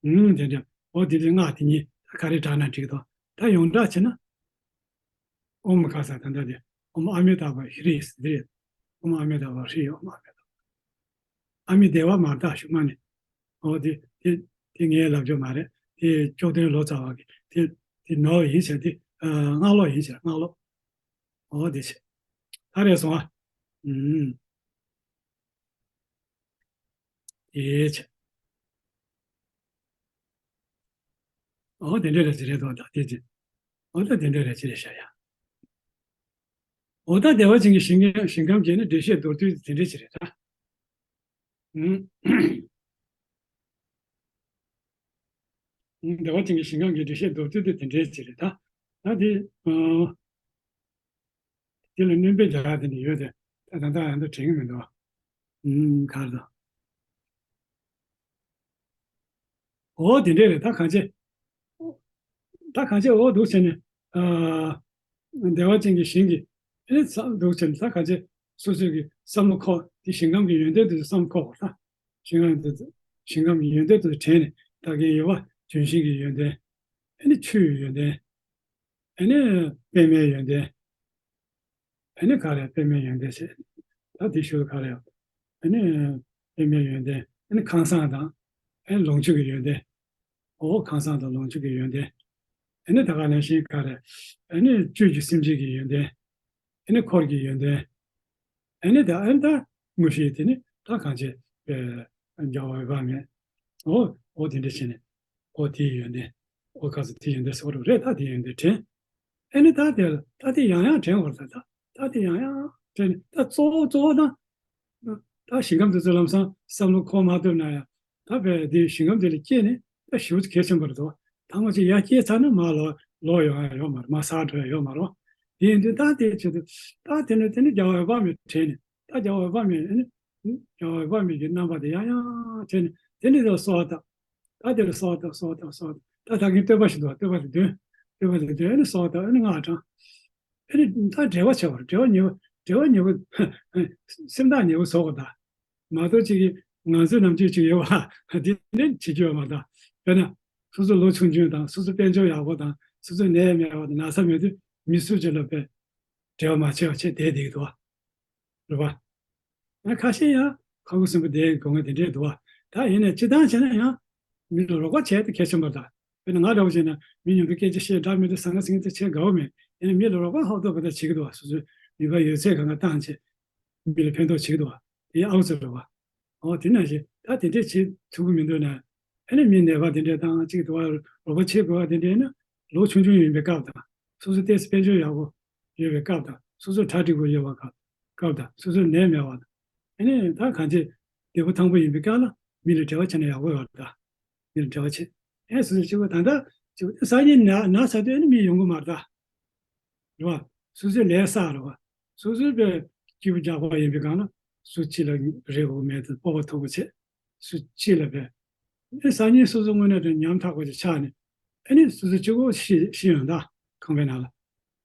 ཨུམ་དེ་འདྲ། འོ་དེ་འདྲ་སྔགས་དེ་ཉིད་ད་ག་རེ་བསྒྲགས་ན་འགྲིག་གི་འདུག་ད་ཡོངས་གྲགས་བྱས་ན། ཨོཾ་ག་ས་ད་ལྟ་དེ། ཨོཾ་ཨ་མི་ཏཱ་བ་ཧྲཱིཿ་ཟེར་དེ་རེད། ཨོཾ་ཨ་མི་ཏཱ་བ་ཧྲཱིཿ་ཨོཾ་ཨ་མི་ཏཱ་བ། ཨ་མི་དེ་བ་མར་ད་ཞུ་མ་ནི། འོ་དེ་དེ་དེ་ངའི་ལབ་རྒྱུ་མ་རེད། དེ་ཅོག་དོན་ལོ་ཙཱ་བ་གི་དེ་དེ་ནོར་ཡིན་ཟེར་དེ། ཨ་སྔགས་ལོག་ཡིན་ཟེར་སྔགས་ལོག་འོ་དེ་བྱས། ད་རེད་སོང་ཨ། ཨུམ། དེ་བྱས། འོ་དེ་འདྲ་རེད་ཟེར་རེད་དོ། ད་དེ་བྱས། འོ་ད་དེ་འདྲ་རེད་ཟེར་རེད་ཤག་ཡ། འོ་ད་བདེ་བ་ཅན་གྱི་ཞིང་ཁམས་ཞིང་ཁམས་ཀྱི་ནི་འགྲེལ་བཤད་མདོར་བསྡུས་དེ་འདྲ་ཅིག་རེད་ད། ཨུམ། བདེ་བ་ཅན་གྱི་ཞིང་ཁམས་ཀྱི་འགྲེལ་བཤད་མདོར་བསྡུས་དེ་དེ་འདྲའི་ཅིག་རེད་ད། ད་དེ། ཨ། དེ་ལ་སྣོན་པའི་རྒྱ་གར་དེ་འདྲ་ཡོད་དེ། ད་ད་ལྟ་ཡང་དུ་དྲན་གྱི་མི་འདུག་ཨུམ་གར་དང་། འོ་དེ་འདྲས་རེད་ད་གང་བྱེད། ད་གང་བྱེད་འོ་འདུག་བྱས་ནས། ཨ། བདེ་བ་ཅན་གྱི་ཞིང་གི། ཨེ་ནི་འདུག་བྱས་ནས་ད་གང་བྱེད། སོ་སོ་གི་བསམ་བློ་འཁོར་དེ་ཞིང་ཁམས་ཀྱི་ཡོན་ཏན་དེ་ཚོ་བསམ་བློ་འཁོར་བ་ད། ཞིང་ཁམས་དེ་ཚོ་ཞིང་ཁམས་ཀྱི་ཡོན་ཏན་དེ་ཚོ་དྲན་ནས་ད་གིན་ཡོད་པ་ལྗོན་ཤིང་གི་ཡོན་ཏན། ཨེ་ནི་ཆུ་ཡི་ཡོན་ཏན། ཨེ་ནི་པདྨའི་ཡོན་ཏན། ཨེ་ནི་ག་རེ་པདྨའི་ཡོན་ཏན་ཞེས། ད་དེ་ཞུ་ག་རེ། ཨེ་ནི་པདྨའི་ཡོན་ཏན། ཨེ་ནི་ཁང་བཟང་དང་། ཨེ་ནི་ལོངས་སྤྱོད་ཀྱི་ཡོན་ཏན། འོ་ཁང་བཟང་དང་ལོངས་སྤྱོད་ཀྱི་ཡོན་ཏན། ཨེ་ནི་ད་ག་ནང་བཞིན་ག་རེ། ཨེ་ནི་བཅུད་ཀྱི་སེམས་ཅན་གྱི་ཡོན་ཏན། ཨེ་ནི་འཁོར་གྱི་ཡོན་ཏན། ཨེ་ནི་ད་ཨེ་ནི་ད་དངོས་གཞི་དེ་ནི་ད་གང་བྱེད་པའི་རྒྱལ་བ་འོད་དཔག་མེད། འོ་འོ་དེ་འདྲ་བྱས་ནས། འོ་དེའི་ཡོན་ཏན། འོ་ག་ཚོད་དེའི་ཡོན་ཏན་ཟེར་བ་རེད། ད་དེའི་ཡོན་ཏན་དྲན། ཨེ་ནི་ད་དེ་ལ་ད་དེ་ཡང་ཡང་དྲན་དགོས་རེད་ད། ད་དེ་ཡང་ཡང་དྲན་ནས་ད་གཙོ་བོ་གཙོ་བོ་ད། ད་ཞིང་ཁམས་དེ་ཚོ་ལམ་སང་བསམ་བློ་འཁོར་མ་ཐུབ་ན་ཡང་ད་བས་དེ་ཞིང་ཁམས་དེ་ལ་སྐྱེས་ནས་ད་ཞེ་པོ་གལ་ཆེན་པོ་རེད་དོ། ད་ང་ཚོ་ཡར་སྐྱེས་ཚར་ན་མར་ལོག་ལོག་ཡོང་ཡ་ཡོད་མ་རེད། མར་ས་འགྲོ་ཡ་ཡོད་མ་རེད། དེ་ཡིན་དུས་ད་དེ་བྱེད་དུས་ད་དེ་ནས་དེ་ནས་རྒྱལ་བ་འོད་དཔག་མེད་དྲན་ནས། ད་རྒྱལ་བ་འོད་དཔག་མེད་ནི། རྒྱལ་བ་འོད་དཔག་མེད་ཀྱི་རྣམ་པ་དེ་ཡང་ཡང་དྲན་ནས་དེ་ནས་ད་གསོལ་བ་བཏབ། ད་དེ་ལ་གསོལ་བ་བཏབ་གསོལ་བ་བཏབ་གསོལ་བ་བཏབ། ད་ད་གིན་བསྟོད་པ་ཞིག་འདུག་བསྟོད་པ་དེ་འདོན། བསྟོད་པ་དེ་འདོན། ཨ་ནི་གསོལ་བ་བཏབ། ཨ་ནི་སྔགས་བགྲང་། ཨ་ནི་ད་འབྲེལ་བ་བྱེད་པར་འབྲེལ་བ་ཉེ་བོ། འབྲེལ་བ་ཉེ་བོ། སེམས་ཐག་ཉེ་བོ་བཟོ་དགོས་ད། མ་གཏོགས་ཅིག་གིས་ང་ཚོའི་ནམ་རྒྱུན་ཅིག་ཡོད་པ་དེ་འདྲ་བྱེད་རྒྱུ་ཡོད་མ་རེད། དཔེར་ན། སོ་སོ་ལོ་ཆུང་ཆུང་དང་སོ་སོ་དཔལ་འབྱོར་ཡག་པོ་དང་སོ་སོ་ནད་མེད་པ་དང་ན་ཚ་མེད་དུས་མི་སུ་གཅིག་ལ་དཔེ་འབྲེལ་བ་མ་བྱས་པ་བྱས་བསྡད་བསྡད་ཀྱི་འདུག་བ། རེད་པ། ང་ཁ་ཤས་ཡང་ཁ་ཁུ་སིམ་པོ་བསྡད་དགོས་ངེས་དེ་འདྲས་འདུག་བ། ད་ཡིན་ནའི་སྤྱིར་བཏང་བྱས་ན་ཡང་མི་ལ་རོགས་པ་བྱས་ཏེ་གལ་ཆེན་པོ་རེད་ད། དཔེར་ན་ང་འདྲ་བོ་བྱས་ན་མི་མཉམ་དུ་སྐད་ཆ་བཤད་འདྲ་མི་འདྲ་ཟང་ངེ་ཟིང་ངེ་ཚོ་བྱེད་དགའ་བོ་མེད། ཡིན་ནའི་མི་ལ་རོགས་པ་ཧོབ་ཏོ་བ་ད་བྱེད་ཀྱི་འདུག་བ། སོ་སོའི་ནུས་པ་ཡོད་ཚད་གང་ག་བཏང་བྱས་མི་ལ་ཕན་ཐོགས་བྱེད་ཀྱི་འདུག་བ། དེ་ཨའུ་ཚོ་རེད་བ། འོ་དེ་ནང་བཞིན་ད་དེ་འདྲས་བྱེད་ཐུབ་ཀྱི་མི་འདུག་ན། ཨ་ནི་མི་ནད་པ་དེ་འདྲས་དང་གཅིག་ཏུ་བ་རོགས་པ་བྱེད་དགོས་པ་དེ་འདྲས་ན་ལོ་ཆུང་ཆུང་ཡིན་པའི་སྐབས་དང་། སོ་སོ་ཏོག་ཙམ་དཔལ་འབྱོར་ཡག་པོ་ཡོད་པའི་སྐབས་དང་། སོ་སོ་གྲ་འགྲིག་པོ་ཡོད་པའི་སྐབས་སྐབས་དང་། སོ་སོ་ནད་མེད་པ་དང་། ཨ་ནི་ད་གང་ཅི་བདེ་པོ་ཐང་པོ་ཡིན་པའི་སྐབས་ལ་མི་ལ་འབྲེལ་བ་བྱས་ན་ཡག་པོ་ཡོད་རེད་ད། མི་ལ་འབྲེལ་བ་བྱེད། ཨེ་སོ་སོ་གཅིག་པོ་ད་ལྟ་གཅིག་པོ་སང་ཉིན་ན་ན་ཚར་དུས་ཨ་ནི་མི་ཡོང་གི་མ་རེད་ད། རེད་བ། སོ་སོའི་ལས་བསགས་རེད་བ། སོ་སོའི་དཔེ་སྐྱིད་པོ་རྒྱགས་པ་ཡིན་པའི་སྒང་ལ་སུ་གཅིག་ལ་རེ་དགོས་མེད་དུ་སྤོབས་པ་མཐོ་པོ་བྱེད། སུ་གཅིག་ལ་དཔེ། ཨེ་སང་ཉིན་སོ་སོ་དངོས་གནས་དྲང་ཉམ་ཐག་པ་ཅིག་ཆགས་ནས་ཨ་ནི་སོ་སོ་གཅིག་པོ་ཤི་ཤི་ཡོང་ད་ཁང་པའི་ནང་ལ།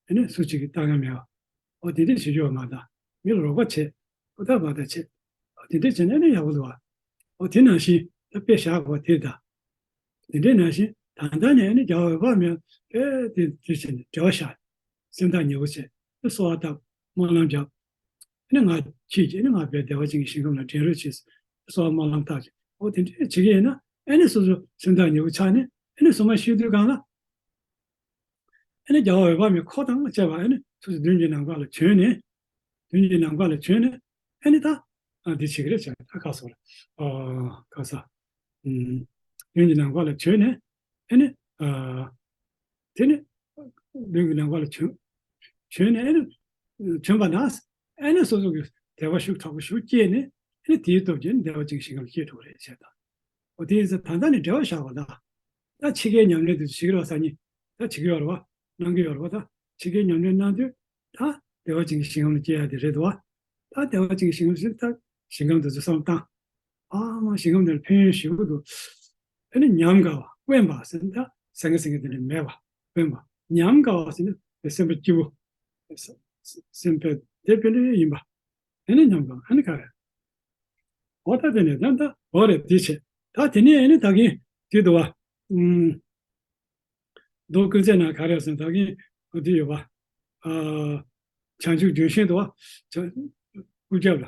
ཨ་ནི་སུ་གཅིག་གིས་ལྟ་མཁན་མེད་བ། འོ་དེ་འདྲས་བྱེད་རྒྱུ་བ་མ་གཏོགས་མི་ལ་རོགས་པ་བྱེད། ཨོ་ད་བ་ད་བྱེད། འོ་དེ་འདྲས་བྱས་ན་ཨ་ནི་ཡག་པོ་འདུག་བ། འོ་དེ་ནང་བཞིན་ད་དཔེ་བཞག་དགོས་དེ་ད། དེ་འདྲའི་ནང་བཞིན་ད་ལྟ་ནས་ནི་རྒྱལ་བ་འོད་དཔག་མེད་པས་དེ་དེ་བྱས་ནས་འབྲེལ་བ་བཞག་སེམས་ཐག་ཉེ་པོ་བྱས་ཏེ་གསོལ་བ་བཏབ། སྨོན་ལམ་བརྒྱབ། ཨ་ནི་ང་ཁྱེད་ཀྱིས་ནི་ང་དཔེ་བདེ་བ་ཅན་གྱི་ཞིང་ཁམས་ལ་འདྲེན་རོགས་བྱེད། གསོལ་བ་སྨོན་ལམ་བཏབ་བྱས་འོ་དེ་འདྲའི་བྱེད་ཀྱི་ཡིན་ན་ཨ་ནི་སོ་སོ་སེམས་ཐག་ཉེ་པོ་ཆགས་ནས་ཨ་ནི་གསུང་མ་ཤོད་དུས་སྒང་ལ། ཨ་ནི་རྒྱལ་བ་འོད་དཔག་མེད་འཁོར་དང་བཅས་པ་ཨ་ནི་སོ་སོ་མདུན་གྱི་ནམ་མཁའ་ལ་བྱོན་ནས། མདུན་གྱི་ནམ་མཁའ་ལ་བྱོན་ནས་ཨ་ནི་ད། ཨ་འདི་བྱེད་ཀྱི་རེད་བྱས་ད་ཁ་སོ་ར། ཨ་ཁ་ས། ཨུམ། མདུན་གྱི་ནམ་མཁའ་ལ་བྱོན་ནས་ཨ་ནི། ཨ། དེ་ནི། མདུན་གྱི་ནམ་མཁའ་ལ་བྱོན། བྱོན་ནས་ཨ་ནི། བྱོན་པ་ན། ཨ་ནི་སོ་སོ་གི་བདེ་བ་ཤུགས་དྲག་པོ་ཞིག་སྐྱེས་ནས་ཨ་ནི་དེའི་སྟོབས་ཀྱིས་བདེ་བ་ཅན་གྱི་ཞིང་ཁམས་ལ་སྐྱེས་འགྲོ་གི་རེད་བྱས་ད། འོ་དེ་ཡིན་ཙང་ད་ལྟ་ནས་འབྲེལ་བ་བཞག་པ་ད། ད་ཕྱི་རྒྱལ་ཉམས་ལེན་དུ་བྱེད་ཀྱི་རེད་བ་སང་ཉིན། ད་བྱེད་ཀྱི་ཡོད་རེད་བ། གནང་གི་ཡོད་རེད་པ། ད་ཕྱི་རྒྱལ་ཉམས་ལེན་གནང་དུས་ད་བདེ་བ་ཅན་གྱི་ཞིང་ཁམས་ལ་སྐྱེ་ཡ་དེ་རེད་འདུག་པ། ད་བདེ་བ་ཅན་གྱི་ཞིང་ཁམས་ཟེར་ད་ཞིང་ཁམས་དེ་ཚོ་བསམ་བློ་བཏང་། ཨ་མ་ཞིང་ཁམས་དེར་ཕན་ཡོན་ཞེ་པོ་འདུག་ཨ་ནི་ཉམས་དགའ་བ་དབེན་པ་ཟེར་ན་ད་ཟང་ངེ་ཟིང་ངེ་དེ་འདྲ་མེད་པ་དབེན་པ། ཉམས་དགའ་བ་ཟེར་ན་དེ་སེམས་པ་སྐྱིད་པོ། སེམས་པ་དེ་དཔེ་ལོས་ཡིན་པ། དེ་ནི་ཉམས་དགའ་ཨ་ནི་ག་རེ། འོ་ད་དེ་ནས་ད་ད་འོ་རེད་དེ་བྱས། ད་དེ་ནས་ཨ་ནི་ད་གིན་དེ་འདུག་པ། ཨུམ། མདོ་ཀུན་བརྩེགས་ནང་ག་རེ་ཟེར་ན་ད་གིན་འདི་ཡོད་པ། ཨ། བྱང་ཆུབ་ལྗོན་ཤིང་འདུག་པ། བྱང་། སྐུ་རྒྱབ་ལ།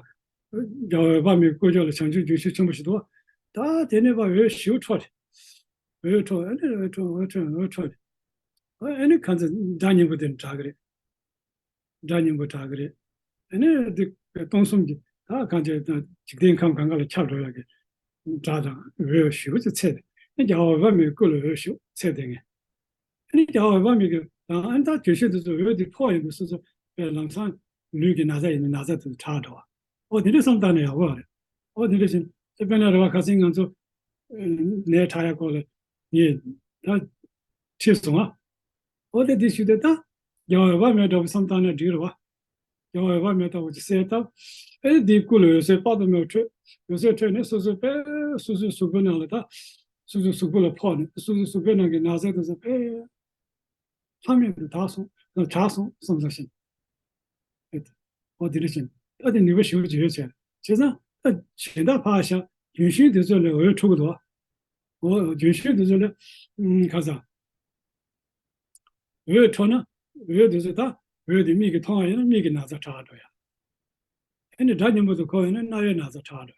རྒྱལ་བ་འོད་དཔག་མེད་སྐུ་རྒྱབ་ལ་བྱང་ཆུབ་ལྗོན་ཤིང་ཆེན་པོ་ཞིག་འདུག་པ། ད་དེ་ནས་ཕར་འོད་ཞེ་པོ་འཕྲོ་རེད། འོད་འཕྲོ་ཨ་ནི་འོད་འཕྲོ་འོད་འཕྲོ་འོད་འཕྲོ་རེད། ཨ་ནི་གང་ཚེ་སྒྲ་སྙན་པོ་དེ་འདྲ་གི་རེད། སྒྲ་སྙན་པོ་གྲགས་ཀྱི་རེད། ཨ་ནི་འདི་སྟོང་གསུམ་གྱི་ད་གང་བྱས་ད་འཇིག་རྟེན་ཁམས་གང་ག་ལ་ཁྱབ་འགྲོ་ཡག་གི་སྒྲ་དང་འོད་ཞེ་པོ་ཅིག་ཚད་དེ། ཨ་ནི་རྒྱལ་བ་འོད་དཔག་མེད་སྐུ་ལ་འོད་ཞེ་པོ་ཚད་དེ་ངས། ཨ་ནི་རྒྱལ་བ་འོད་དཔག་མེད་ཀྱི་དང་ཨ་ནི་ད་དུས་ཤིག་དུས་སུ་འོད་འདི་ཕོག་ཡོང་དུས་སོ་སོ་པའི་ལམ་སང་ལུས་ཀྱི་ན་ཚ་ཡིན་ན་ན་ཚ་དེ་ཚོ་དྲག་འགྲོ་བ། ཨོ་དེ་འདྲ་བསམ་བཏང་ན་ཡག་པོ་རེད། ཨོ་དེ་འདྲ་བཞིན་དེ་དཔེར་ན་རེ་བ་ཁ་སང་ང་ཚོ་ནད་དྲག་ཡག་སྐོར་ལ་ངས་ད་ཁྲིད་སོང་ཨ། ཨོ་དེ་དེ་ཞུས་ཏེ་ད་རྒྱལ་བ་འོད་དཔག་མེད་འདྲ་བོ་བསམ་བཏང་ན་འགྲིག་རེད་བ། རྒྱལ་བ་འོད་དཔག་མེད་ལྟ་བུ་ཅིག་གསལ་བཏབ། ཨེ་འདིའི་སྐུ་ལ་འོད་ཟེར་དཔག་ཏུ་མེད་པ་འཕྲོས། འོད་ཟེར་འཕྲོས་ནས་སོ་སོའི་དཔེ་སོ་སོའི་གཟུགས་པོའི་ནང་ལ་ད་སོ་སོའི་གཟུགས་པོ་ལ་ཕོག་ནས་སོ་སོའི་གཟུགས་པོའི་ནང་གི་ན་ཚ་དེ་ཚོ་དཔེ་ལྷམ་མེ་དུ་དག་སོང་དྲག་སོང་བསམ་བསམ་བཞིན། ཨོ་དེ་འདྲ་བཞིན་ད་དེ་ནུས་པ་ཞེ་པོ་ཅིག་ཡོད་ཟེར། བྱས་ཙང་ད་གཞན་དག་ཕར་བཞག་ལྗོན་ཤིང་དེ་ཚོ་ལས་འོད་འཕྲོ་གི་འདུག་ཨོ་ལྗོན་ཤིང་དེ་ཚོ་ལས་ཨུམ་ག་ས། འོད་འཕྲོ་ན་འོད་དེ་ཚོ་ད་འོད་དེ་མིག་གིས་མཐོང་བ་ཡིན་ན་མིག་གི་ན་ཚ་དྲག་འགྲོ་ཡ། ཨེ་ནི་སྒྲ་སྙན་པོ་དེ་གོ་བ་ཡིན་ན་རྣ་བའི་ན་ཚ་དྲག་འགྲོ་ཡ།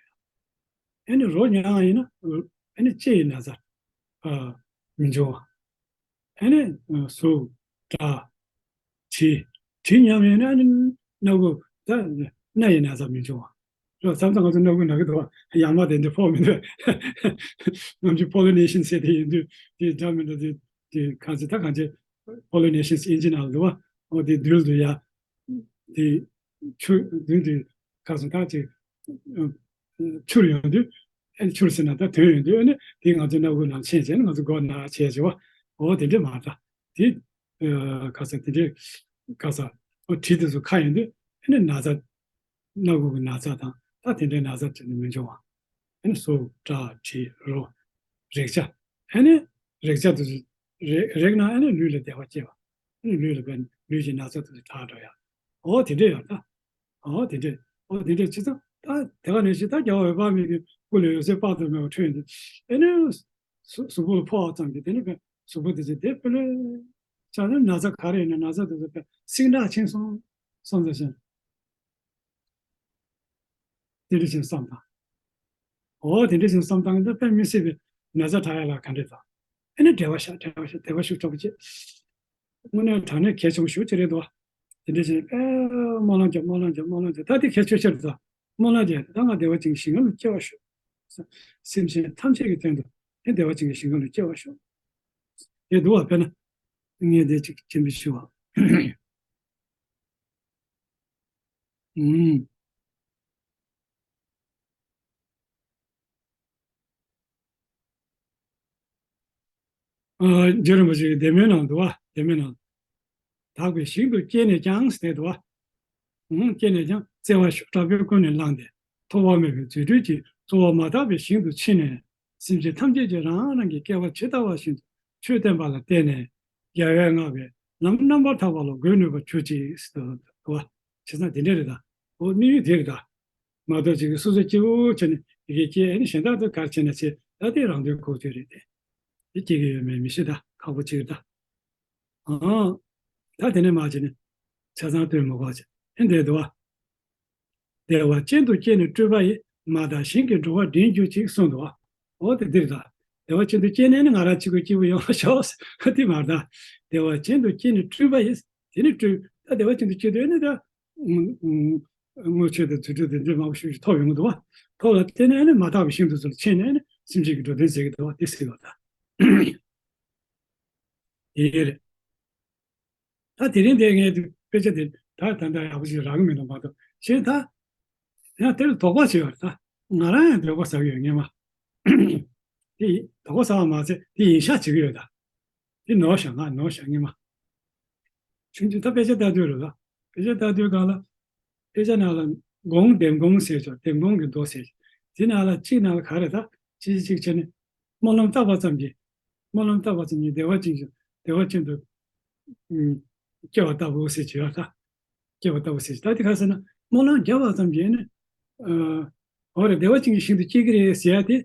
ཨེ་ནི་རོ་མྱང་བ་ཡིན་ན་ཨེ་ནི་ལྕེ་ཡི་ན་ཚ་ཨ་མི་འབྱུང་བ། ཨེ་ནི་གཟུགས་སྒྲ་དྲི། དྲི་མཉམ་ཡིན་ན་ཨེ་ནི་སྣ་ཁུག་ད་སྣ་ཡི་ན་ཚ་མི་འབྱུང་བ། རོ་མཚམས་མཚམས་ང་ཚོ་སྣ་ཁུག་ན་གི་འདུག་བ། ཡང་མ་དེ་འདྲ་ཕོག་མི་འདུག་ནམ་རྒྱུན་པོ་ལི་ནེ་ཤན་ཟེར་དེ་ཡིན་དུས་དེ་འདྲ་མི་འདྲ་དེ་དེ་གང་ཚེ་ད་གང་ཚེ་པོ་ལི་ནེ་ཤན་ཨིན་ཇི་ནང་ལ་འདུག་བ། འོ་དེ་རྡུལ་དུ་ཡ། དེ་ཆུ་རྡུལ་དེ་གང་ཚེ་ད་ཅིག་ཆུར་ཡོང་དུས་ཨེ་ཆུར་ཟེར་ན་ད་དོན་ཡོང་དུས་ཨེ་ནི་དེ་ང་ཚོ་སྣ་ཁུག་ནང་ཆས་བྱས་ནས་ང་ཚོ་མགོ་ན་བྱས་བྱས་བ། འོ་དེ་འདྲ་མ་ད་དེ་གང་ཚེ་དེ་འདྲ་གང་ཚེ་འོ་དྲི་དེ་ཚོ་ཁ་ཡོང་དུས་ཨེ་ནི་ན་ཚ། སྣ་ཁུག་གི་ན་ཚ་དང་ད་དེ་འདྲའི་ན་ཚ་དེ་ནི་མི་འབྱུང་བ། ཨ་ནི་གཟུགས་སྒྲ་དྲི་རོ། རེག་བྱ། ཨ་ནི་རེག་བྱ་དེ་ཚོ་རེག་རེག་ན་ཨ་ནི་ལུས་ལ་བདེ་བ་སྐྱེ་བ། ཨ་ནི་ལུས་ལ་བས་ལུས་ཀྱི་ན་ཚ་དེ་ཚོ་དྲག་འགྲོ་ཡ། འོ་དེ་འདྲ་ཡོད་ད། འོ་དེ་འདྲ་འོ་དེ་འདྲ་བྱས་ཙང་ད་དེ་ག་ནས་ཤི་ད་རྒྱལ་བ་འོད་དཔག་མེད་ཀྱི་སྐུ་ལ་འོད་ཟེར་དཔག་ཏུ་མེད་པ་འཕྲོས་ཡོང་དུས་ཨ་ནི་གཟུགས་གཟུགས་པོ་ལ་ཕོག་པ་ཙམ་གྱིས་དེ་ནི་བས་གཟུགས་པོ་དེ་ཚོ་བདེ་པོ་ལོས་ཆགས་ནས་ན་ཚ་ག་རེ་ཡིན་ན་ན་ཚ་དེ་ཚོ་བས་སིང་དྲག་ཕྱིན་སོང་བསམ་ཚར་ཞིང་། དེ་འདྲ་ཞིག་བསམ་དང་། འོ་དེ་འདྲ་ཞིག་བསམ་སྟངས་འདི་དཔེ་མི་སྲིད་པའི་ན་ཚ་དྲག་ཡ་ལ་ག་འདྲ་དང་། ཨེ་ནི་བདེ་བ་ཤ་བདེ་བ་ཤ་བདེ་བ་ཤུགས་དྲག་པོ་བྱེད། དངོས་གནས་དྲང་གནས་གལ་ཆེན་པོ་ཞེ་པོ་ཅིག་རེད་འདུག་བ། དེ་འདྲ་ཞིག་དཔེ་སྨོན་ལམ་རྒྱབ་སྨོན་ལམ་རྒྱབ་སྨོན་ལམ་རྒྱབ་ད་དེ་གལ་ཆེ་ཆེ་རེད་ད། སྨོན་ལམ་རྒྱབ་ད་ང་བདེ་བ་ཅན་གྱི་ཞིང་ཁམས་ལ་སྐྱེ་བར་ཤོག་སེམས་ཅན་ཐམས་ཅད་ཀྱི་དོན་དུ་ཨེ་བདེ་བ་ཅན་གྱི་ཞིང་ཁམས་ལ་སྐྱེ་བར་ཤོག་དེ་འདུག་བ། དཔེར་ན་ངས་དེ་ཅིག་སྤྱན་འབུལ་ཞུ་བ། ཨུམ། ཨ། རྗེ་རིན་པོ་ཆེའི་བདེ་སྨོན་ནང་འདུག་བ། བདེ་སྨོན་ནང་། དག་པའི་ཞིང་དུ་སྐྱེས་ནས་ཀྱང་ཟེར་འདུག་བ། ཨུམ། སྐྱེས་ནས་ཀྱང་བརྩེ་བ་ཤུགས་དྲག་པོས་ཀུན་ནས་བསླངས་ཏེ་ཐོགས་པ་མེད་པའི་རྫུ་འཕྲུལ་གྱིས་གཙོ་བོ་མ་དག་པའི་ཞིང་དུ་ཕྱིན་ནས་སེམས་ཅན་ཐམས་ཅད་ཀྱིས་རང་རང་གི་སྐལ་པ་ཇི་ལྟ་བ་བཞིན་དུ་ཆོས་བསྟན་པ་ལ་བརྟེན་ནས་རྒྱལ་བས་མངགས་པའི་ལམ་རྣམ་པར་དག་པ་ལ་འགོད་ནུས་པར་གྱུར་ཅིག་ཟེར་འདུག་བ། བྱས་ཙང་དེ་འདྲ་རེད་ད། འོ་དམིགས་ཡུལ་དེ་རེད་ད། མ་གཏོགས་ཅིག་གིས་སོ་སོ་སྐྱིད་པོ་བྱས་ནས་ཡི་གེ་སྐྱེ་ཨ་ནི་གཞན་དག་ཏུ་གར་བྱས་ན་ཆེ་ད་དེ་རང་དོན་གོ་ཚོད་རེད་དེ། དེ་སྐྱེ་གི་ཡོད་མེད་མི་ཤེས་ད་ཁག་པོ་ཅིག་རེད་ད། ཨང་། ད་དེ་ནས་མ་བྱས་ནས་ཆ་ཚང་སྟོན་མི་དགོས་ཅིག་ཨེ་འདྲ་འདུག་བ། བདེ་བ་ཅན་དུ་སྐྱེས་ནས་སྤྲུལ་པ་ཡིས་མ་དག་གཞན་གྱི་འགྲོ་བ་འདྲེན་གྱུར་ཅིག་གསུངས་འདུག་བ། འོ་དེ་འདིར་ད། བདེ་བ་ཅན་དུ་སྐྱེས་ནས་ནི་ང་རང་གཅིག་པུ་སྐྱིད་པོ་ཡོང་བ་ཤོག་དེ་མ་རེད་ད། བདེ་བ་ཅན་དུ་སྐྱེས་ནས་སྤྲུལ་པ་ཡིས་དེ་ནི་སྤྲུལ་ད་བདེ་བ་ཅན་དུ་སྐྱེས་དུས་ནི་ད། དངོས་ཆོས་དང་རྫུ་འཕྲུལ་དེ་འདྲ་མང་པོ་ཞིག་ཐོབ་ཡོང་གི་འདུག་བ། ཐོབ་ལ་བརྟེན་ནས་ནི་མ་དག་པའི་ཞིང་དུ་ཚུར་ཕྱིན་ནས་ནི་སེམས་ཅན་གྱི་འགྲོ་དོན་མཛད་ཀྱི་འདུག་བ་དེ་ཟེར་བ་ད། ཡེ་རེད། ད་དེ་རིང་འདིར་ངས་དཔེ་ཆ་དེ་ད་ད་ལྟ་ཡག་པོ་ཞིག་རག་གི་མི་འདུག་མ་གཏོགས་གཞན་ད། ཡང་དེར་དོགས་པ་བྱས་པ་རེད་ད། ང་རང་ཡང་དོགས་པ་ཟ་གི་ཡོད་སྔོན་མ། དེ་དོགས་པ་ཟ་བ་མ་ཟད་དེ་ཡིན་ཤག་བྱེད་ཀྱི་ཡོད་ད། དེ་ནོར་ཤག་ང་ནོར་ཤག་སྔོན་མ། ཆུང་ཆུང་ད་དཔེ་ཆ་ལྟ་དུས་རེད་ལ། དཔེ་ཆ་ལྟ་དུས་སྒང་ལ། དཔེ་ཆ་ནང་ལ་སྒོམ་བདེན་སྒོམ་ཟེར་ཆོག་བདེན་སྒོམ་གྱི་མདོ་ཟེར་ཆོག་དེ་ནང་ལ་གཅིག་ནང་ལ་ག་རེ་ད་གཅིག་གཅིག་བྱས་ནས་སྨོན་ལམ་བཏབ་པ་ཙམ་གྱིས། སྨོན་ལམ་བཏབ་པ་ཙམ་གྱིས་བདེ་བ་ཅན་གྱི་བདེ་བ་ཅན་དུ་ཨུམ་སྐྱེ་བ་ལྟ་བུ་ཟེར་གྱི་ཡོད་ད། སྐྱེ་བ་ལྟ་བུ་ཟེར་གྱི་ད་དེ་ག་ཟེར་ན་སྨོན་ལམ་བརྒྱབ་པ་ཙམ་གྱིས་ཨ་ནི་ཨ་འོ་རེད་བདེ་བ་ཅན་གྱི་ཞིང་དུ་སྐྱེ་གི་རེད་ཟེར་ཡ་དེ།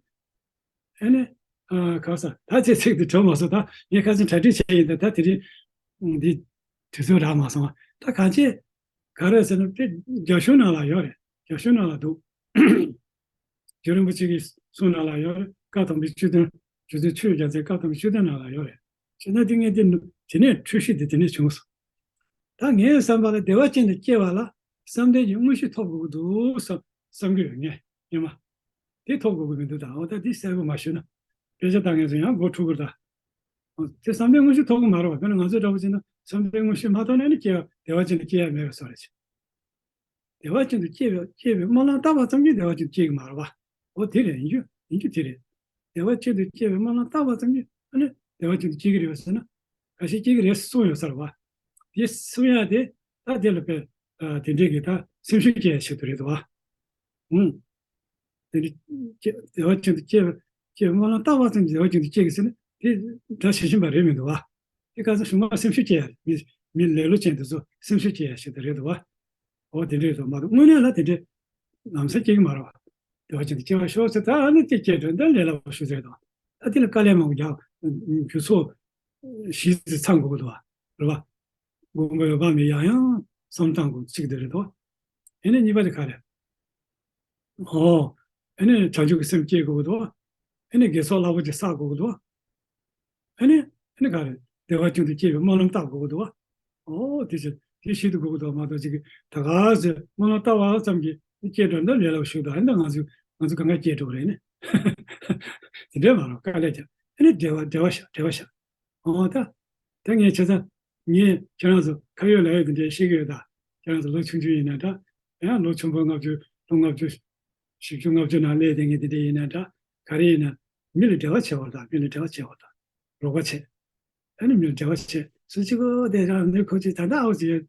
ཨ་ནི། ཨ་ག་ས་ད་ཚེ་ཚིག་དེ་གྲོལ་མ་སོང་ད་ངས་ཁ་སང་གྲ་སྒྲིག་བྱས་ཡིན་ད་ད་དེ་རིང་། འདི། དུས་ཚོད་རག་མ་སོང་བ་ད་གང་ཅི། ག་རེ་ཟེར་ན་དེ་རྒྱ་གཞུང་ནང་ལ་ཡོད་རེད་རྒྱ་གཞུང་ནང་ལ་འདུག་རྒྱུ་རིན་པོ་ཆེ་གི་གསུང་ནང་ལ་ཡོད་རེད་བཀའ་དམ་པའི་བཅུ་བདུན་རྒྱུ་མཚན་ཆོས་རྒྱལ་མཚན་བཀའ་དམ་པའི་བཅུ་བདུན་ནང་ལ་ཡོད་རེད་བྱས་ན་དེ་ངས་དེ་དེ་ནས་འཁྲུལ་གཞི་དེ་དེ་ནས་བྱུང་སོང་། ད་ངའི་བསམ་པ་ལ་བདེ་བ་ཅན་དུ་སྐྱེ་བ་ལ་བསམ་གཏན་གྱི་དངོས་གཞི་ཐོབ་དགོས་ཀྱི་འདུག་བསམ་བསམ་གྱི་ཡོད་ངས་སྙམ་མ། དེ་ཐོབ་དགོས་ཀྱི་མི་འདུག་ད་འོ་ད་དེ་གསལ་པོ་མ་ཞུས་ན་དཔེ་ཆ་ལྟ་མཁན་ཚོ་ཡང་མགོ་འཁྲུག་གི་རེད་ད། འོ་དེ་བསམ་གཏན་དངོས་གཞི་ཐོབ་ཀྱི་མ་རེད་བ་དཔེར་ན་ང་ཚོའི་འདྲ་པོ་བྱས་ན་བསམ་གཏན་དངོས་གཞི་མ་ཐོབ་ན་ནི་སྐྱེ་བ་བདེ་བ་ཅན་དུ་སྐྱེ་ཡ་མེད་པའི་བཟོ་རེད། བདེ་བ་ཅན་དུ་སྐྱེ་བའི་སྐྱེ་བའི་སྨོན་ལམ་བཏབ་པ་ཙམ་གྱིས་བདེ་བ་ཅན་དུ་སྐྱེ་གི་མ་རེད་བ། འོ་དེ་རེད་ཡིན་རྒྱུ་ཡིན་རྒྱུ་དེ་རེད། བདེ་བ་ཅན་དུ་སྐྱེ་བའི་སྨོན་ལམ་བཏབ་པ་ཙམ་གྱིས་ཨ་ནི་བདེ་བ་ཅན་དུ་སྐྱེ་གི་རེད་བ་ཟེར་ན། ག་ཞིག་སྐྱེ་གི་རེད་གསུངས་ཡོད་ས་རེད་བ། དེ་གསུང་ཡ་དེ་ད་དེ་ལ་དཔེ་དེ་འདྲས་ཀྱི་ད་སེམས་ཤུགས་སྐྱེ་ཡ་ཞིག་ཏུ་རེད་དོ་བ། ཨུང་། དེ་འདྲ་སྐྱེ་བདེ་བ་ཅན་དུ་སྐྱེ་བ་སྐྱེ་བའི་སྨོན་ལམ་བཏབ་པ་ཙམ་གྱིས་བདེ་བ་ཅན་དུ་སྐྱེ་གི་ཟེར་ན་དེ་སྒྲ་ཇི་བཞིན་པ་རེད་མི་འདུག་བ། དེ་ག་ཚོད་གཞུང་མ་སེམས་ཤུགས་སྐྱེ་ཡ་རེད་མི་མི་ལེ་ལོ་ཅན་དེ་ཚོ་སེམས་ཤུགས་སྐྱེ་ཡ་ཞིག་ཏུ་རེད་འདུག་བ། འོ་དེ་འདྲས་རེད་དོ་མ་གཏོགས་དངོས་གནས་ལ་དེ་འདྲས་ལམ་སེང་སྐྱེ་གི་མ་རེད་བ། བདེ་བ་ཅན་དུ་སྐྱེ་བར་ཤོག་ཟེར་ད་ཨ་ནི་སྐྱེ་སྐྱེ་འགྲོ་འདི་ལས་སླ་པོ་ཞུ་ཟེར་དང་། ད་དེ་ལ་དཀའ་ལས་མང་པོ་རྒྱག་རྒྱུ་ཚོ་གཞི་རྩ་ཚང་དགོས་ཀྱི་འདུག་བ། རེད་བ། མགོན་པོ་འོད་དཔག་མེད་ཡང་ཡང་བསམ་བཏང་དགོས་གཅིག་དེ་རེད་དོ། ཨེ་ནས་གཉིས་པ་དེ་ག་རེད། ཨོ། ཨེ་ནས་བྱང་ཆུབ་ཀྱི་སེམས་སྐྱེ་དགོས་ཀྱི་འདུག་ཨེ་ནས་དགེ་ཚོགས་རླབས་པོ་ཆེ་བསགས་དགོས་ཀྱི་འདུག་ཨ་ནི། ཨ་ནི་ག་རེ། བདེ་བ་ཅན་དུ་སྐྱེ་བའི་སྨོན་ལམ་བཏབ་དགོས་ཀྱི་འདུག་བ། ཨོ་དེ་ཚོ་དེ་ཤེས་ཐུབ་དགོས་ཀྱི་འདུག་མ་གཏོགས་ཅིག་ད་ག་ཚོད་སྨོན་ལམ་བཏབ་པ་ཙམ་གྱིས་སྐྱེ་འགྲོ་འདི་ལས་སླ་པོ་ཞིག་འདུག་ཨ་ནི་ང་ཚོ་ང་ཚོ་གང་ག་སྐྱེ་འགྲོ་གི་རེད་ནི། དེ་འདྲས་མ་རེད་དཀའ་ལས་ཀྱང་ཨ་ནི་བདེ་བ་བདེ་བ་ཤ་བདེ་བ་ཤ། ཨོ་ད། ད་ངས་བྱས་ཙང་ངས་ཁྱེད་རང་ཚོ་ཁ་ཡོད་ལག་ཡོད་དེ་འདྲས་ཤེས་ཀྱི་ཡོད་ད། ཁྱེད་རང་ཚོ་ལོ་ཆུང་ཆུང་ཡིན་ན་འདྲ། ཡང་ལོ་ཆུང་པོ་ལྔ་བཅུ་ལོ་ལྔ་བཅུ། བཞི་བཅུ་ལྔ་བཅུ་ནང་སླེབས་བསྡད་མཁན་དེ་འདྲ་ཡིན་ན་འདྲ། ག་རེ་ཡིན་ན། མི་ལ་འབྲེལ་བ་བྱེད་པ་དང་མི་ལ་འབྲེལ་བ་བྱེད་པ་དང་། རོགས་པ་བྱེད། ཨ་ནི་མི་ལ་འབྲེལ་བ་བྱེད་སུ་གཅིག་གོ་དེ་རང་མི་ཁོ་ཅིག་ད་ལྟ་ཨའུ་ཅིག་ཡོད།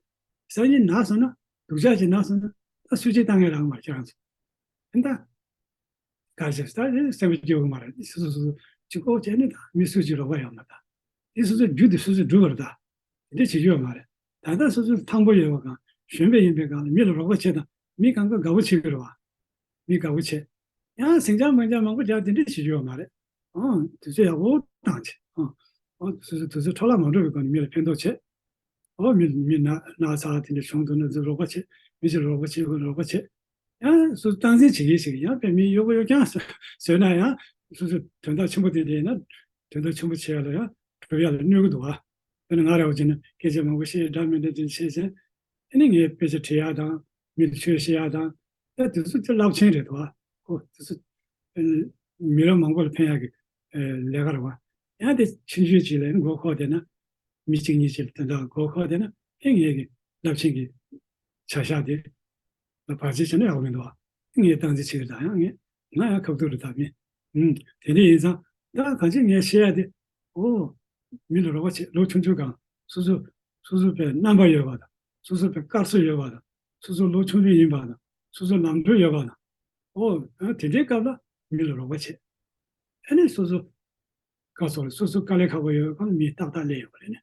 སང་ཉིན་ན་སོང་ན་སྡུག་ཅག་ཅིག་ན་སོང་ན་ད་སུ་གཅིག་བཏང་ངེས་རང་མ་ཁྱེད་རང་ཚོ། ཨ་ནི་ད། ག་རེ་བྱེད་ད་སེམས་པ་སྐྱོ་གི་མ་རེད་སོ་སོ་སོ་སོ་གཅིག་གོ་བྱས་ནི་ད་མི་སུ་གཅིག་རོགས་པ་ཡོང་མ་ད། དེ་སོ་སོའི་རྒྱུ་དེ་སོ་སོས་སྒྲུབ་པ་རེད་ད། དེ་འདྲ་བྱེད་རྒྱུ་ཡོད་མ་རེད། ད་ལྟ་སོ་སོའི་ཐང་པོ་ཡོད་པ་གང་གཞོན་པ་ཡིན་པའི་སྒང་ལ་མི་ལ་རོགས་པ་བྱེད་དང་མི་གང་ག་དགའ་པོ་བྱེད་ཀྱི་རེད་བ། མི་དགའ་པོ་བྱེད། ཡང་ཟིང་ཆ་མང་ཆ་མང་པོ་རྒྱག་དེ་འདྲ་བྱེད་རྒྱུ་ཡོད་མ་རེད། ཨང་དུས་ཚོད་ཡག་པོ་བཏང་བྱེད། ཨང་། ཨོ་སོ་སོའི་དུས་ཚོད་འཕྲོ་བརླག་མ་འགྲོ་བའི་སྒང་ནས་མི་ལ་ཕན་ཐོགས་བྱེད། ཨོ་མི་མི་ན་ན་ཚ་དེ་འདྲ་བྱུང་འདུག་ན་ཚོ་རོགས་པ་བྱེད། མི་ཚོ་རོགས་པ་བྱེད་དགོས་རོགས་པ་བྱེད། ཡང་སོ་སོ་སྟངས་འཛིན་བྱེད་ཀྱི་ཞིག་ཡང་དཔེ་མི་གཡོག་པོ་གཡོག་རྐྱང་བཟོས་ན་ཡང་སོ་སོ་དོན་དག་ཆེན་པོ་དེ་འདྲ་ཡིན་ན་དོན་དག་ཆེན་པོ་བྱེད་ཡ་ལ་ཡང་གྲུབ་ཡ་ལ་གནོད་ཀྱི་འདུག་བ། དཔེར་ན་ང་ར་བ་བྱས་ན་སྐད་ཆ་མང་པོ་བཤད་འདྲ་མི་འདྲ་དེ་བཤད་བྱས་ཨ་ནི་ངས་དཔེ་ཆ་བྲིས་ཡ་དང་མི་ལ་ཆོས་བཤད་ཡ་དང་ད་དེ་ཚོ་དེ་རླབས་ཆེན་རེད་དོ། ཨོ་དེ་ཚོ་མི་རབས་མང་པོ་ལ་ཕན་ཡ་གི་ལས་ཀ་རེད་བ། ཡང་དེ་ཆུང་ཆུང་ཅིག་ལ་མགོ་འཁོར་བསྡད་ན་མི་གཅིག་གཉིས་ཅིག་ལ་དོན་དག་མགོ་འཁོར་བསྡད་ན་ཨེ་ངས་གི་རླབས་ཆེན་གི་བྱ་གཞག་དེ་ལ་བར་ཆད་བྱས་ན་ཡག་པོ་མི་འདུག་བ། ངས་སྟངས་འཛིན་བྱེད་ཀྱི་ད་ཡང་ངས་ང་ཡང་ཁ་ཐུག་རེད་ད་མི། ཨུམ། དེ་འདྲ་ཡིན་ཙང་ད་གང་ཅི་ངས་བཤད་ཡ་དེ་ཨོ། མི་ལ་རོགས་པ་བྱེད་ལོ་ཆུང་ཆུང་གང་སོ་སོ་སོ་སོ་པའི་རྣམ་པ་ཡོད་པ་དང་སོ་སོ་པའི་དཀར་སོ་ཡོད་པ་དང་སོ་སོ་ལོ་ཆུང་ཆུང་ཡིན་པ་དང་སོ་སོ་ལམ་འགྲོ་ཡོད་པ་དང་ཨོ། དེ་འདྲའི་སྐབས་ལ་མི་ལ་རོགས་པ་བྱེད། ཨ་ནི་སོ་སོ་དཀའ་སོགས་ལ་སོ་སོ་དཀའ་ལས་ཁག་པོ་ཡོད་པ་མི་ཏག་ཏག་སླེབས་ཡོད་པ་རེད་ནི།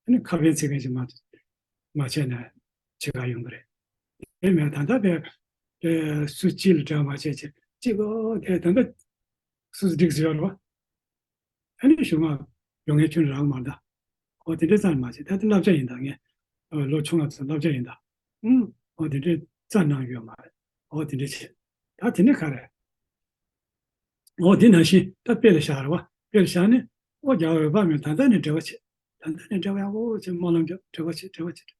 ཨ་ནི་ཁ་ཕན་ཚིག་ཕན་ཞིག་མ་མ་བྱས་ན་ཇི་ག་ཡོང་གི་རེད། དེ་མེད་ད་ལྟ་བས་སུ་གཅིག་ལ་དྲན་མ་བྱས་ཅི་གཅིག་གོ་དེ་ད་ལྟ་སུ་སུ་འགྲིག་ཟེར་ཡོད་རེད་བ། ཨ་ནི་གཞུག་མ་ཡོང་ངེས་ཁྱོན་རང་མ་གདའ། ཨོ་དེ་འདྲའི་རྩ་ནས་མ་བྱེད་ད་དེ་བསླབ་བྱ་ཡིན་ད་ངས་ཨ་ལོ་ཆུང་བ་ཚོ་བསླབ་བྱ་ཡིན་ད། ཨུམ་ཨོ་དེ་འདྲའི་རྩ་ནང་ཡོད་མ་རེད། ཨོ་དེ་འདྲའི་བྱེད་ད་དེ་ནི་ག་རེ། ཨོ་དེ་ནང་བཞིན་ད་དཔེ་ལ་བཞག་རེད་བ་དཔེ་ལ་བཞག་ནས་ཨོ་རྒྱལ་བ་འོད་དཔག་མེད་ད་ལྟ་ནས་འབྲེལ་བ་བྱེད། ད་ལྟ་ནས་འབྲེལ་བ་ཡག་པོ་བྱེད་སྨོན་ལམ་རྒྱབ་འབྲེལ་བ་བྱེད་འབྲེལ་བ་བྱེད།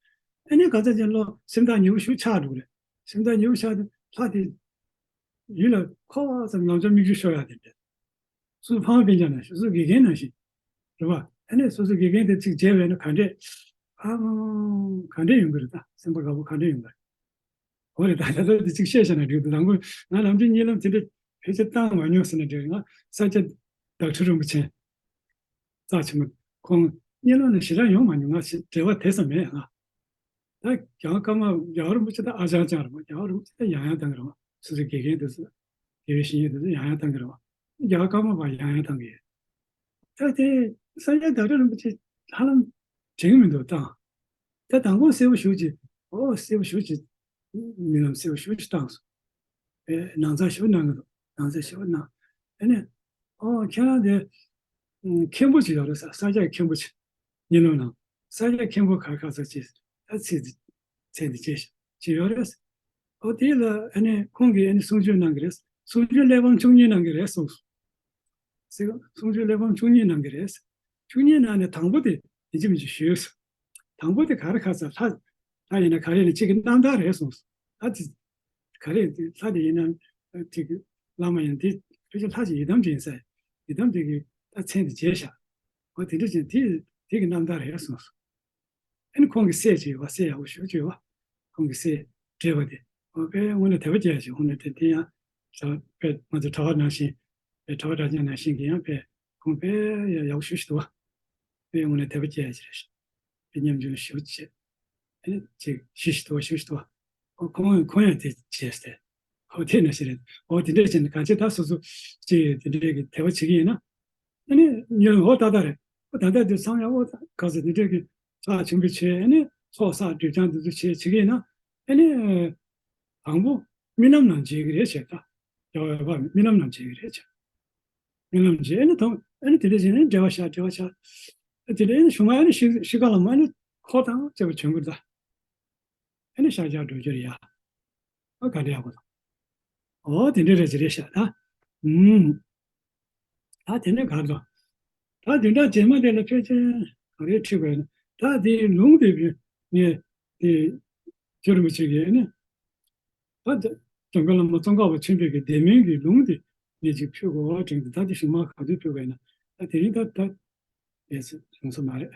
ཨ་ནི་ག་ཚ་ཅན་ལོ་སེམས་ཐག་ཉེ་བོ་ཞུ་ཆགས་འགྲོ་གི་རེད། སེམས་ཐག་ཉེ་བོ་ཆགས་དུས་ལྷ་དེ་ཡུལ་ལ་ཁོ་བ་ཙམ་ལམ་ཅོག་མིག་ཆུ་ཤོར་ཡག་དེ་འདྲ། སོ་སོ་ཕ་མ་སྤུན་ཀྱག་ནང་བཞིན་སོ་སོ་དགེ་རྒན་ནང་བཞིན། རེད་བ། ཨ་ནི་སོ་སོ་དགེ་རྒན་དེ་ཅིག་མཇལ་བས་ན་ག་འདྲས། ཨ་མ། ག་འདྲས་ཡོང་གི་རེད་ད་སེམས་པ་དགའ་པོ་ག་འདྲས་ཡོང་གི་རེད། འོ་རེད་ད་ད་ལྟ་དེ་ཅིག་བཤད་བཤད་ན་འགྲིག་འདུག་དང་པོ་ང་ལམ་འགྲོའི་གཉིད་ལམ་དེ་འདྲ་བེད་སྤྱོད་བཏང་མ་མྱོང་ཟེར་ན་འགྲིག་ང་ས་སྐྱ་བདག་ཁྲི་རིན་པོ་ཆེ། རྩ་ཆེན་པོ་ཁོང་ གཉིད་ལམ་ནང་ཞེ་དྲག་ཡོང་མ་མྱོང་། ང་ཞེ་འབྲེལ་བ་དེ་ཙམ་མེད་ང་། ད་རྒྱལ་བ་ཀརྨ་རྒྱལ་བ་རིན་པོ་ཆེ་ད་ཨ་ཅང་ཅང་རེད་མ། རྒྱལ་བ་རིན་པོ་ཆེ་ད་ཡང་ཡང་བཏང་གི་རེད་མ། སོ་སོའི་དགེ་རྒན་དེ་ཚོ་དགེ་བའི་བཤེས་གཉེན་དེ་ཚོ་ཡང་ཡང་བཏང་གི་རེད་མ། རྒྱལ་བ་ཀརྨ་པ་ཡང་ཡང་བཏང་གི་ཡོད། ད་དེ་སངས་རྒྱས་བདག་ཁྲི་རིན་པོ་ཆེ་ཧ་ལམ་དྲན་གི་མི་འདུག་བཏང་། ད་དང་པོ་གསལ་པོ་ཞེ་པོ་ཅིག་ཨོ་གསལ་པོ་ཞེ་པོ་ཅིག་རྨི་ལམ་གསལ་པོ་ཞེ་པོ་ཅིག་བཏང་སོང་། ཨེ་ནང་ཚགས་ཞེ་པོ་གནང་གི་འདུག་ནང་ཚགས་ཞེ་པོ་གནང་། ཨ་ནི་ཨོ་ཁྱེད་རང་དེ་ཨུམ་མཁན་པོ་ཅིག་ཡོད་རེད་ཟེར། ས་སྐྱ་མཁན་པོ་ཅིག་གཉིད་ལམ་ནང་། ས་སྐྱ་མཁན་པོ་ག་རེ་ག་རེ་ཟེར་ཅིག་ད་ཚིག་འདི་ཚིག་འདི་བྱས་ཤག་ཅིག་ཡོད་རེད། ཨོ་དེ་ལ་ཨ་ནི་ཁོང་གིས་ཨ་ནི་གསུང་ཆོས་གནང་གི་རེད། གསུང་ཆོས་གླེགས་བམ་བཅུ་གཉིས་གནང་གི་རེད་གསུངས་སོང་། ཟེར་གསུང་ཆོས་གླེགས་བམ་བཅུ་གཉིས་གནང་གི་རེད། བཅུ་གཉིས་ནང་ནས་དང་པོ་དེ་ཡིན་གཅིག་མིན་གཅིག་ཞུས་སོང་། དང་པོ་དེ་ག་རེ་ག་རེ་ཟེར། ལྷ་ལྷ་ཡིན་ན་ག་རེ་ཡིན་ན་གཅིག་གི་རྣམ་ཐར་རེད་གསུངས་སོང་། ལྷ་དེ་ག་རེ་ཡིན། ལྷ་དེ་ཡིན་ན་དེ་གི་བླ་མ་ཡིན་དེ་ཕལ་ཆེར་ལྷ་ཅིག་ཡི་དམ་ཅིག་ཡིན་ས། ཡི་དམ་དེ་གི་ད་མཚན་དེ་བརྗེས་ཤག་ཨོ་དེ་འདྲ་ཅན་དེ་དེ་གི་རྣམ་ཐར་རེད་གསུངས་སོང་། ཨ་ནི་ཁོང་གི་སྲས་ཅིག་ཡོད་པ། སྲས་ཡག་པོ་ཞེ་པོ་ཅིག་ཡོད་པ། ཁོང་གི་སྲས་བགྲེས་པ་དེ། ཨོ་དཔེ་དངོས་གནས་དད་པ་སྐྱེ་ཡ་ཅིག་དངོས་གནས་དེ་དེ་ཡང་ད་དཔེ་ང་ཚོ་གྲྭ་པ་ནང་བཞིན། དཔེ་གྲྭ་པ་གྲྭ་རྐྱང་ནང་བཞིན་གྱི་ཡང་དཔེ་ཁོང་དཔེ་ཡག་པོ་ཞེ་པོ་ཅིག་འདུག་པ། དཔེ་དངོས་གནས་དད་པ་སྐྱེ་ཡ་ཅིག་རེད་ཤག་དཔེ་ཉམས་མྱོང་ཞེ་པོ་ཅིག་ཨ་ནི་ཅིག་ཞེ་པོ་ཅིག་འདུག་པ། ཞེ་པོ་ཅིག་འདུག་པ། ཨོ་ཁོང་ཁོང་ཡང་དེ་བྱས་ཏེ། ཨོ་དེ་ནང་བཞིན་རེད། ཨོ་དེ་འདྲ་བྱས་ནས་གང་ཅི་ད་སོ་སོ་ཅིག་དེ་འདྲའི་གི་དད་པ་བྱེད་ཀྱི་ཡིན་ན། ཨ་ནི་ཉོན་འོ་ད་ལྟ་རེད། ཨོ་ད་ལྟ་དུས་ཚང་ཡང་ཨོ་ད་ག་ཚོད་འདི་འདྲའི་གི་ཚོགས་ཆེན་པོ་བྱས། ཨ་ནི་ཚོགས་བསགས་སྒྲིབ་སྦྱང་འདི་ཚོ་བྱས་བྱེད་ཀྱི་ཡིན་ན། ཨ་ནི་དང་པོ་རྨི་ལམ་ནང་མཇལ་གི་རེད་བྱས་ད། རྒྱལ་བ་རྨི་ལམ་ནང་མཇལ་གི་རེད་བྱས། རྨི་ལམ་མཇལ། ཨ་ནི་དང་ཨ་ནི་དེ་འདྲ་བྱས་ནས་འབྲེལ་བ་བཞག་འབྲེལ་བ་བཞག་ཨ་དེ་འདྲ་ཨ་ནི་གཞུག་མ་ཨ་ནི་ཤི་ཤི་ཁ་ལ་མ་ཨ་ནི་འཁོར་དང་བཅས་པ་བྱོན་གི་རེད་ད། ཨ་ནི་ཤཱཀྱ་འགྲོ་རྒྱུ་རེད་ཡ། ཨ་ག་འདྲ་ཡག་པོ་དང་། ཨོ་དེ་འདྲ་རེད་ཅི་རེད་ཤག་ད། ཨུམ། ད་དེ་ནས་ག་རེ་དང་། ད་བདུན་ཕྲག་རྗེས་མ་དེ་ལ་ཕལ་ཆེར་ག་རེ་ཁྲིད་དགོས་ན། ད་དེའི་ལུང་དེ་ངས་དེ་རྗེ་རིན་པོ་ཆེ་གིས་ནི། ད་འཇམ་མགོན་བླ་མ་ཙོང་ཁ་པ་ཆེན་པོའི་གི་བདེ་སྨོན་གྱི་ལུང་དེ་ངས་ཅིག་ཕུལ་དགོས་པ་དྲན་གི་འདུག་ད་དེ་གཞུག་མ་ག་དུས་ཕུལ་དགོས་ན། ད་དེ་རིང་ད་ད། ཡས་ཡོང་ས་མ་རེད།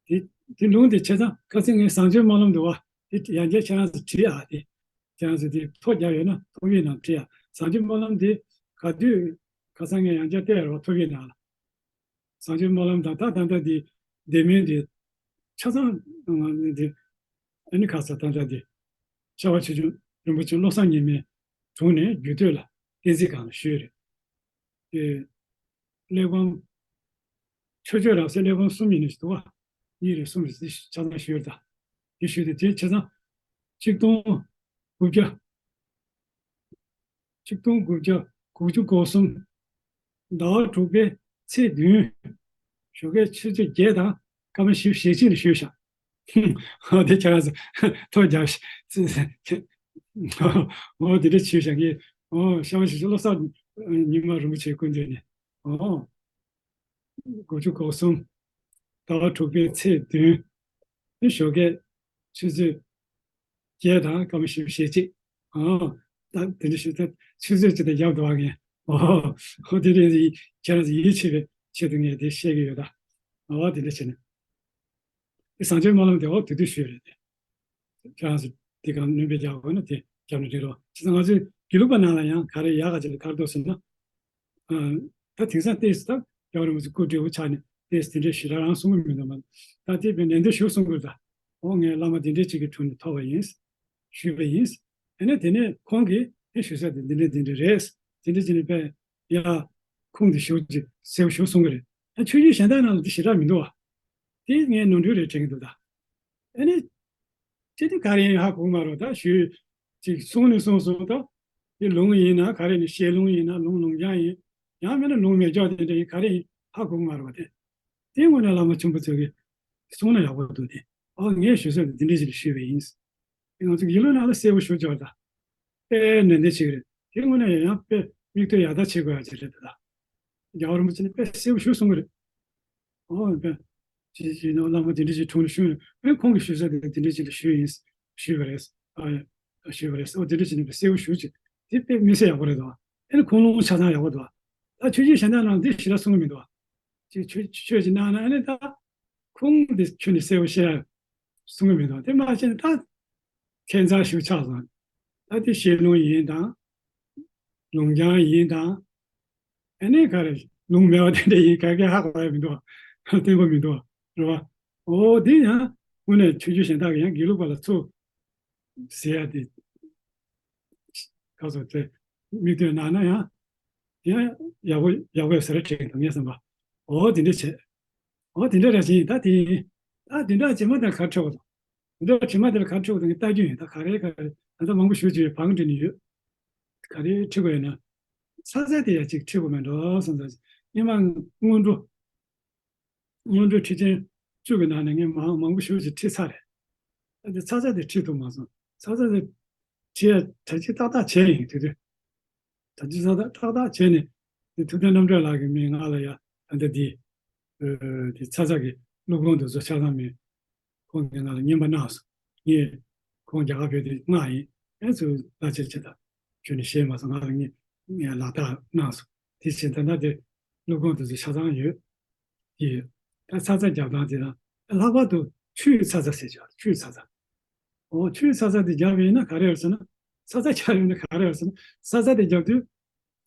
དེ་དེ་ལུང་དེ་བྱས་ཙང་ཁ་སང་ངས་བཟང་སྤྱོད་སྨོན་ལམ་འདུག་པ། དེ་ཡང་བསྐྱར་ཁྱེད་རང་ཚོ་བྲིས་ཨ། དེ་ཁྱེད་རང་ཚོ་དེ་ཐོ་རྒྱབ་ཡོད་ན་ཐོ་བའི་ནང་བྲིས་ཨ། བཟང་སྤྱོད་སྨོན་ལམ་དེ་ག་དུས་ཁ་སང་ངས་ཡང་བསྐྱར་བལྟས་རོགས་ཐོ་བའི་ནང་ལ། བཟང་སྤྱོད་སྨོན་ལམ་དང་ད་ད་ལྟ་དེ་བདེ་སྨོན་དེ་ཆ་ཚང་དེ་ཨ་ནི་ཁ་ས་ད་ལྟ་དེ་ཤར་བ་ཆོས་སྐྱོང་རིན་པོ་ཆེ་བློ་བཟང་ཉི་མའི་དྲུང་ནས་རྒྱུད་སྟོད་ལ་བསྟན་འཛིན་སྒང་ལ་ཞུས་རེད། དེ་གླེགས་བམ། མཆོད་བརྗོད་རབ་གསལ་གླེགས་བམ་གསུམ་ཡིན་ནི་ཞིག་འདུག་པ། གཉིས་རེ་གསུམ་རེ་ཆ་ཚང་ཞུས་ད། དེ་ཞུས་ཏེ་དེ་ཆ་ཚང་། ཆིག་སྟོང་དགུ་བརྒྱ། ཆིག་སྟོང་དགུ་བརྒྱ་དགུ་བཅུ་གོ་གསུམ། ཟླ་བ་དྲུག་པའི་ཚེས་བདུན། ཞོགས་ཀའི་ཆུ་ཚོད་བརྒྱད་དང་སྐར་མ་བཞི་བཅུ་ཞེ་གཅིག་ལ་ཞུས་ཤག་ཨོ་དེ་ཁྱེད་རང་ཚོ་ཐོ་རྒྱབ་ཤིག་ཨོ་དེ་འདྲ་བྱས་ཤག་གི་ཨོ་ཤར་བ་ཆོས་སྐྱོང་བློ་བཟང་ཉི་མ་རིན་པོ་ཆེའི་སྐུ་མདུན་ནས་ཨོ། དགུ་བཅུ་གོ་གསུམ། ཟླ་བ་དྲུག་པའི་ཚེས་བདུན། ཞོགས་ཀའི་ཆུ་ཚོད་བརྒྱད་དང་སྐར་མ་བཞི་བཅུ་ཞེ་གཅིག་ཨོ། ད་དེ་འདྲ་ཞུ་ད་ཆུ་ཚོད་གཅིག་དང་རྒྱབ་འགྲོ་བ་ངས། ཨོ། ཨོ་དེ་འདྲ་ཡིན། ཁྱེད་རང་ཚོ་ཡིད་ཆེས་པའི་ཆེད་དུ་ངས་དེ་བཤད་ཀྱི་ཡོད་ད། ཨོ་དེ་འདྲ་བྱས་ནས། དེ་བཟང་སྤྱོད་སྨོན་ལམ་དེ་ཨོ་དེ་དུས་ཞུས་རེད་དེ། ཁྱེད་རང་ཚོ་དེ་ག་སྣོན་པ་རྒྱག་དགོས་ན་དེ་རྒྱབ་ནས་འགྲིག་རོགས། བྱས་ཙང་ང་ཚོའི་དགེ་ལུགས་པ་ནང་ལ་ཡང་ག་རེ་ཡག་ག་ཅིག་ལ་ག་རེ་འདུག་ཟེར་ན། ཨ། ད་དེང་སང་ཏོག་ཙམ་ད་རྒྱལ་བ་རིན་པོ་ཆེ་སྐུ་བགྲེས་པོ་ཆགས་ནས་ཏོག་ཙམ་དེ་འདྲའི་ཞེ་དྲག་རང་གསུང་གི་མི་འདུག་མ། ད་དེ་བས་ནན་ཏན་ཞུ་གསུང་དགོས་ད། ཨོ་ངས་བླ་མ་དེ་འདྲའི་ཅིག་གི་དྲུང་ནས་ཐོབ་པ་ཡིན། ཞུས་པ་ཡིན། དེ་ནས་དེ་ནས་ཁོང་གིས་དེ་ཞུ་ས་དེ་འདི་འདྲ་འདི་འདྲ་རེད། དེ་འདྲ་ཅིག་ནས་དཔེ་ཡ། ཁུངས་དེ་ཞུ་ཅིག་གསལ་པོ་ཞུ་གསུང་གི་རེད། ད་ཆོས་བརྒྱུད་གཞན་དག་ནང་ལ་དེ་ཞེ་དྲག་མི་འདུག་བ། དེ་ངས་ནོར་འཁྲུལ་རེད་དྲན་གྱི་འདུག་ད། ཨ་ནི། ཅི་སྟེ་ག་རེ་ཡིན་ཧ་གོ་གི་མ་རེད་ད་ཞུས། ཅིག་གསུང་ནས་གསུངས་སོང་ད། དེ་ལུང་ཡིན་ན་ག་རེ་ནི་ཞལ་ལུང་ཡིན་ན་ལུང་ལུང་རྐྱང་ཡིན། ཡང་མིན་ན་ལུང་མེད་ཀྱོག་དེ་འདྲ་ཡིན་ག་རེ་ཡིན་ཧ་གོ་གི་མ་རེད་བ་དེ། དེ་དངོས་གནས་བླ་མ་ཆེན་པོ་ཚོ་གིས་གསུངས་ན་ཡག་པོ་འདུག་དེ། ཨ་ངས་ཞུ་ས་དེ་འདི་འདྲ་ཞིག་ལ་ཞུས་པ་ཡིན། དེ་ང་ཚོ་ཡིད་ལུས་ནང་ལ་གསལ་པོ་ཞུ་ཆོག་ད། དཔེ་ནན་ཏན་ཞིག་རེད། དེ་དངོས་གནས་ཡང་དཔེ་མིག་ལྟོས་ཡག་ཐག་ཆོད་དགོས་ཡག་ཅིག་རེད་ད། རྒྱལ་བ་རིན་པོ་ཆེ་ནས་དཔེ་གསལ་པོ་ཞུ་གསུང་གི་རེད། ཨོ་དཔེ། ཅི་ཅི་ནོ་བླ་མ་དེ་འདྲ་ཅིག་དྲུང་ནས་ཞུས་ནས་དཔེ་ཁོང་གིས་ཞུ་ས་དེ་དེ་འདྲ་ཅིག་ལ་ཞུས་ཡིན། ཞུས་པ་རེད། ཨ་ཞུས་པ་རེད། ཨོ་དེ་འདྲ་ཅིག་ནས་དཔེ་གསལ་པོ་ཞུ་ཅིག་དེ་དཔེ་མི་སྲིད་ཡག་པོ་རེད་དོ། ཨེ་ནི་ཁུངས་ལུང་ཆ་ཚང་ཡག་པོ་འདུག་ད་ཆོས་བརྒྱུད་གཞན་དག་ནང་འདི་ཞེ་དྲག་གསུང་གི་མི་འདུག་ཅིག་ཆོས་ཆོས་ཅིག་གནང་ན་ཨེ་ནི་ད། ཁུངས་འདི་ཁྱོན་ནས་གསལ་པོ་བཤད་གསུང་གི་མི་འདུག་དེ་མ་བྱས་ན་ད། ཁྱད་མཚར་ཞིག་ཆགས་སོང་། ད་དེ་ཞལ་ལུང་ཡིན་དང་། ལུང་རྐྱང་ཡིན་དང་། ཨེ་ནས་ག་རེ་ལུང་མེད་པ་དེ་འདྲ་ཡིན་ག་གེ་ཧ་གོ་ཡ་མི་འདུག་བརྟན་པོ་མི་འདུག་རེད་བ། འོ་དེ་ཡང་དངོས་གནས་ཆོས་བརྒྱུད་གཞན་དག་གི་ཡང་དགེ་ལུགས་པ་ལ་ཚུར་ཟེར་ཡ་དེ། ག་ཚོད་དེ་མིག་ལྟོས་གནང་ན་ཡང་། ཡང་ཡག་པོ་ཡག་པོ་ཟེར་བྲིས་འདུག་ངས་བསམ་པ། འོ་དེ་འདྲ་བྱས། འོ་དེ་འདྲ་རེད་ཅིང་ད་དེ་ཡིན། ད་དེ་འདྲ་བྱེད་མ་དེར་ག་འཕྲོད་པ་དང་། དེ་འདྲ་བྱེད་མ་དེར་ག་འཕྲོད་པ་དང་ལྟ་རྒྱུ་ཡིན། ད་ག་རེ་ག་རེ་ད་ལྟ་མང་པོ་ཞུ་རྒྱུ་ཡོད། བང་འདྲི་ནི་ཡོད། ག་རེ་ཁྲིད་དགོས་ཡོད་ན། ས་ཆ་དེ་ཡ་གཅིག་ཁྲིད་དགོས་མེད་འགྲོ་བསམ་ས། སྔོན་མ་སྔོན་འགྲོ། སྔོན་འགྲོའི་ཁྲིད་ཆེན་བཅུ་གི་ནང་ནས་ངས་མང་མང་པོ་ཞེ་པོ་ཅིག་ཁྲིད་ཚར་རེད། ཨ་འདི་ཚ་ཚ་དེ་ཁྲིད་ཐུབ་མ་སོང་། ཚ་ཚ་དེ་ཁྲིད་ཡ་གྲ་སྒྲིག་ཏག་ཏག་བྱས་ཡིན་དེ་དུས། གྲ་སྒྲིག་ཏག་ཏག་ཏག་ཏག་བྱས་ནས། དེ་ཐུབ་བསྟན་རྣམ་གྲོལ་ལགས་ཀྱིས་མི་ང་ལ་ཡ་ཨ་འདི་འདི། ཨ་འདི་ཚ་ཚ་གི་སློབ་དཔོན་དེ་ཚོ་ཆ་ཚང་མི་ཁོང་གིས་ང་ལ་རྔན་པ་གནང་སོང་། ངས་ཁོང་རྒྱ་གར་ཕེབས་དུས་མངགས་ཡིན། ཨེ་ཚུར་བརྡ་ཆད་བྱེད་དང་ཁྱོད་ནས་བཤད་མ་སོང་། ང་ལ་ངས་ངས་ལག་བསྟར་གནང་སོང་། དེ་བཞིན་ད་ལྟ་དེ་སློབ་དཔོན་དེ་ཚོ་ཆ་ཚང་ཡོད། ཀྱི། ད་ཚ་ཚ་རྒྱབ་སྟངས་དེ་དང་ལྷག་པར་དུ་ཆུའི་ཚ་ཚ་ཟེར་ཆོག་ཆུའི་ཚ་ཚ། འོ་ཆུའི་ཚ་ཚ་དེ་རྒྱབ་ཡིན་ན་ག་རེ་ཡོད་ཟེར་ན། ཚ་ཚ་རྒྱབ་ཡིན་ན་ག་རེ་ཡོད་ཟེར་ན། ཚ་ཚ་དེ་རྒྱབ་དུས་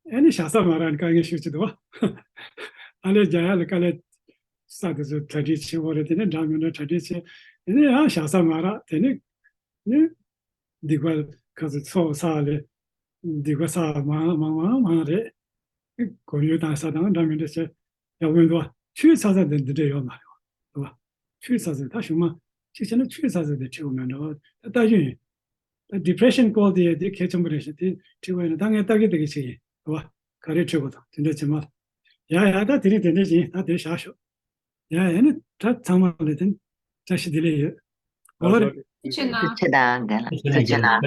ཨེ་ནི་བཞག་ས་མ་རག་ནི་དཀའ་ངལ་ཤོད་ཀྱི་འདུག་བ། ཨ་ལས་རྒྱག་ཡ་ལ་དཀའ་ལས། ས་དེ་ཚོ་གྲ་སྒྲིག་བྱེད་དགོས་རེད། དེ་ནས་འདྲ་མི་འདྲ་གྲ་སྒྲིག་བྱེད། དེ་ནས་ཡང་བཞག་ས་མ་རག་དེ་ནས་ནི། སྡིག་པ་ཁ་ཚ་ཚོགས་བསགས་ལས། སྡིག་པ་བསགས་མང་མང་མང་མང་རེད། གོ་ཡུལ་དང་ས་དང་འདྲ་མི་འདྲ་བྱས་ཡག་པོ་འདུག་བ། ཆུའི་ཚ་ཚ་དེ་འདི་འདྲ་ཡོད་མ་རེད་བ། འདུག་བ། ཆུའི་ཚ་ཚ་ད་གཞུག་མ་གཅིག་བྱས་ན་ཆུའི་ཚ་ཚ་དེ་ཁྲིད་དགོས་མེད་འགྲོ་བ། ད་ལྟ་རྒྱུ་ཡིན། ད་depression སྐོར་དེ་དེ་གལ་ཆེན་པོ་རེད་ཤག་དེ་ཁྲིད་དགོས་ཡིན་ན་ད་ངས་ལྟ་གི་ལྟ་གི་བྱེད་ཡིན། འདུག་བ། ག་རེ་ཁྲིད་དགོས་དང་དེ་འདྲ་བྱེད་མ། ཡ་ཡ་ད་དེ་རིང་དེ་འདྲ་བྱེད་ཡིན། ད་དེ་བཞག་ཤོག་ཡ་ཡ་ནི་ད་ཚང་མ་ལ་དེ་བཀྲ་ཤིས་བདེ་ལེགས་ཡོད། གོ་བ་རེད། ཐུགས་རྗེ་གནང་། ཐུགས་རྗེ་གནང་། རྒན་ལགས་ཐུགས་རྗེ་གནང་།